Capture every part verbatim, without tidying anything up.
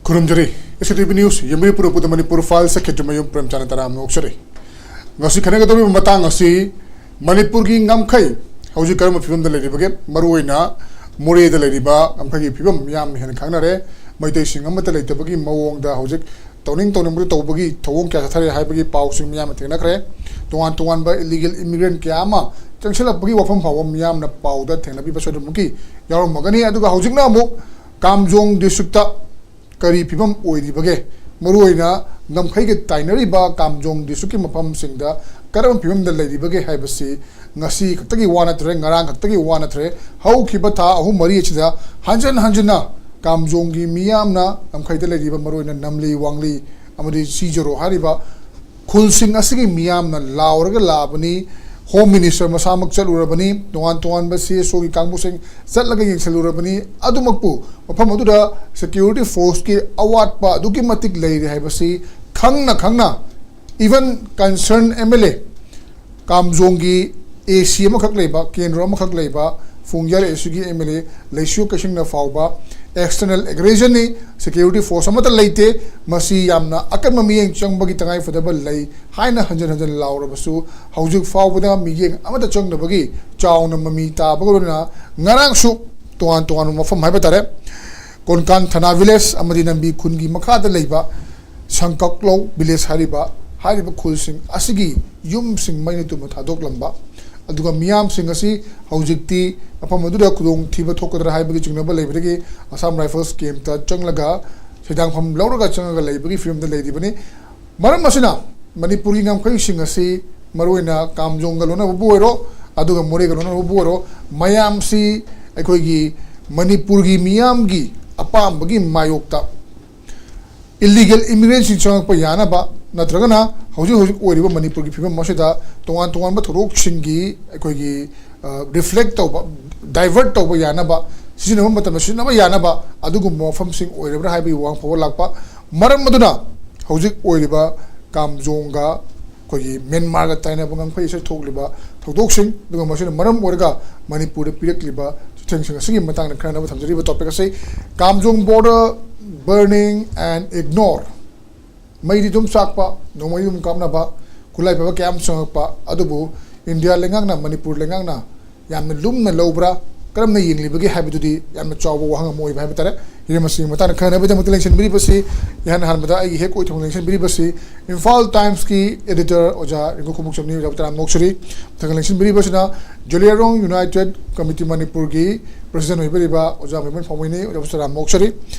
ꯈꯨꯔꯨꯝꯖꯔꯤ꯫ S K T V news ꯌꯦꯡꯕꯤꯔꯤ ꯄꯨꯝꯅꯃꯛꯄꯨꯗ Manipur files secretary ꯃꯌꯨꯝ ꯄ꯭ꯔꯦꯝꯆꯥꯟꯗ ꯇꯔꯥꯝꯅ ꯑꯣꯛꯆꯔꯤ꯫ ꯉꯁꯤ ꯈꯟꯅꯒꯗꯧꯔꯤꯕ ꯃꯇꯥꯡ ꯑꯁꯤ ꯃꯅꯤꯄꯨꯔꯒꯤ ꯉꯝꯈꯩ ꯍꯧꯖꯤꯛ ꯀꯔꯝꯕ ꯐꯤꯕꯝꯗ ꯂꯩꯔꯤꯕꯒꯦ? ꯃꯔꯨꯑꯣꯏꯅ ꯃꯣꯔꯦꯗ ꯂꯩꯔꯤꯕ ꯉꯝꯈꯩꯒꯤ ꯐꯤꯕꯝ ꯃꯤꯌꯥꯝꯅ ꯍꯦꯟꯅ ꯈꯪꯅꯔꯦ꯫ ꯃꯩꯇꯩꯁꯤꯡ ꯑꯃꯠꯇ ꯂꯩꯇꯕꯒꯤ ꯃꯑꯣꯡꯗ ꯍꯧꯖꯤꯛ ꯇꯧꯅꯤꯡ ꯇꯧꯅꯤꯡꯕꯗ ꯇꯧꯕꯒꯤ ꯊꯧꯑꯣꯡ ꯀꯌꯥ ꯆꯠꯊꯔꯦ ꯍꯥꯏꯕꯒꯤ ꯄꯥꯎꯁꯤꯡ ꯃꯤꯌꯥꯝꯅ ꯊꯦꯡꯅꯈ꯭ꯔꯦ꯫ ꯇꯣꯉꯥꯟ ꯇꯣꯉꯥꯟꯕ ꯏꯂꯤꯒꯦꯜ ꯏꯃꯤꯒ꯭ꯔꯦꯟ ꯀꯌꯥ ꯑꯃ ꯆꯪꯁꯤꯜꯂꯛꯄꯒꯤ ꯋꯥꯐꯝ ꯐꯥꯎꯕ ꯃꯤꯌꯥꯝꯅ ꯄꯥꯎꯗ ꯊꯦꯡꯅꯕꯤꯕ ꯁꯣꯏꯗꯅꯃꯛꯀꯤ ꯌꯥꯎꯔꯝꯃꯒꯅꯤ꯫ ꯑꯗꯨꯒ ꯍꯧꯖꯤꯛꯅ ꯑꯃꯨꯛ ꯀꯥꯝꯖꯣꯡ ꯗꯤꯁꯇ꯭ꯔꯤꯛꯇ ꯀꯔꯤ ꯐꯤꯕꯝ ꯑꯣꯏꯔꯤꯕꯒꯦ? ꯃꯔꯨꯑꯣꯏꯅ ꯉꯝꯈꯩꯒ ꯇꯥꯏꯅꯔꯤꯕ ꯀꯥꯝꯖꯣꯡ ꯗꯤꯁꯇ꯭ꯔꯤꯛꯀꯤ ꯃꯐꯝꯁꯤꯡꯗ ꯀꯔꯝꯕ ꯐꯤꯕꯝꯗ ꯂꯩꯔꯤꯕꯒꯦ ꯍꯥꯏꯕꯁꯤ ꯉꯁꯤ ꯈꯛꯇꯒꯤ ꯋꯥ ꯅꯠꯇ꯭ꯔꯦ, ꯉꯔꯥꯡ ꯈꯛꯇꯒꯤ ꯋꯥ ꯅꯠꯇ꯭ꯔꯦ꯫ ꯍꯧꯈꯤꯕ ꯊꯥ ꯑꯍꯨꯝ ꯃꯔꯤ ꯑꯁꯤꯗ ꯍꯟꯖꯟ ꯍꯟꯖꯟꯅ ꯀꯥꯝꯖꯣꯡꯒꯤ ꯃꯤꯌꯥꯝꯅ ꯉꯝꯈꯩꯗ ꯂꯩꯔꯤꯕ ꯃꯔꯨꯑꯣꯏꯅ ꯅꯝꯂꯤ, ꯋꯥꯡꯂꯤ ꯑꯃꯗꯤ ꯁꯤꯖꯔꯣ ꯍꯥꯏꯔꯤꯕ ꯈꯨꯜꯁꯤꯡ ꯑꯁꯤꯒꯤ ꯃꯤꯌꯥꯝꯅ ꯂꯥꯎꯔꯒ ꯂꯥꯛꯑꯕꯅꯤ꯫ ꯍꯣꯝ ꯃꯤꯅꯤꯁꯇꯔ ꯃꯁꯥꯃꯛ ꯆꯠꯂꯨꯔꯕꯅꯤ, ꯇꯣꯉꯥꯟ ꯇꯣꯉꯥꯟꯕ ꯁꯤ ꯑꯦꯁ ꯑꯣꯒꯤ ꯀꯥꯡꯕꯨꯁꯤꯡ ꯆꯠꯂꯒ ꯌꯦꯡꯁꯤꯜꯂꯨꯔꯕꯅꯤ꯫ ꯑꯗꯨꯃꯛꯄꯨ ꯃꯐꯝ ꯑꯗꯨꯗ ꯁꯦꯀ꯭ꯌꯨꯔꯤꯇꯤ ꯐꯣꯔꯁꯀꯤ ꯑꯋꯥꯠꯄ ꯑꯗꯨꯛꯀꯤ ꯃꯇꯤꯛ ꯂꯩꯔꯤ ꯍꯥꯏꯕꯁꯤ ꯈꯪꯅ ꯈꯪꯅ, even concerned M L A, ꯀꯥꯝꯖꯣꯡꯒꯤ ꯑꯦ ꯁꯤ ꯑꯃꯈꯛ ꯂꯩꯕ, ꯀꯦꯟꯗ꯭ꯔꯣ ꯑꯃꯈꯛ ꯂꯩꯕ ꯐꯨꯡꯌꯥꯔ ꯑꯦ ꯁꯤꯒꯤ M L A ꯂꯩꯁꯤꯌꯨ ꯀꯩꯁꯤꯡꯅ ꯐꯥꯎꯕ external aggressionꯅꯤ, ꯁꯦꯀ꯭ꯌꯨꯔꯤꯇꯤ ꯐꯣꯔꯁ ꯑꯃꯠꯇ ꯂꯩꯇꯦ, ꯃꯁꯤ ꯌꯥꯝꯅ ꯑꯀꯟꯕ ꯃꯤꯠꯌꯦꯡ ꯆꯪꯕꯒꯤ ꯇꯉꯥꯏꯐꯗꯕ ꯂꯩ ꯍꯥꯏꯅ ꯍꯟꯖꯟ ꯍꯟꯖꯟ ꯂꯥꯎꯔꯕꯁꯨ ꯍꯧꯖꯤꯛ ꯐꯥꯎꯕꯗ ꯃꯤꯠꯌꯦꯡ ꯑꯃꯠꯇ ꯆꯪꯗꯕꯒꯤ ꯆꯥꯎꯅ ꯃꯃꯤ ꯇꯥꯕꯒ ꯂꯣꯏꯅꯅ ꯉꯔꯥꯡꯁꯨ ꯇꯣꯉꯥꯟ ꯇꯣꯉꯥꯟꯕ ꯃꯐꯝ ꯍꯥꯏꯕ ꯇꯥꯔꯦ, ꯀꯣꯟꯀꯥꯟ ꯊꯅꯥ ꯚꯤꯂꯦꯖ ꯑꯃꯗꯤ ꯅꯝꯕꯤ ꯈꯨꯟꯒꯤ ꯃꯈꯥꯗ ꯂꯩꯕ ꯁꯪꯀꯛꯂꯧ ꯚꯤꯂꯦꯖ ꯍꯥꯏꯔꯤꯕ, ꯍꯥꯏꯔꯤꯕ ꯈꯨꯜꯁꯤꯡ ꯑꯁꯤꯒꯤ ꯌꯨꯝꯁꯤꯡ ꯃꯩꯅ ꯇꯨꯝꯅ ꯊꯥꯗꯣꯛꯂꯝꯕ, ꯑꯗꯨꯒ ꯃꯤꯌꯥꯝꯁꯤꯡ ꯑꯁꯤ ꯍꯧꯖꯤꯛꯇꯤ ꯃꯐꯝ ꯑꯗꯨꯗ ꯈꯨꯗꯣꯡꯊꯤꯕ ꯊꯣꯛꯀꯗ꯭ꯔꯥ ꯍꯥꯏꯕꯒꯤ ꯆꯤꯡꯅꯕ ꯂꯩꯕꯗꯒꯤ ꯑꯁꯥꯝ ꯔꯥꯏꯐꯜꯁ ꯀꯦꯝꯞꯇ ꯆꯪꯂꯒ ꯁꯤꯗꯥꯡꯐꯝ ꯂꯧꯔꯒ ꯆꯪꯉꯒ ꯂꯩꯕꯒꯤ ꯐꯤꯕꯝꯗ ꯂꯩꯔꯤꯕꯅꯤ꯫ ꯃꯔꯝ ꯑꯁꯤꯅ ꯃꯅꯤꯄꯨꯔꯒꯤ ꯉꯝꯈꯩꯁꯤꯡ ꯑꯁꯤ ꯃꯔꯨꯑꯣꯏꯅ ꯀꯥꯝꯖꯣꯡꯒ ꯂꯣꯟꯅꯕꯕꯨ ꯑꯣꯏꯔꯣ, ꯑꯗꯨꯒ ꯃꯣꯔꯦꯒ ꯂꯣꯟꯅꯕꯕꯨ ꯑꯣꯏꯔꯣ, ꯃꯌꯥꯝꯁꯤ ꯑꯩꯈꯣꯏꯒꯤ ꯃꯅꯤꯄꯨꯔꯒꯤ ꯃꯤꯌꯥꯝꯒꯤ ꯑꯄꯥꯝꯕꯒꯤ ꯃꯥꯌꯣꯛꯇ ꯏꯂꯤꯒꯦꯜ ꯏꯃꯤꯒ꯭ꯔꯦꯟꯁꯤꯡ ꯆꯪꯂꯛꯄ ꯌꯥꯅꯕ, ꯅꯠꯇ꯭ꯔꯒꯅ ꯍꯧꯖꯤꯛ ꯍꯧꯖꯤꯛ ꯑꯣꯏꯔꯤꯕ ꯃꯅꯤꯄꯨꯔꯒꯤ ꯐꯤꯕꯝ ꯑꯁꯤꯗ ꯇꯣꯉꯥꯟ ꯇꯣꯉꯥꯟꯕ ꯊꯧꯗꯣꯛꯁꯤꯡꯒꯤ ꯑꯩꯈꯣꯏꯒꯤ ꯔꯤꯐ꯭ꯂꯦꯛ ꯇꯧꯕ, ꯗꯥꯏꯚꯔꯠ ꯇꯧꯕ ꯌꯥꯅꯕ, ꯁꯤꯖꯤꯟꯅꯕ ꯃꯇꯝꯗ ꯁꯤꯖꯤꯟꯅꯕ ꯌꯥꯅꯕ ꯑꯗꯨꯒꯨꯝꯕ ꯃꯐꯝꯁꯤꯡ ꯑꯣꯏꯔꯕ꯭ꯔꯥ ꯍꯥꯏꯕꯒꯤ ꯋꯥꯍꯪ ꯐꯥꯎꯕ ꯂꯥꯛꯄ꯫ ꯃꯔꯝ ꯑꯗꯨꯅ ꯍꯧꯖꯤꯛ ꯑꯣꯏꯔꯤꯕ ꯀꯥꯝꯖꯣꯡꯒ ꯑꯩꯈꯣꯏꯒꯤ ꯃ꯭ꯌꯥꯟꯃꯥꯔꯒ ꯇꯥꯏꯅꯕ ꯉꯝꯈꯩ ꯑꯁꯤꯗ ꯊꯣꯛꯂꯤꯕ ꯊꯧꯗꯣꯛꯁꯤꯡ, ꯑꯗꯨꯒ ꯃꯁꯤꯅ ꯃꯔꯝ ꯑꯣꯏꯔꯒ ꯃꯅꯤꯄꯨꯔꯗ ꯄꯤꯔꯛꯂꯤꯕ ꯆꯩꯊꯦꯡꯁꯤꯡ ꯑꯁꯤꯒꯤ ꯃꯇꯥꯡꯗ ꯈꯟꯅꯅꯕ ꯊꯝꯖꯔꯤꯕ ꯇꯣꯄꯤꯛ ꯑꯁꯤ ꯀꯥꯝꯖꯣꯡ ꯕꯣꯔꯗꯔ Burning and ignore. ꯃꯩꯗꯤ ꯑꯗꯨꯝ ꯆꯥꯛꯄ, ꯅꯣꯡꯃꯩ ꯑꯗꯨꯝ ꯀꯥꯞꯅꯕ, ꯈꯨꯠꯂꯥꯏ ꯄꯥꯏꯕ ꯀꯌꯥ ꯑꯃ ꯆꯪꯉꯛꯄ, ꯑꯗꯨꯕꯨ ꯏꯟꯗꯤꯌꯥ ꯂꯩꯉꯥꯛꯅ, ꯃꯅꯤꯄꯨꯔ ꯂꯩꯉꯥꯛꯅ ꯌꯥꯝꯅ ꯂꯨꯝꯅ ꯂꯧꯕ꯭ꯔꯥ, ꯀꯔꯝꯅ ꯌꯦꯡꯂꯤꯕꯒꯦ ꯍꯥꯏꯕꯗꯨꯗꯤ ꯌꯥꯝꯅ ꯆꯥꯎꯕ ꯋꯥꯍꯪ ꯑꯃ ꯑꯣꯏꯕ ꯍꯥꯏꯕ ꯇꯥꯔꯦ꯫ ꯍꯤꯔꯝ ꯑꯁꯤꯒꯤ ꯃꯇꯥꯡꯗ ꯈꯟꯅꯅꯕꯒꯤꯗꯃꯛꯇ ꯂꯦꯡꯁꯤꯟꯕꯤꯔꯤꯕꯁꯤ, ꯏꯍꯥꯟ ꯍꯥꯟꯕꯗ ꯑꯩꯒꯤ ꯍꯦꯛ ꯑꯣꯏꯊꯪꯕ ꯂꯦꯡꯁꯤꯟꯕꯤꯔꯤꯕꯁꯤ ꯏꯝꯐꯥꯜ ꯇꯥꯏꯝꯁꯀꯤ editor ꯑꯣꯖꯥ ꯔꯤꯡꯀꯨ ꯈꯣꯡꯎꯞꯆꯝꯅꯤ꯫ ꯑꯣꯖꯥꯕꯨ ꯇꯔꯥꯝꯅ ꯑꯣꯛꯆꯔꯤ꯫ ꯃꯊꯪꯗ ꯂꯦꯡꯁꯤꯟꯕꯤꯔꯤꯕꯁꯤꯅ ꯖꯣꯂꯤꯌꯥꯔꯣꯡ United Committee ꯃꯅꯤꯄꯨꯔꯒꯤ president ꯑꯣꯏꯕꯤꯔꯤꯕ ꯑꯣꯖꯥ ꯃꯩꯃꯣꯟ ꯐꯥꯎꯃꯩꯅꯤ꯫ ꯑꯣꯖꯥꯕꯨꯁꯨ ꯇꯔꯥꯝꯅ ꯑꯣꯛꯆꯔꯤ꯫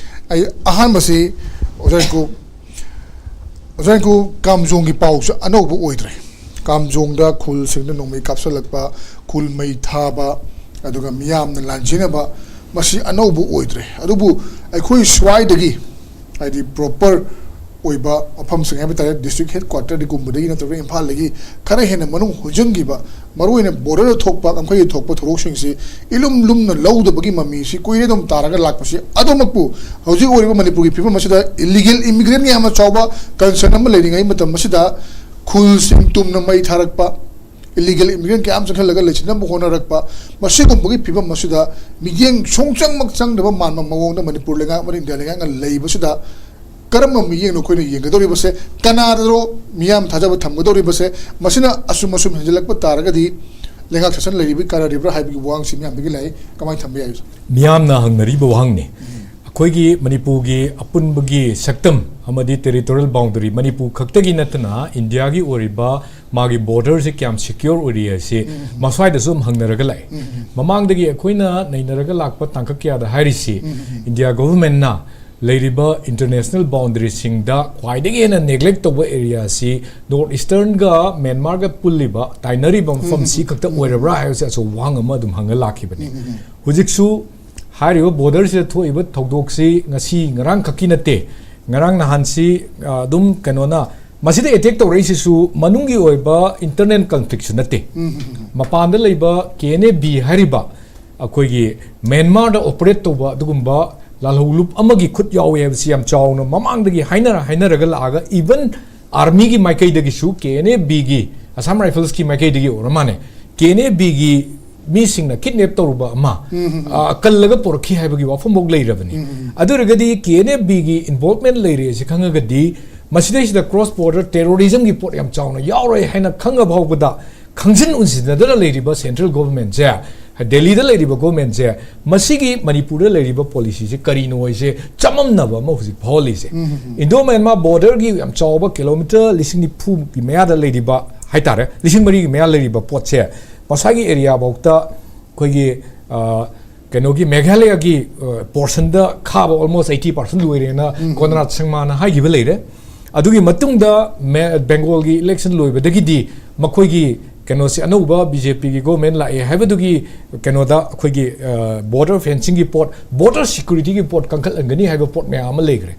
ꯑꯩ ꯑꯍꯥꯟꯕꯁꯤ ꯑꯣꯖꯥ ꯔꯤꯡꯀꯨ, ꯑꯣꯖꯥ ꯔꯤꯡꯀꯨ, ꯀꯥꯝꯖꯣꯡꯒꯤ ꯄꯥꯎꯁꯨ ꯑꯅꯧꯕ ꯑꯣꯏꯗ꯭ꯔꯦ꯫ ꯀꯥꯝꯖꯣꯡꯗ ꯈꯨꯜꯁꯤꯡꯗ ꯅꯣꯡꯃꯩ ꯀꯥꯞꯁꯤꯜꯂꯛꯄ, ꯈꯨꯜ ꯃꯩ ꯊꯥꯕ, ꯑꯗꯨꯒ ꯃꯤꯌꯥꯝꯅ ꯂꯥꯟꯖꯦꯟꯅꯕ, ꯃꯁꯤ ꯑꯅꯧꯕ ꯑꯣꯏꯗ꯭ꯔꯦ꯫ ꯑꯗꯨꯕꯨ ꯑꯩꯈꯣꯏ ꯁ꯭ꯋꯥꯏꯗꯒꯤ, ꯍꯥꯏꯗꯤ proper ꯑꯣꯏꯕ ꯃꯐꯝꯁꯤꯡ ꯍꯥꯏꯕ ꯇꯥꯔꯦ, district headquarterꯒꯨꯝꯕꯗꯒꯤ ꯅꯠꯇ꯭ꯔꯒ ꯏꯝꯐꯥꯜꯗꯒꯤ ꯈꯔ ꯍꯦꯟꯅ ꯃꯅꯨꯡ ꯍꯨꯖꯤꯟꯈꯤꯕ, ꯃꯔꯨꯑꯣꯏꯅ borderꯗ ꯊꯣꯛꯄ, ꯉꯝꯈꯩꯗ ꯊꯣꯛꯄ ꯊꯧꯗꯣꯛꯁꯤꯡꯁꯤ ꯏꯂꯨꯝ ꯂꯨꯝꯅ ꯂꯧꯗꯕꯒꯤ ꯃꯃꯤꯁꯤ ꯀꯨꯏꯔꯦ ꯑꯗꯨꯝ ꯇꯥꯔꯒ ꯂꯥꯛꯄꯁꯤ꯫ ꯑꯗꯨꯃꯛꯄꯨ ꯍꯧꯖꯤꯛ ꯑꯣꯏꯔꯤꯕ ꯃꯅꯤꯄꯨꯔꯒꯤ ꯐꯤꯕꯝ ꯑꯁꯤꯗ illegal immigrant ꯌꯥꯝꯅ ꯆꯥꯎꯕ concern ꯑꯃ ꯂꯩꯔꯤꯉꯩ ꯃꯇꯝ ꯑꯁꯤꯗ ꯈꯨꯜꯁꯤꯡ ꯇꯨꯝꯅ ꯃꯩ ꯊꯥꯔꯛꯄ, illegal immigrant ꯀꯌꯥ ꯑꯃ ꯆꯪꯍꯜꯂꯒ ꯂꯩꯁꯤꯟꯅꯕ ꯍꯣꯠꯅꯔꯛꯄ, ꯃꯁꯤꯒꯨꯝꯕꯒꯤ ꯐꯤꯕꯝ ꯑꯁꯤꯗ ꯃꯤꯠꯌꯦꯡ ꯁꯨꯡꯆꯪꯃꯛ ꯆꯪꯗꯕ ꯃꯥꯟꯕ ꯃꯑꯣꯡꯗ ꯃꯅꯤꯄꯨꯔ ꯂꯩꯉꯥꯛ ꯑꯃꯗꯤ ꯏꯟꯗꯤꯌꯥ ꯂꯩꯉꯥꯛꯅ ꯂꯩꯕꯁꯤꯗ ꯀꯔꯝꯕ ꯃꯤꯠꯌꯦꯡꯅꯣ ꯑꯩꯈꯣꯏꯅ ꯌꯦꯡꯒꯗꯧꯔꯤꯕꯁꯦ? ꯀꯅꯥꯗꯔꯣ ꯃꯤꯌꯥꯝ ꯊꯥꯖꯕ ꯊꯝꯒꯗꯧꯔꯤꯕꯁꯦ? ꯃꯁꯤꯅ ꯑꯁꯨꯝ ꯑꯁꯨꯝ ꯍꯦꯟꯖꯜꯂꯛꯄ ꯇꯥꯔꯒꯗꯤ ꯂꯩꯉꯥꯛ ꯁꯥꯁꯟ ꯂꯩꯔꯤꯕꯒꯤ ꯀꯥꯟꯅꯔꯤꯕ꯭ꯔꯥ ꯍꯥꯏꯕꯒꯤ ꯋꯥꯍꯪꯁꯤ ꯃꯤꯌꯥꯝꯗꯒꯤ ꯂꯥꯛꯏ꯫ ꯀꯃꯥꯏꯅ ꯊꯝꯕ ꯌꯥꯏ? ꯃꯤꯌꯥꯝꯅ ꯍꯪꯅꯔꯤꯕ ꯋꯥꯍꯪꯅꯤ꯫ ꯑꯩꯈꯣꯏꯒꯤ ꯃꯅꯤꯄꯨꯔꯒꯤ ꯑꯄꯨꯟꯕꯒꯤ ꯁꯛꯇꯝ ꯑꯃꯗꯤ territorial boundary, ꯃꯅꯤꯄꯨꯔ ꯈꯛꯇꯒꯤ ꯅꯠꯇꯅ ꯏꯟꯗꯤꯌꯥꯒꯤ ꯑꯣꯏꯔꯤꯕ ꯃꯥꯒꯤ borderꯁꯦ ꯀꯌꯥꯝ secure ꯑꯣꯏꯔꯤ ꯍꯥꯏꯁꯤ ꯃꯁ꯭ꯋꯥꯏꯗꯁꯨ ꯑꯗꯨꯝ ꯍꯪꯅꯔꯒ ꯂꯥꯛꯏ꯫ ꯃꯃꯥꯡꯗꯒꯤ ꯑꯩꯈꯣꯏꯅ ꯅꯩꯅꯔꯒ ꯂꯥꯛꯄ ꯇꯥꯡꯀꯛ ꯀꯌꯥꯗ ꯍꯥꯏꯔꯤꯁꯤ, ꯏꯟꯗꯤꯌꯥ governmentꯅ ꯂꯩꯔꯤꯕ international boundaryꯁꯤꯡꯗ ꯈ꯭ꯋꯥꯏꯗꯒꯤ ꯍꯦꯟꯅ neglect ꯇꯧꯕ areaꯁꯤ North Easternꯒ ꯃ꯭ꯌꯥꯟꯃꯥꯔꯒ ꯄꯨꯜꯂꯤꯕ, ꯇꯥꯏꯅꯔꯤꯕ ꯃꯐꯝꯁꯤ ꯈꯛꯇ ꯑꯣꯏꯔꯕ꯭ꯔꯥ ꯍꯥꯏꯕꯁꯤ ꯑꯆꯧꯕ ꯋꯥꯍꯪ ꯑꯃ ꯑꯗꯨꯝ ꯍꯪꯉ ꯂꯥꯛꯈꯤꯕꯅꯤ꯫ ꯍꯧꯖꯤꯛꯁꯨ ꯍꯥꯏꯔꯤꯕ borderꯁꯤꯗ ꯊꯣꯛꯏꯕ ꯊꯧꯗꯣꯛꯁꯤ ꯉꯁꯤ ꯉꯔꯥꯡ ꯈꯛꯀꯤ ꯅꯠꯇꯦ꯫ ꯉꯔꯥꯡ ꯅꯍꯥꯟꯁꯤ, ꯑ, ꯑꯗꯨꯝ ꯀꯩꯅꯣꯅ ꯃꯁꯤꯗ attack ꯇꯧꯔꯛꯏꯁꯤꯁꯨ ꯃꯅꯨꯡꯒꯤ ꯑꯣꯏꯕ internal conflictꯁꯨ ꯅꯠꯇꯦ꯫ ꯃꯄꯥꯟꯗ ꯂꯩꯕ K N A B ꯍꯥꯏꯔꯤꯕ ꯑꯩꯈꯣꯏꯒꯤ ꯃ꯭ꯌꯥꯟꯃꯥꯔꯗ operate ꯇꯧꯕ ꯑꯗꯨꯒꯨꯝꯕ ꯂꯥꯜꯍꯧꯂꯨꯞ ꯑꯃꯒꯤ ꯈꯨꯠ ꯌꯥꯎꯏ ꯍꯥꯏꯕꯁꯤ ꯌꯥꯝ ꯆꯥꯎꯅ ꯃꯃꯥꯡꯗꯒꯤ ꯍꯥꯏꯅꯔ ꯍꯥꯏꯅꯔꯒ ꯂꯥꯛꯑꯒ, even armyꯒꯤ ꯃꯥꯏꯀꯩꯗꯒꯤꯁꯨ, K N A Bꯒꯤ, Assam Riflesꯀꯤ ꯃꯥꯏꯀꯩꯗꯒꯤ ꯑꯣꯏꯔ ꯃꯥꯜꯂꯦ, K N A Bꯒꯤ ꯃꯤꯁꯤꯡꯅ ꯀꯤꯗꯅꯦꯞ ꯇꯧꯔꯨꯕ ꯑꯃ, ꯑ, ꯀꯜꯂꯒ ꯄꯨꯔꯛꯈꯤ ꯍꯥꯏꯕꯒꯤ ꯋꯥꯐꯝꯐꯥꯎ ꯂꯩꯔꯕꯅꯤ꯫ ꯑꯗꯨ ꯑꯣꯏꯔꯒꯗꯤ ꯀꯦ ꯑꯦꯟ ꯑꯦꯐ ꯕꯤꯒꯤ ꯏꯟꯚꯣꯜꯚꯃꯦꯟ ꯂꯩꯔꯦ ꯁꯤ ꯈꯪꯉꯒꯗꯤ ꯃꯁꯤꯗꯩꯁꯤꯗ ꯀ꯭ꯔꯣꯁ ꯕꯣꯔꯗꯔ ꯇꯦꯔꯣꯔꯤꯖꯝꯒꯤ ꯄꯣꯠ ꯌꯥꯝ ꯆꯥꯎꯅ ꯌꯥꯎꯔꯣꯏ ꯍꯥꯏꯅ ꯈꯪꯉ ꯐꯥꯎꯕꯗ ꯈꯪꯖꯤꯟ ꯎꯟꯁꯤꯟꯅꯗꯅ ꯂꯩꯔꯤꯕ ꯁꯦꯟꯇ꯭ꯔꯦꯜ ꯒꯣꯚꯔꯟꯃꯦꯟꯁꯦ, ꯗꯦꯜꯂꯤꯗ ꯂꯩꯔꯤꯕ ꯒꯣꯚꯔꯟꯃꯦꯟꯁꯦ, ꯃꯁꯤꯒꯤ ꯃꯅꯤꯄꯨꯔꯗ ꯂꯩꯔꯤꯕ ꯄꯣꯂꯤꯁꯤꯁꯦ ꯀꯔꯤꯅꯣ ꯍꯥꯏꯁꯦ ꯆꯃꯝꯅꯕ ꯑꯃ ꯍꯧꯖꯤꯛ ꯐꯥꯎꯍꯜꯂꯤꯁꯦ꯫ ꯏꯟꯗꯣ ꯃ꯭ꯌꯥꯟꯃꯥꯔ ꯕꯣꯔꯗꯔꯒꯤ ꯌꯥꯝ ꯆꯥꯎꯕ ꯀꯤꯂꯣꯃꯤꯇꯔ ꯂꯤꯁꯤꯡ ꯅꯤꯐꯨꯒꯤ ꯃꯌꯥꯗ ꯂꯩꯔꯤꯕ ꯍꯥꯏꯇꯥꯔꯦ, ꯂꯤꯁꯤꯡ ꯃꯔꯤꯒꯤ ꯃꯌꯥ ꯂꯩꯔꯤꯕ ꯄꯣꯠꯁꯦ ꯃꯁꯥꯒꯤ ꯑꯦꯔꯤꯌꯥꯐꯥꯎꯗ ꯑꯩꯈꯣꯏꯒꯤ, ꯑ, ꯀꯩꯅꯣꯒꯤ ꯃꯦꯘꯥꯂꯌꯒꯤ, ꯑ, ꯄꯣꯔꯁꯟꯗ ꯈꯥꯕ almost eighty percent ꯂꯣꯏꯔꯦꯅ ꯀꯣꯟꯔꯥꯗ ꯁꯪꯃꯥꯅ ꯍꯥꯏꯈꯤꯕ ꯂꯩꯔꯦ꯫ ꯑꯗꯨꯒꯤ ꯃꯇꯨꯡꯗ ꯃꯦ-, ꯕꯦꯡꯒꯣꯜꯒꯤ ꯏꯂꯦꯛꯁꯟ ꯂꯣꯏꯕꯗꯒꯤꯗꯤ ꯃꯈꯣꯏꯒꯤ ꯀꯩꯅꯣꯁꯤ ꯑꯅꯧꯕ ꯕꯤ ꯖꯦ ꯄꯤꯒꯤ ꯒꯣꯚꯔꯟꯃꯦꯟ ꯂꯥꯛꯑꯦ ꯍꯥꯏꯕꯗꯨꯒꯤ ꯀꯩꯅꯣꯗ ꯑꯩꯈꯣꯏꯒꯤ, ꯑ, ꯕꯣꯔꯗꯔ ꯐꯦꯟꯁꯤꯡꯒꯤ ꯄꯣꯠ, ꯕꯣꯔꯗꯔ ꯁꯦꯀ꯭ꯌꯨꯔꯤꯇꯤꯒꯤ ꯄꯣꯠ ꯀꯟꯈꯠꯍꯟꯒꯅꯤ ꯍꯥꯏꯕ ꯄꯣꯠ ꯃꯌꯥꯝ ꯑꯃ ꯂꯩꯈ꯭ꯔꯦ꯫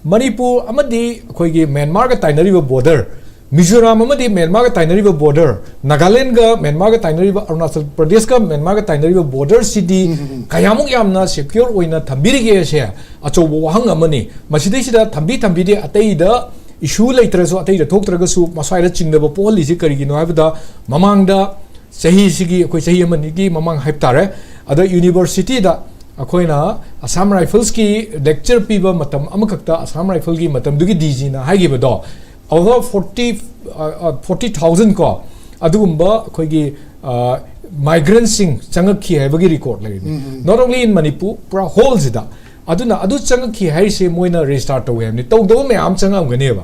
ꯃꯅꯤꯄꯨꯔ ꯑꯃꯗꯤ ꯑꯩꯈꯣꯏꯒꯤ ꯃ꯭ꯌꯥꯟꯃꯥꯔꯒ ꯇꯥꯏꯅꯔꯤꯕ ꯕꯣꯔꯗꯔ, ꯃꯤꯖꯣꯔꯥꯝ ꯑꯃꯗꯤ ꯃ꯭ꯌꯥꯟꯃꯥꯔꯒ ꯇꯥꯏꯅꯔꯤꯕ ꯕꯣꯔꯗꯔ, ꯅꯥꯒꯥꯂꯦꯟꯒ ꯃ꯭ꯌꯥꯟꯃꯥꯔꯒ ꯇꯥꯏꯅꯔꯤꯕ ꯑꯔꯨꯅꯥꯆꯜ ꯄ꯭ꯔꯗꯦꯁꯀ ꯃ꯭ꯌꯥꯟꯃꯥꯔꯒ ꯇꯥꯏꯅꯔꯤꯕ ꯕꯣꯔꯗꯔꯁꯤꯗꯤ ꯀꯌꯥꯃꯨꯛ ꯌꯥꯝꯅ ꯁꯦꯀ꯭ꯌꯣꯔ ꯑꯣꯏꯅ ꯊꯝꯕꯤꯔꯤꯒꯦ ꯁꯦ ꯑꯆꯧꯕ ꯋꯥꯍꯪ ꯑꯃꯅꯤ꯫ ꯃꯁꯤꯗꯩꯁꯤꯗ ꯊꯝꯕꯤ ꯊꯝꯕꯤꯗꯦ, ꯑꯇꯩꯗ ꯏꯁꯨ ꯂꯩꯇ꯭ꯔꯁꯨ, ꯑꯇꯩꯗ ꯊꯣꯛꯇ꯭ꯔꯒꯁꯨ ꯃꯁ꯭ꯋꯥꯏꯗ ꯆꯤꯡꯅꯕ ꯄꯣꯛꯍꯜꯂꯤꯁꯤ ꯀꯔꯤꯒꯤꯅꯣ ꯍꯥꯏꯕꯗ, ꯃꯃꯥꯡꯗ ꯆꯍꯤꯁꯤꯒꯤ, ꯑꯩꯈꯣꯏ ꯆꯍꯤ ꯑꯃꯅꯤꯒꯤ ꯃꯃꯥꯡ ꯍꯥꯏꯕ ꯇꯥꯔꯦ, ꯑꯗ ꯌꯨꯅꯤꯚꯔꯁꯤꯇꯤꯗ ꯑꯩꯈꯣꯏꯅ ꯑꯁꯥꯝ ꯔꯥꯏꯐꯜꯁꯀꯤ ꯂꯦꯛꯆꯔ ꯄꯤꯕ ꯃꯇꯝ ꯑꯃꯈꯛꯇ ꯑꯁꯥꯝ ꯔꯥꯏꯐꯜꯒꯤ ꯃꯇꯝꯗꯨꯒꯤ ꯗꯤ ꯖꯤꯅ ꯍꯥꯏꯈꯤꯕꯗꯣ, over forty, ꯑ, ꯑ, forty thousand ꯀꯣ, ꯑꯗꯨꯒꯨꯝꯕ ꯑꯩꯈꯣꯏꯒꯤ, ꯑ, ꯃꯥꯏꯒ꯭ꯔꯦꯟꯁꯤꯡ ꯆꯪꯉꯛꯈꯤ ꯍꯥꯏꯕꯒꯤ ꯔꯦꯀꯣꯔꯗ ꯂꯩꯔꯤꯅꯤ꯫ Not only in ꯃꯅꯤꯄꯨꯔ, ꯄꯨꯔꯥ ꯍꯣꯜꯁꯤꯗ꯫ ꯑꯗꯨꯅ ꯑꯗꯨ ꯆꯪꯉꯛꯈꯤ ꯍꯥꯏꯔꯤꯁꯦ ꯃꯣꯏꯅ ꯔꯦꯖꯤꯁꯇꯥꯔ ꯇꯧꯋꯦ ꯍꯥꯏꯕꯅꯤ, ꯇꯧꯗꯕ ꯃꯌꯥꯝ ꯑꯃ ꯆꯪꯉꯛꯑꯝꯒꯅꯦꯕ꯫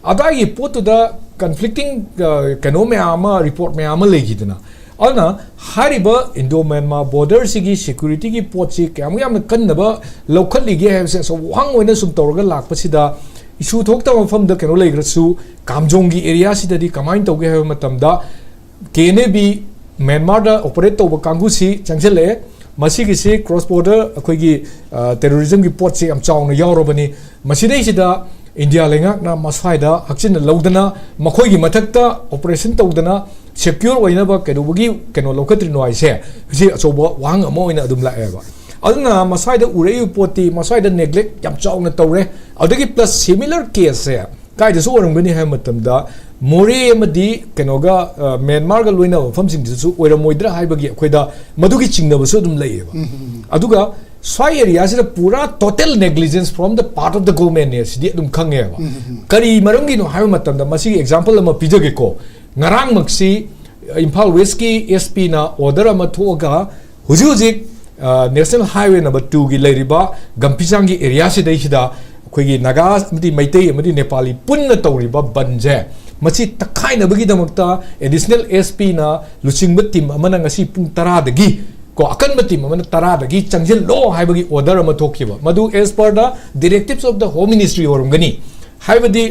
ꯑꯗꯥꯏꯒꯤ ꯄꯣꯠꯇꯨꯗ ꯀꯟꯐ꯭ꯂꯤꯛꯇꯤꯡ, ꯑ, ꯀꯩꯅꯣ ꯃꯌꯥꯝ ꯑꯃ, ꯔꯤꯄꯣꯔꯠ ꯃꯌꯥꯝ ꯑꯃ ꯂꯩꯈꯤꯗꯅ꯫ ꯑꯗꯨꯅ ꯍꯥꯏꯔꯤꯕ ꯏꯟꯗꯣ ꯃ꯭ꯌꯥꯟꯃꯥꯔ ꯕꯣꯔꯗꯔꯁꯤꯒꯤ ꯁꯦꯀ꯭ꯌꯨꯔꯤꯇꯤꯒꯤ ꯄꯣꯠꯁꯤ ꯀꯌꯥꯃꯨꯛ ꯌꯥꯝꯅ ꯀꯟꯅꯕ ꯂꯧꯈꯠꯂꯤꯒꯦ ꯍꯥꯏꯕꯁꯦ ꯑꯆꯧꯕ ꯋꯥꯍꯪ ꯑꯣꯏꯅ ꯁꯨꯝ ꯇꯧꯔꯒ ꯂꯥꯛꯄꯁꯤꯗ, ꯏꯁꯨ ꯊꯣꯛꯇꯕ ꯃꯐꯝꯗ ꯀꯩꯅꯣ ꯂꯩꯈ꯭ꯔꯁꯨ, ꯀꯥꯝꯖꯣꯡꯒꯤ ꯑꯦꯔꯤꯌꯥꯁꯤꯗꯗꯤ ꯀꯃꯥꯏꯅ ꯇꯧꯒꯦ ꯍꯥꯏꯕ ꯃꯇꯝꯗ, ꯀꯦ ꯑꯦꯟ ꯑꯦ ꯕꯤ ꯃ꯭ꯌꯥꯟꯃꯥꯔꯗ ꯑꯣꯄꯔꯦꯠ ꯇꯧꯕ ꯀꯥꯡꯕꯨꯁꯤ ꯆꯪꯁꯤꯜꯂꯛꯑꯦ꯫ ꯃꯁꯤꯒꯤꯁꯤ ꯀ꯭ꯔꯣꯁ ꯕꯣꯔꯗꯔ ꯑꯩꯈꯣꯏꯒꯤ, ꯑ, ꯇꯦꯔꯣꯔꯤꯖꯝꯒꯤ ꯄꯣꯠꯁꯤ ꯌꯥꯝ ꯆꯥꯎꯅ ꯌꯥꯎꯔꯕꯅꯤ꯫ ꯃꯁꯤꯗꯩꯁꯤꯗ ꯏꯟꯗꯤꯌꯥ ꯂꯩꯉꯥꯛꯅ ꯃꯁ꯭ꯋꯥꯏꯗ ꯍꯛꯆꯤꯟꯅ ꯂꯧꯗꯅ, ꯃꯈꯣꯏꯒꯤ ꯃꯊꯛꯇ ꯑꯣꯄꯔꯦꯁꯟ ꯇꯧꯗꯅ ꯁꯦꯀ꯭ꯌꯣꯔ ꯑꯣꯏꯅꯕ ꯀꯩꯗꯧꯕꯒꯤ ꯀꯩꯅꯣ ꯂꯧꯈꯠꯇ꯭ꯔꯤꯅꯣ ꯍꯥꯏꯁꯦ, ꯁꯤ ꯑꯆꯧꯕ ꯋꯥꯍꯪ ꯑꯃ ꯑꯣꯏꯅ ꯑꯗꯨꯝ ꯂꯥꯛꯑꯦꯕ꯫ ꯑꯗꯨꯅ ꯃꯁ꯭ꯋꯥꯏꯗ ꯎꯔꯛꯏꯕ ꯄꯣꯠꯇꯤ, ꯃꯁ꯭ꯋꯥꯏꯗ ꯅꯦꯒ꯭ꯂꯦꯛ ꯌꯥꯝ ꯆꯥꯎꯅ ꯇꯧꯔꯦ꯫ ꯑꯗꯨꯗꯒꯤ ꯄ꯭ꯂꯁ ꯁꯤꯃꯤꯂꯔ ꯀꯦꯁꯁꯦ ꯀꯥꯏꯗꯁꯨ ꯑꯣꯏꯔꯝꯒꯅꯤ ꯍꯥꯏꯕ ꯃꯇꯝꯗ, ꯃꯣꯔꯦ ꯑꯃꯗꯤ ꯀꯩꯅꯣꯒ, ꯑ, ꯃ꯭ꯌꯥꯟꯃꯥꯔꯒ ꯂꯣꯏꯅꯕ ꯃꯐꯝꯁꯤꯡꯗꯁꯨ ꯑꯣꯏꯔꯝꯃꯣꯏꯗ꯭ꯔꯥ ꯍꯥꯏꯕꯒꯤ ꯑꯩꯈꯣꯏꯗ ꯃꯗꯨꯒꯤ ꯆꯤꯡꯅꯕꯁꯨ ꯑꯗꯨꯝ ꯂꯩꯌꯦꯕ꯫ ꯑꯗꯨꯒ ꯁ꯭ꯋꯥꯏ ꯑꯦꯔꯤꯌꯥꯁꯤꯗ ꯄꯨꯔꯥ total negligence from the part of the government ꯅꯦ ꯁꯤꯗꯤ ꯑꯗꯨꯝ ꯈꯪꯉꯦꯕ꯫ ꯀꯔꯤ ꯃꯔꯝꯒꯤꯅꯣ ꯍꯥꯏꯕ ꯃꯇꯝꯗ, ꯃꯁꯤꯒꯤ ꯑꯦꯛꯖꯥꯝꯄꯜ ꯑꯃ ꯄꯤꯖꯒꯦꯀꯣ꯫ ꯉꯔꯥꯡꯃꯛꯁꯤ ꯏꯝꯐꯥꯜ ꯋꯦꯁꯀꯤ ꯑꯦꯁ ꯄꯤꯅ ꯑꯣꯔꯗꯔ ꯑꯃ ꯊꯣꯛꯑꯒ, ꯍꯧꯖꯤꯛ ꯍꯧꯖꯤꯛ, ꯑ, ꯅꯦꯁꯅꯦꯜ ꯍꯥꯏꯋꯦ ꯅꯝꯕꯔ ꯇꯨꯒꯤ ꯂꯩꯔꯤꯕ ꯒꯝꯐꯤꯁꯥꯡꯒꯤ ꯑꯦꯔꯤꯌꯥꯁꯤꯗꯩꯁꯤꯗ ꯑꯩꯈꯣꯏꯒꯤ ꯅꯥꯒꯥ ꯑꯃꯗꯤ ꯃꯩꯇꯩ ꯑꯃꯗꯤ ꯅꯦꯄꯥꯂꯤ ꯄꯨꯟꯅ ꯇꯧꯔꯤꯕ ꯕꯟꯁꯦ, ꯃꯁꯤ ꯇꯛꯈꯥꯏꯅꯕꯒꯤꯗꯃꯛꯇ ꯑꯦꯗꯤꯁꯅꯦꯜ ꯑꯦꯁ ꯄꯤꯅ ꯂꯨꯆꯤꯡꯕ ꯇꯤꯝ ꯑꯃꯅ ꯉꯁꯤ ꯄꯨꯡ ꯇꯔꯥꯗꯒꯤ, ꯀꯣ, ꯑꯀꯟꯕ ꯇꯤꯝ ꯑꯃꯅ ꯇꯔꯥꯗꯒꯤ ꯆꯪꯁꯤꯜꯂꯣ ꯍꯥꯏꯕꯒꯤ ꯑꯣꯔꯗꯔ ꯑꯃ ꯊꯣꯛꯈꯤꯕ꯫ ꯃꯗꯨ as per the directives of the Home Ministry ꯑꯣꯏꯔꯝꯒꯅꯤ꯫ ꯍꯥꯏꯕꯗꯤ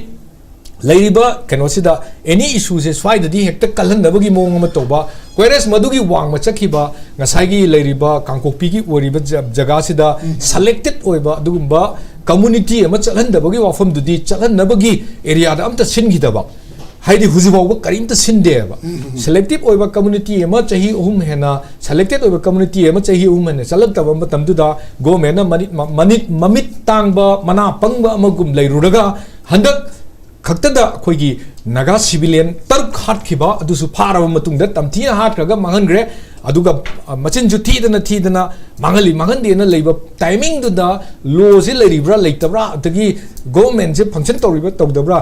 ꯂꯩꯔꯤꯕ ꯀꯩꯅꯣꯁꯤꯗ ꯑꯦꯅꯤ ꯏꯁꯨꯁꯦ ꯁ꯭ꯋꯥꯏꯗꯗꯤ ꯍꯦꯛꯇ ꯀꯜꯍꯟꯅꯕꯒꯤ ꯃꯑꯣꯡ ꯑꯃ ꯇꯧꯕ, whereas ꯃꯗꯨꯒꯤ ꯋꯥꯡꯃ ꯆꯠꯈꯤꯕ ꯉꯁꯥꯏꯒꯤ ꯂꯩꯔꯤꯕ ꯀꯥꯡꯄꯣꯛꯄꯤꯒꯤ ꯑꯣꯏꯔꯤꯕ ꯖ-, ꯖꯒꯥꯁꯤꯗ ꯁꯦꯂꯦꯛꯇꯦꯠ ꯑꯣꯏꯕ ꯑꯗꯨꯒꯨꯝꯕ ꯀꯝꯃꯨꯅꯤꯇꯤ ꯑꯃ ꯆꯠꯍꯟꯗꯕꯒꯤ ꯋꯥꯐꯝꯗꯨꯗꯤ ꯆꯠꯍꯟꯅꯕꯒꯤ ꯑꯦꯔꯤꯌꯥꯗ ꯑꯝꯇ ꯁꯤꯟꯈꯤꯗꯕ꯫ ꯍꯥꯏꯗꯤ ꯍꯧꯖꯤꯛ ꯐꯥꯎꯕ ꯀꯔꯤꯝꯇ ꯁꯤꯟꯗꯦꯕ꯫ ꯁꯦꯂꯦꯛꯇꯤꯞ ꯑꯣꯏꯕ ꯀꯝꯃꯨꯅꯤꯇꯤ ꯑꯃ ꯆꯍꯤ ꯑꯍꯨꯝ ꯍꯦꯟꯅ, ꯁꯦꯂꯦꯛꯇꯦꯠ ꯑꯣꯏꯕ ꯀꯝꯃꯨꯅꯤꯇꯤ ꯑꯃ ꯆꯍꯤ ꯑꯍꯨꯝ ꯍꯦꯟꯅ ꯆꯠꯂꯛꯇꯕ ꯃꯇꯝꯗꯨꯗ ꯒꯣꯔꯃꯦꯟꯅ ꯃꯅꯤꯠ-, ꯃ-, ꯃꯅꯤꯠ-, ꯃꯃꯤꯠ ꯇꯥꯡꯕ, ꯃꯅꯥ ꯄꯪꯕ ꯑꯃꯒꯨꯝ ꯂꯩꯔꯨꯔꯒ ꯍꯟꯗꯛ ꯈꯛꯇꯗ ꯑꯩꯈꯣꯏꯒꯤ ꯅꯥꯒꯥ ꯁꯤꯚꯤꯂꯤꯌꯟ ꯇꯔꯨꯛ ꯍꯥꯠꯈꯤꯕ, ꯑꯗꯨꯁꯨ ꯐꯥꯔꯕ ꯃꯇꯨꯡꯗ ꯇꯝꯊꯤꯅ ꯍꯥꯠꯈ꯭ꯔꯒ ꯃꯥꯡꯍꯟꯈ꯭ꯔꯦ꯫ ꯑꯗꯨꯒ, ꯑ, ꯃꯆꯤꯟꯁꯨ ꯊꯤꯗꯅ ꯊꯤꯗꯅ ꯃꯥꯡꯍꯜꯂꯤ ꯃꯥꯡꯍꯟꯗꯦꯅ ꯂꯩꯕ ꯇꯥꯏꯃꯤꯡꯗꯨꯗ ꯂꯣꯁꯤ ꯂꯩꯔꯤꯕ꯭ꯔꯥ ꯂꯩꯇꯕ꯭ꯔꯥ, ꯑꯗꯒꯤ ꯒꯣꯔꯃꯦꯟꯁꯦ ꯐꯪꯁꯟ ꯇꯧꯔꯤꯕ꯭ꯔꯥ ꯇꯧꯗꯕ꯭ꯔꯥ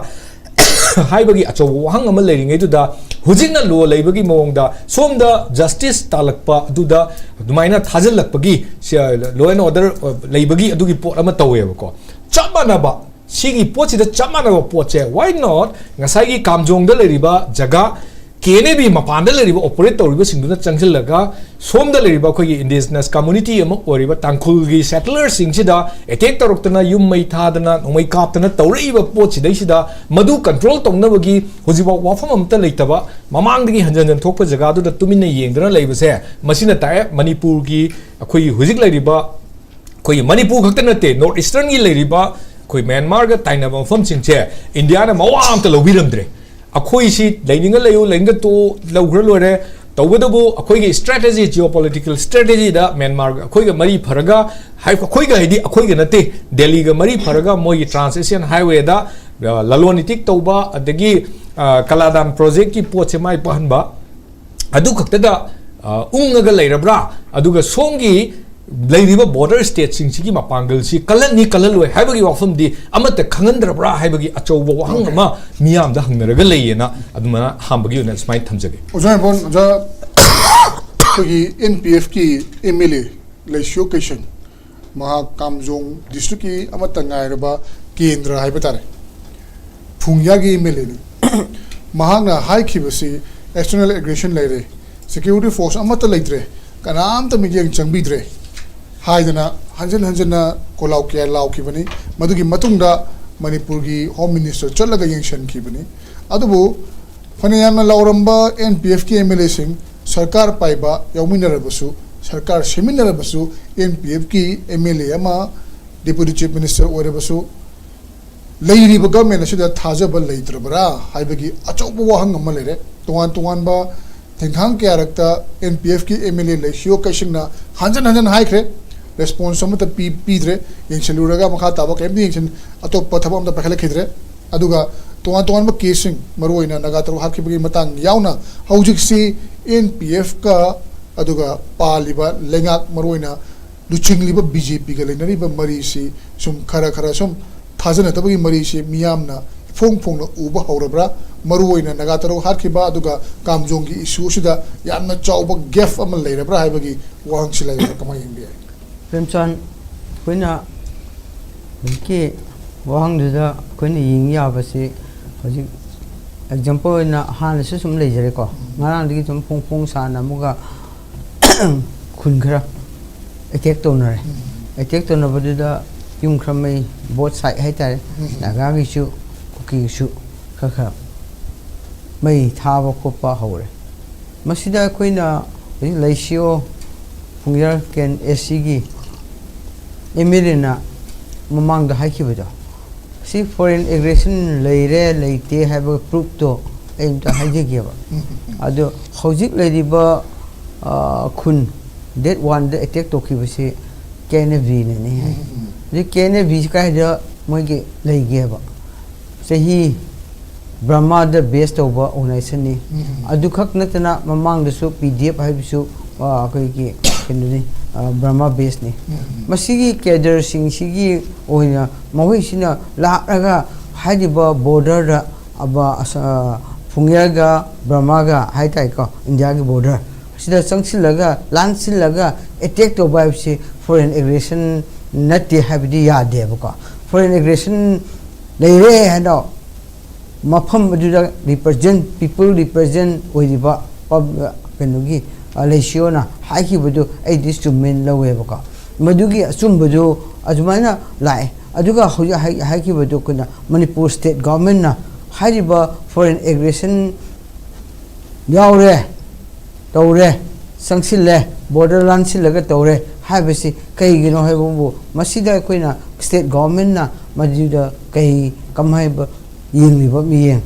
ꯍꯥꯏꯕꯒꯤ ꯑꯆꯧꯕ ꯋꯥꯍꯪ ꯑꯃ ꯂꯩꯔꯤꯉꯩꯗꯨꯗ, ꯍꯧꯖꯤꯛꯅ ꯂꯣ ꯂꯩꯕꯒꯤ ꯃꯑꯣꯡꯗ ꯁꯣꯝꯗ ꯖꯁꯇꯤꯁ ꯇꯥꯜꯂꯛꯄ ꯑꯗꯨꯗ ꯑꯗꯨꯃꯥꯏꯅ ꯊꯥꯖꯤꯜꯂꯛꯄꯒꯤ, ꯁꯤ, ꯂꯣ ꯑꯦꯟ ꯑꯣꯔꯗꯔ ꯂꯩꯕꯒꯤ ꯑꯗꯨꯒꯤ ꯄꯣꯠ ꯑꯃ ꯇꯧꯋꯦꯕꯀꯣ꯫ ꯆꯞ ꯃꯥꯟꯅꯕ ꯁꯤꯒꯤ ꯄꯣꯠꯁꯤꯗ ꯆꯞ ꯃꯥꯟꯅꯕ ꯄꯣꯠꯁꯦ, why not ꯉꯁꯥꯏꯒꯤ ꯀꯥꯝꯖꯣꯡꯗ ꯂꯩꯔꯤꯕ ꯖꯒꯥ, ꯀꯦ ꯑꯦꯟ ꯑꯦ ꯕꯤ ꯃꯄꯥꯟꯗ ꯂꯩꯔꯤꯕ ꯑꯣꯄꯔꯦꯠ ꯇꯧꯔꯤꯕꯁꯤꯡꯗꯨꯅ ꯆꯪꯁꯤꯜꯂꯒ ꯁꯣꯝꯗ ꯂꯩꯔꯤꯕ ꯑꯩꯈꯣꯏꯒꯤ ꯏꯟꯗꯤꯖꯤꯅꯁ ꯀꯝꯃꯨꯅꯤꯇꯤ ꯑꯃ ꯑꯣꯏꯔꯤꯕ ꯇꯥꯡꯈꯨꯜꯒꯤ ꯁꯦꯇꯂꯔꯁꯤꯡꯁꯤꯗ ꯑꯦꯇꯦꯛ ꯇꯧꯔꯛꯇꯅ, ꯌꯨꯝ ꯃꯩ ꯊꯥꯗꯅ, ꯅꯣꯡꯃꯩ ꯀꯥꯞꯇꯅ ꯇꯧꯔꯛꯏꯕ ꯄꯣꯠꯁꯤꯗꯩꯁꯤꯗ ꯃꯗꯨ ꯀꯟꯇ꯭ꯔꯣꯜ ꯇꯧꯅꯕꯒꯤ ꯍꯧꯖꯤꯛꯐꯥꯎ ꯋꯥꯐꯝ ꯑꯃꯠꯇ ꯂꯩꯇꯕ, ꯃꯃꯥꯡꯗꯒꯤ ꯍꯟꯖꯟ ꯍꯟꯖꯟ ꯊꯣꯛꯄ ꯖꯒꯥꯗꯨꯗ ꯇꯨꯃꯤꯟꯅ ꯌꯦꯡꯗꯅ ꯂꯩꯕꯁꯦ, ꯃꯁꯤꯅ ꯇꯥꯛꯑꯦ ꯃꯅꯤꯄꯨꯔꯒꯤ ꯑꯩꯈꯣꯏꯒꯤ ꯍꯧꯖꯤꯛ ꯂꯩꯔꯤꯕ ꯑꯩꯈꯣꯏꯒꯤ ꯃꯅꯤꯄꯨꯔ ꯈꯛꯇ ꯅꯠꯇꯦ, ꯅꯣꯔꯠ ꯏꯁꯇꯔꯟꯒꯤ ꯂꯩꯔꯤꯕ ꯑꯩꯈꯣꯏ ꯃ꯭ꯌꯥꯟꯃꯥꯔꯒ ꯇꯥꯏꯅꯕ ꯃꯐꯝꯁꯤꯡꯁꯦ ꯏꯟꯗꯤꯌꯥꯅ ꯃꯋꯥ ꯑꯝꯇ ꯂꯧꯕꯤꯔꯝꯗ꯭ꯔꯦ꯫ ꯑꯩꯈꯣꯏꯁꯤ ꯂꯩꯅꯤꯡꯉ ꯂꯩꯌꯨ, ꯂꯩꯅꯤꯡꯉ ꯇꯣꯛꯎ, ꯂꯧꯈ꯭ꯔ ꯂꯣꯏꯔꯦ꯫ ꯇꯧꯕꯇꯕꯨ ꯑꯩꯈꯣꯏꯒꯤ strategy, geopolitical strategyꯗ ꯃ꯭ꯌꯥꯟꯃꯥꯔꯒ ꯑꯩꯈꯣꯏꯒ ꯃꯔꯤ ꯐꯔꯒ, ꯍꯥꯏ-, ꯑꯩꯈꯣꯏꯒ ꯍꯥꯏꯗꯤ ꯑꯩꯈꯣꯏꯒ ꯅꯠꯇꯦ, ꯗꯦꯜꯂꯤꯒ ꯃꯔꯤ ꯐꯔꯒ ꯃꯣꯏꯒꯤ Trans Asian Highwayꯗ, ꯑ, ꯂꯂꯣꯟ ꯏꯇꯤꯛ ꯇꯧꯕ, ꯑꯗꯒꯤ, ꯑ, ꯀꯂꯥꯗꯥꯟ projectꯀꯤ ꯄꯣꯠꯁꯦ ꯃꯥꯏ ꯄꯥꯛꯍꯟꯕ, ꯑꯗꯨ ꯈꯛꯇꯗ, ꯑ, ꯎꯪꯉꯒ ꯂꯩꯔꯕ꯭ꯔꯥ? ꯑꯗꯨꯒ ꯁꯣꯝꯒꯤ ꯂꯩꯔꯤꯕ border stateꯁꯤꯡꯁꯤꯒꯤ ꯃꯄꯥꯡꯒꯜꯁꯤ ꯀꯜꯍꯟꯅꯤ ꯀꯜꯍꯜꯂꯣꯏ ꯍꯥꯏꯕꯒꯤ ꯋꯥꯐꯝꯗꯤ ꯑꯃꯠꯇ ꯈꯪꯍꯟꯗ꯭ꯔꯕ꯭ꯔꯥ ꯍꯥꯏꯕꯒꯤ ꯑꯆꯧꯕ ꯋꯥꯍꯪ ꯑꯃ ꯃꯤꯌꯥꯝꯗ ꯍꯪꯅꯔꯒ ꯂꯩꯌꯦꯅ ꯑꯗꯨꯃꯥꯏꯅ ꯑꯍꯥꯟꯕꯒꯤ ꯑꯣꯏꯅ ꯁꯨꯃꯥꯏꯅ ꯊꯝꯖꯒꯦ꯫ ꯑꯣꯖꯥ ꯏꯕꯣꯟ, ꯑꯣꯖꯥ, ꯑꯩꯈꯣꯏꯒꯤ NPFꯀꯤ MLA ꯂꯩꯁꯤꯌꯣ ꯀꯩꯁꯟ, ꯃꯍꯥꯛ ꯀꯥꯝꯖꯣꯡ districtꯀꯤ ꯑꯃꯠꯇ ꯉꯥꯏꯔꯕ ꯀꯦꯟꯗ꯭ꯔ ꯍꯥꯏꯕ ꯇꯥꯔꯦ, ꯐꯨꯡꯌꯥꯒꯤ MLAꯅꯤ꯫ ꯃꯍꯥꯛꯅ ꯍꯥꯏꯈꯤꯕꯁꯤ external aggression ꯂꯩꯔꯦ, security force ꯑꯃꯠꯇ ꯂꯩꯇ꯭ꯔꯦ, ꯀꯅꯥꯝꯇ ꯃꯤꯠꯌꯦꯡ ꯆꯪꯕꯤꯗ꯭ꯔꯦ ꯍꯥꯏꯗꯅ ꯍꯟꯖꯤꯟ ꯍꯟꯖꯤꯟꯅ ꯀꯣꯂꯥꯎ ꯀꯌꯥ ꯂꯥꯎꯈꯤꯕꯅꯤ꯫ ꯃꯗꯨꯒꯤ ꯃꯇꯨꯡꯗ ꯃꯅꯤꯄꯨꯔꯒꯤ Home Minister ꯆꯠꯂꯒ ꯌꯦꯡꯁꯤꯟꯈꯤꯕꯅꯤ꯫ ꯑꯗꯨꯕꯨ ꯐꯅ ꯌꯥꯝꯅ ꯂꯥꯎꯔꯝꯕ NPFꯀꯤ MLAꯁꯤꯡ, ꯁꯔꯀꯥꯔ ꯄꯥꯏꯕ ꯌꯥꯎꯃꯤꯟꯅꯔꯕꯁꯨ, ꯁꯔꯀꯥꯔ ꯁꯦꯝꯃꯤꯟꯅꯔꯕꯁꯨ, NPFꯀꯤ MLA ꯑꯃ Deputy Chief Minister ꯑꯣꯏꯔꯕꯁꯨ, ꯂꯩꯔꯤꯕ government ꯑꯁꯤꯗ ꯊꯥꯖꯕ ꯂꯩꯇ꯭ꯔꯕ꯭ꯔꯥ ꯍꯥꯏꯕꯒꯤ ꯑꯆꯧꯕ ꯋꯥꯍꯪ ꯑꯃ ꯂꯩꯔꯦ꯫ ꯇꯣꯉꯥꯟ ꯇꯣꯉꯥꯟꯕ ꯊꯦꯡꯈꯥꯡ ꯀꯌꯥꯔꯛꯇ NPFꯀꯤ MLA ꯂꯩꯁꯤꯌꯣ ꯀꯩꯁꯤꯡꯅ ꯍꯟꯖꯟ ꯍꯟꯖꯟ ꯍꯥꯏꯈ꯭ꯔꯦ, response ꯑꯃꯠꯇ ꯄꯤ-, ꯄꯤꯗ꯭ꯔꯦ꯫ ꯌꯦꯡꯁꯤꯜꯂꯨꯔꯒ ꯃꯈꯥ ꯇꯥꯕ ꯀꯔꯤꯝꯇ ꯌꯦꯡꯁꯤꯟ-, ꯑꯇꯣꯞꯄ ꯊꯕꯛ ꯑꯃꯠꯇ ꯄꯥꯏꯈꯠꯂꯛꯈꯤꯗ꯭ꯔꯦ꯫ ꯑꯗꯨꯒ ꯇꯣꯉꯥꯟ ꯇꯣꯉꯥꯟꯕ caseꯁꯤꯡ, ꯃꯔꯨꯑꯣꯏꯅ ꯅꯥꯒꯥ ꯇꯔꯨꯛ ꯍꯥꯠꯈꯤꯕꯒꯤ ꯃꯇꯥꯡ ꯌꯥꯎꯅ, ꯍꯧꯖꯤꯛꯁꯤ NPFꯀ ꯑꯗꯨꯒ ꯄꯥꯜꯂꯤꯕ ꯂꯩꯉꯥꯛ, ꯃꯔꯨꯑꯣꯏꯅ ꯂꯨꯆꯤꯡꯂꯤꯕ BJPꯒ ꯂꯩꯅꯔꯤꯕ ꯃꯔꯤꯁꯤ ꯁꯨꯝ ꯈꯔ ꯈꯔ ꯁꯨꯝ ꯊꯥꯖꯅꯗꯕꯒꯤ ꯃꯔꯤꯁꯤ ꯃꯤꯌꯥꯝꯅ ꯏꯐꯣꯡ ꯐꯣꯡꯅ ꯎꯕ ꯍꯧꯔꯕ꯭ꯔꯥ? ꯃꯔꯨꯑꯣꯏꯅ ꯅꯥꯒꯥ ꯇꯔꯨꯛ ꯍꯥꯠꯈꯤꯕ ꯑꯗꯨꯒ ꯀꯥꯝꯖꯣꯡꯒꯤ issue ꯑꯁꯤꯗ ꯌꯥꯝꯅ ꯆꯥꯎꯕ gap ꯑꯃ ꯂꯩꯔꯕ꯭ꯔꯥ ꯍꯥꯏꯕꯒꯤ ꯋꯥꯍꯪꯁꯤ ꯂꯩꯔꯕ꯭ꯔꯥ? ꯀꯃꯥꯏꯅ ꯌꯦꯡꯕ ꯌꯥꯏ? ꯄ꯭ꯔꯦꯝꯆꯥꯟ, ꯑꯩꯈꯣꯏꯅ ꯍꯧꯖꯤꯛꯀꯤ ꯋꯥꯍꯪꯗꯨꯗ ꯑꯩꯈꯣꯏꯅ ꯌꯦꯡ ꯌꯥꯕꯁꯤ, ꯍꯧꯖꯤꯛ example ꯑꯣꯏꯅ ꯍꯥꯟꯅꯁꯨ ꯁꯨꯝ ꯂꯩꯖꯔꯦꯀꯣ, ꯉꯔꯥꯡꯗꯒꯤ ꯁꯨꯝ ꯐꯣꯡ ꯐꯣꯡ ꯁꯥꯅ ꯑꯃꯨꯛꯀ ꯈꯨꯟ ꯈꯔ attack ꯇꯧꯅꯔꯦ꯫ Attack ꯇꯧꯅꯕꯗꯨꯗ ꯌꯨꯝ ꯈꯔ ꯃꯩ, both side ꯍꯥꯏꯇꯥꯔꯦ, ꯅꯥꯒꯥꯒꯤꯁꯨ ꯀꯨꯀꯤꯒꯤꯁꯨ ꯈꯔ ꯈꯔ ꯃꯩ ꯊꯥꯕ ꯈꯣꯠꯄ ꯍꯧꯔꯦ꯫ ꯃꯁꯤꯗ ꯑꯩꯈꯣꯏꯅ ꯍꯧꯖꯤꯛ ꯂꯩꯁꯤꯌꯣ ꯐꯨꯡꯌꯥꯔ ꯀꯦꯟ ꯑꯦꯁ ꯁꯤꯒꯤ MLAꯅ ꯃꯃꯥꯡꯗ ꯍꯥꯏꯈꯤꯕꯗꯣ, ꯁꯤ foreign aggression ꯂꯩꯔꯦ ꯂꯩꯇꯦ ꯍꯥꯏꯕ proofꯇꯣ ꯑꯩ ꯑꯝꯇ ꯍꯥꯏꯖꯒꯦꯕ꯫ ꯑꯗꯣ ꯍꯧꯖꯤꯛ ꯂꯩꯔꯤꯕ, ꯑ, ꯈꯨꯟ ꯗꯦꯠ ꯋꯥꯟꯗ ꯑꯦꯇꯦꯛ ꯇꯧꯈꯤꯕꯁꯤ ꯀꯦ ꯑꯦꯟ ꯑꯦꯐ ꯖꯤꯅꯅꯤ ꯍꯥꯏ꯫ ꯍꯧꯖꯤꯛ ꯀꯦ ꯑꯦꯟ ꯑꯦꯐ ꯖꯤꯁꯤ ꯀꯥꯏꯗ ꯃꯣꯏꯒꯤ ꯂꯩꯒꯦꯕ? ꯆꯍꯤ ꯕ꯭ꯔꯍꯃꯥꯗ ꯕꯦꯁ ꯇꯧꯕ ꯑꯣꯔꯒꯅꯥꯏꯖꯦꯁꯟꯅꯤ꯫ ꯑꯗꯨꯈꯛ ꯅꯠꯇꯅ ꯃꯃꯥꯡꯗꯁꯨ ꯄꯤ ꯗꯤ ꯑꯦꯐ ꯍꯥꯏꯕꯁꯨ, ꯑ, ꯑꯩꯈꯣꯏꯒꯤ ꯀꯩꯅꯣꯅꯤ, ꯑ, ꯕ꯭ꯔꯍꯃꯥ ꯕꯦꯁꯅꯤ꯫ ꯃꯁꯤꯒꯤ ꯀꯦꯗꯔꯁꯤꯡꯁꯤꯒꯤ ꯑꯣꯏꯅ ꯃꯈꯣꯏꯁꯤꯅ ꯂꯥꯛꯂꯒ ꯍꯥꯏꯔꯤꯕ ꯕꯣꯔꯗꯔꯗ ꯑꯕ-, ꯑꯁ-, ꯐꯨꯡꯌꯥꯒ ꯕ꯭ꯔꯍꯃꯥꯒ ꯍꯥꯏ ꯇꯥꯏꯀꯣ, ꯏꯟꯗꯤꯌꯥꯒꯤ ꯕꯣꯔꯗꯔ ꯑꯁꯤꯗ ꯆꯪꯁꯤꯜꯂꯒ, ꯂꯥꯟꯁꯤꯜꯂꯒ ꯑꯦꯇꯦꯛ ꯇꯧꯕ ꯍꯥꯏꯕꯁꯤ ꯐꯣꯔꯦꯟ ꯑꯦꯒ꯭ꯔꯦꯁꯟ ꯅꯠꯇꯦ ꯍꯥꯏꯕꯗꯤ ꯌꯥꯗꯦꯕꯀꯣ꯫ ꯐꯣꯔꯦꯟ ꯑꯦꯒ꯭ꯔꯦꯁꯟ ꯂꯩꯔꯦ ꯍꯥꯏꯅ ꯃꯐꯝ ꯑꯗꯨꯗ ꯔꯤꯄ꯭ꯔꯖꯦꯟ, ꯄꯤꯄꯜ ꯔꯤꯄ꯭ꯔꯖꯦꯟ ꯑꯣꯏꯔꯤꯕ ꯄꯕ-, ꯀꯩꯅꯣꯒꯤ, ꯑ, ꯂꯩꯁꯤꯌꯣꯅ ꯍꯥꯏꯈꯤꯕꯗꯨ ꯑꯩꯗꯤ ꯆꯨꯝꯃꯦꯅ ꯂꯧꯋꯦꯕꯀꯣ꯫ ꯃꯗꯨꯒꯤ ꯑꯆꯨꯝꯕꯗꯨ ꯑꯗꯨꯃꯥꯏꯅ ꯂꯥꯛꯑꯦ꯫ ꯑꯗꯨꯒ ꯍꯧꯖꯤꯛ ꯍꯥꯏ-, ꯍꯥꯏꯈꯤꯕꯗꯨ ꯑꯩꯈꯣꯏꯅ ꯃꯅꯤꯄꯨꯔ ꯁ꯭ꯇꯦꯠ ꯒꯚꯔꯟꯃꯦꯟꯠꯅ ꯍꯥꯏꯔꯤꯕ ꯐꯣꯔꯦꯟ ꯑꯦꯒ꯭ꯔꯦꯁꯟ ꯌꯥꯎꯔꯦ, ꯇꯧꯔꯦ, ꯆꯪꯁꯤꯜꯂꯦ, ꯕꯣꯔꯗꯔ ꯂꯥꯟꯁꯤꯜꯂꯒ ꯇꯧꯔꯦ ꯍꯥꯏꯕꯁꯤ ꯀꯩꯒꯤꯅꯣ ꯍꯥꯏꯕꯕꯨ, ꯃꯁꯤꯗ ꯑꯩꯈꯣꯏꯅ ꯁ꯭ꯇꯦꯠ ꯒꯚꯔꯟꯃꯦꯟꯠꯅ ꯃꯗꯨꯗ ꯀꯩ ꯀꯃꯥꯏꯕ ꯌꯦꯡꯂꯤꯕ ꯃꯤꯠꯌꯦꯡ,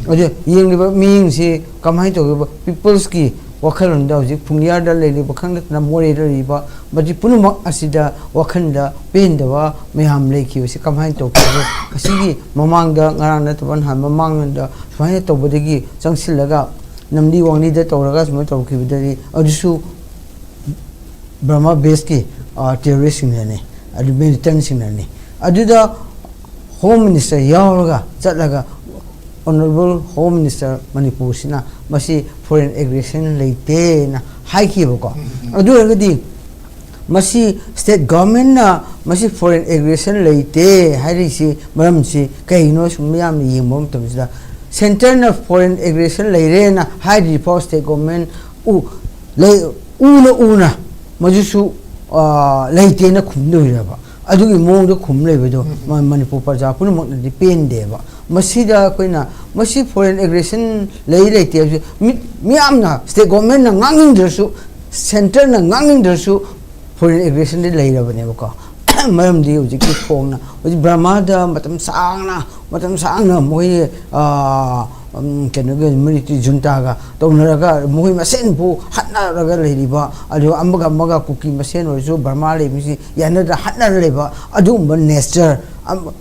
ꯑꯗꯨ ꯌꯦꯡꯂꯤꯕ ꯃꯤꯠꯌꯦꯡꯁꯤ ꯀꯃꯥꯏꯅ ꯇꯧꯒꯦꯕ? ꯄꯤꯄꯜꯁꯀꯤ ꯋꯥꯈꯜꯂꯣꯟꯗ ꯍꯧꯖꯤꯛ ꯐꯨꯡꯌꯥꯔꯗ ꯂꯩꯔꯤꯕ ꯈꯪꯗꯅ ꯃꯣꯔꯦꯗ ꯂꯩꯔꯤꯕ ꯃꯁꯤ ꯄꯨꯝꯅꯃꯛ ꯑꯁꯤꯗ ꯋꯥꯈꯜꯗ ꯄꯦꯟꯗꯕ ꯃꯌꯥꯝ ꯂꯩꯈꯤꯕꯁꯤ ꯀꯃꯥꯏꯅ ꯇꯧꯈꯤꯕꯅꯣ? ꯑꯁꯤꯒꯤ ꯃꯃꯥꯡꯗ, ꯉꯔꯥꯡ ꯅꯠꯇꯕ ꯅꯍꯥꯟ ꯃꯃꯥꯡꯗ ꯁꯨꯃꯥꯏꯅ ꯇꯧꯕꯗꯒꯤ ꯆꯪꯁꯤꯜꯂꯒ ꯅꯝꯂꯤ ꯋꯥꯡꯂꯤꯗ ꯇꯧꯔꯒ ꯁꯨꯃꯥꯏꯅ ꯇꯧꯈꯤꯕꯗꯗꯤ ꯑꯗꯨꯁꯨ ꯕꯔꯃꯥ ꯕꯦꯁꯀꯤ, ꯑ, ꯇꯦꯔꯣꯔꯤꯁꯁꯤꯡꯅꯅꯤ, ꯑꯗꯨ ꯃꯤꯂꯤꯇꯦꯟꯠꯁꯤꯡꯅꯅꯤ꯫ ꯑꯗꯨꯗ ꯍꯣꯝ ꯃꯤꯅꯤꯁꯇꯔ ꯌꯥꯎꯔꯒ ꯆꯠꯂꯒ ꯑꯣꯅꯔꯦꯕꯜ ꯍꯣꯝ ꯃꯤꯅꯤꯁꯇꯔ ꯃꯅꯤꯄꯨꯔꯁꯤꯅ ꯃꯁꯤ ꯐꯣꯔꯦꯟ ꯑꯦꯒ꯭ꯔꯦꯁꯟ ꯂꯩꯇꯦꯅ ꯍꯥꯏꯈꯤꯕꯀꯣ꯫ ꯑꯗꯨ ꯑꯣꯏꯔꯒꯗꯤ ꯃꯁꯤ ꯁ꯭ꯇꯦꯠ ꯒꯚꯔꯟꯃꯦꯟꯠꯅ ꯃꯁꯤ ꯐꯣꯔꯦꯟ ꯑꯦꯒ꯭ꯔꯦꯁꯟ ꯂꯩꯇꯦ ꯍꯥꯏꯔꯤꯁꯤ ꯃꯔꯝꯁꯤ ꯀꯩꯒꯤꯅꯣ ꯁꯨꯝ ꯃꯤꯌꯥꯝꯅ ꯌꯦꯡꯕ ꯃꯇꯝꯁꯤꯗ, ꯁꯦꯟꯇꯔꯅ ꯐꯣꯔꯦꯟ ꯑꯦꯒ꯭ꯔꯦꯁꯟ ꯂꯩꯔꯦꯅ ꯍꯥꯏꯗ꯭ꯔꯤ ꯐꯥꯎ ꯁ꯭ꯇꯦꯠ ꯒꯚꯔꯟꯃꯦꯟꯠ ꯎ-, ꯂꯩ-, ꯎꯅ ꯎꯅ ꯃꯗꯨꯁꯨ, ꯑ, ꯂꯩꯇꯦꯅ ꯈꯨꯝꯗꯣꯏꯔꯕ? ꯑꯗꯨꯒꯤ ꯃꯑꯣꯡꯗ ꯈꯨꯝ ꯂꯩꯕꯗꯣ ꯃ-, ꯃꯅꯤꯄꯨꯔ ꯄ꯭ꯔꯖꯥ ꯄꯨꯝꯅꯃꯛꯅꯗꯤ ꯄꯦꯟꯗꯦꯕ꯫ ꯃꯁꯤꯗ ꯑꯩꯈꯣꯏꯅ ꯃꯁꯤ ꯐꯣꯔꯦꯟ ꯑꯦꯒ꯭ꯔꯦꯁꯟ ꯂꯩ ꯂꯩꯇꯦ ꯍꯥꯏꯕꯁꯤ ꯃꯤ-, ꯃꯤꯌꯥꯝꯅ ꯁ꯭ꯇꯦꯠ ꯒꯚꯔꯟꯃꯦꯟꯠꯅ ꯉꯥꯡꯅꯤꯡꯗ꯭ꯔꯁꯨ, ꯁꯦꯟꯇꯔꯅ ꯉꯥꯡꯅꯤꯡꯗ꯭ꯔꯁꯨ ꯐꯣꯔꯦꯟ ꯑꯦꯒ꯭ꯔꯦꯁꯟꯗꯤ ꯂꯩꯔꯕꯅꯦꯕꯀꯣ꯫ ꯃꯔꯝꯗꯤ ꯍꯧꯖꯤꯛꯀꯤ ꯈꯣꯡꯅ ꯍꯧꯖꯤꯛ ꯕꯔꯃꯥꯗ ꯃꯇꯝ ꯁꯥꯡꯅ, ꯃꯇꯝ ꯁꯥꯡꯅ ꯃꯣꯏ, ꯑ, ꯎꯝ, ꯀꯩꯅꯣꯒ, ꯃꯤꯂꯤꯇꯔꯤ ꯖꯨꯟꯇꯥꯒ ꯇꯧꯅꯔꯒ ꯃꯈꯣꯏ ꯃꯁꯦꯟꯕꯨ ꯍꯥꯠꯅꯔꯒ ꯂꯩꯔꯤꯕ, ꯑꯗꯨꯒ ꯑꯃꯒ ꯑꯃꯒ ꯀꯨꯀꯤ ꯃꯁꯦꯟ ꯑꯣꯏꯔꯁꯨ ꯕꯔꯃꯥ ꯂꯩꯕꯁꯤ ꯌꯥꯅꯗ ꯍꯥꯠꯅꯔ ꯂꯩꯕ ꯑꯗꯨꯒꯨꯝꯕ ꯅꯦꯆꯔ,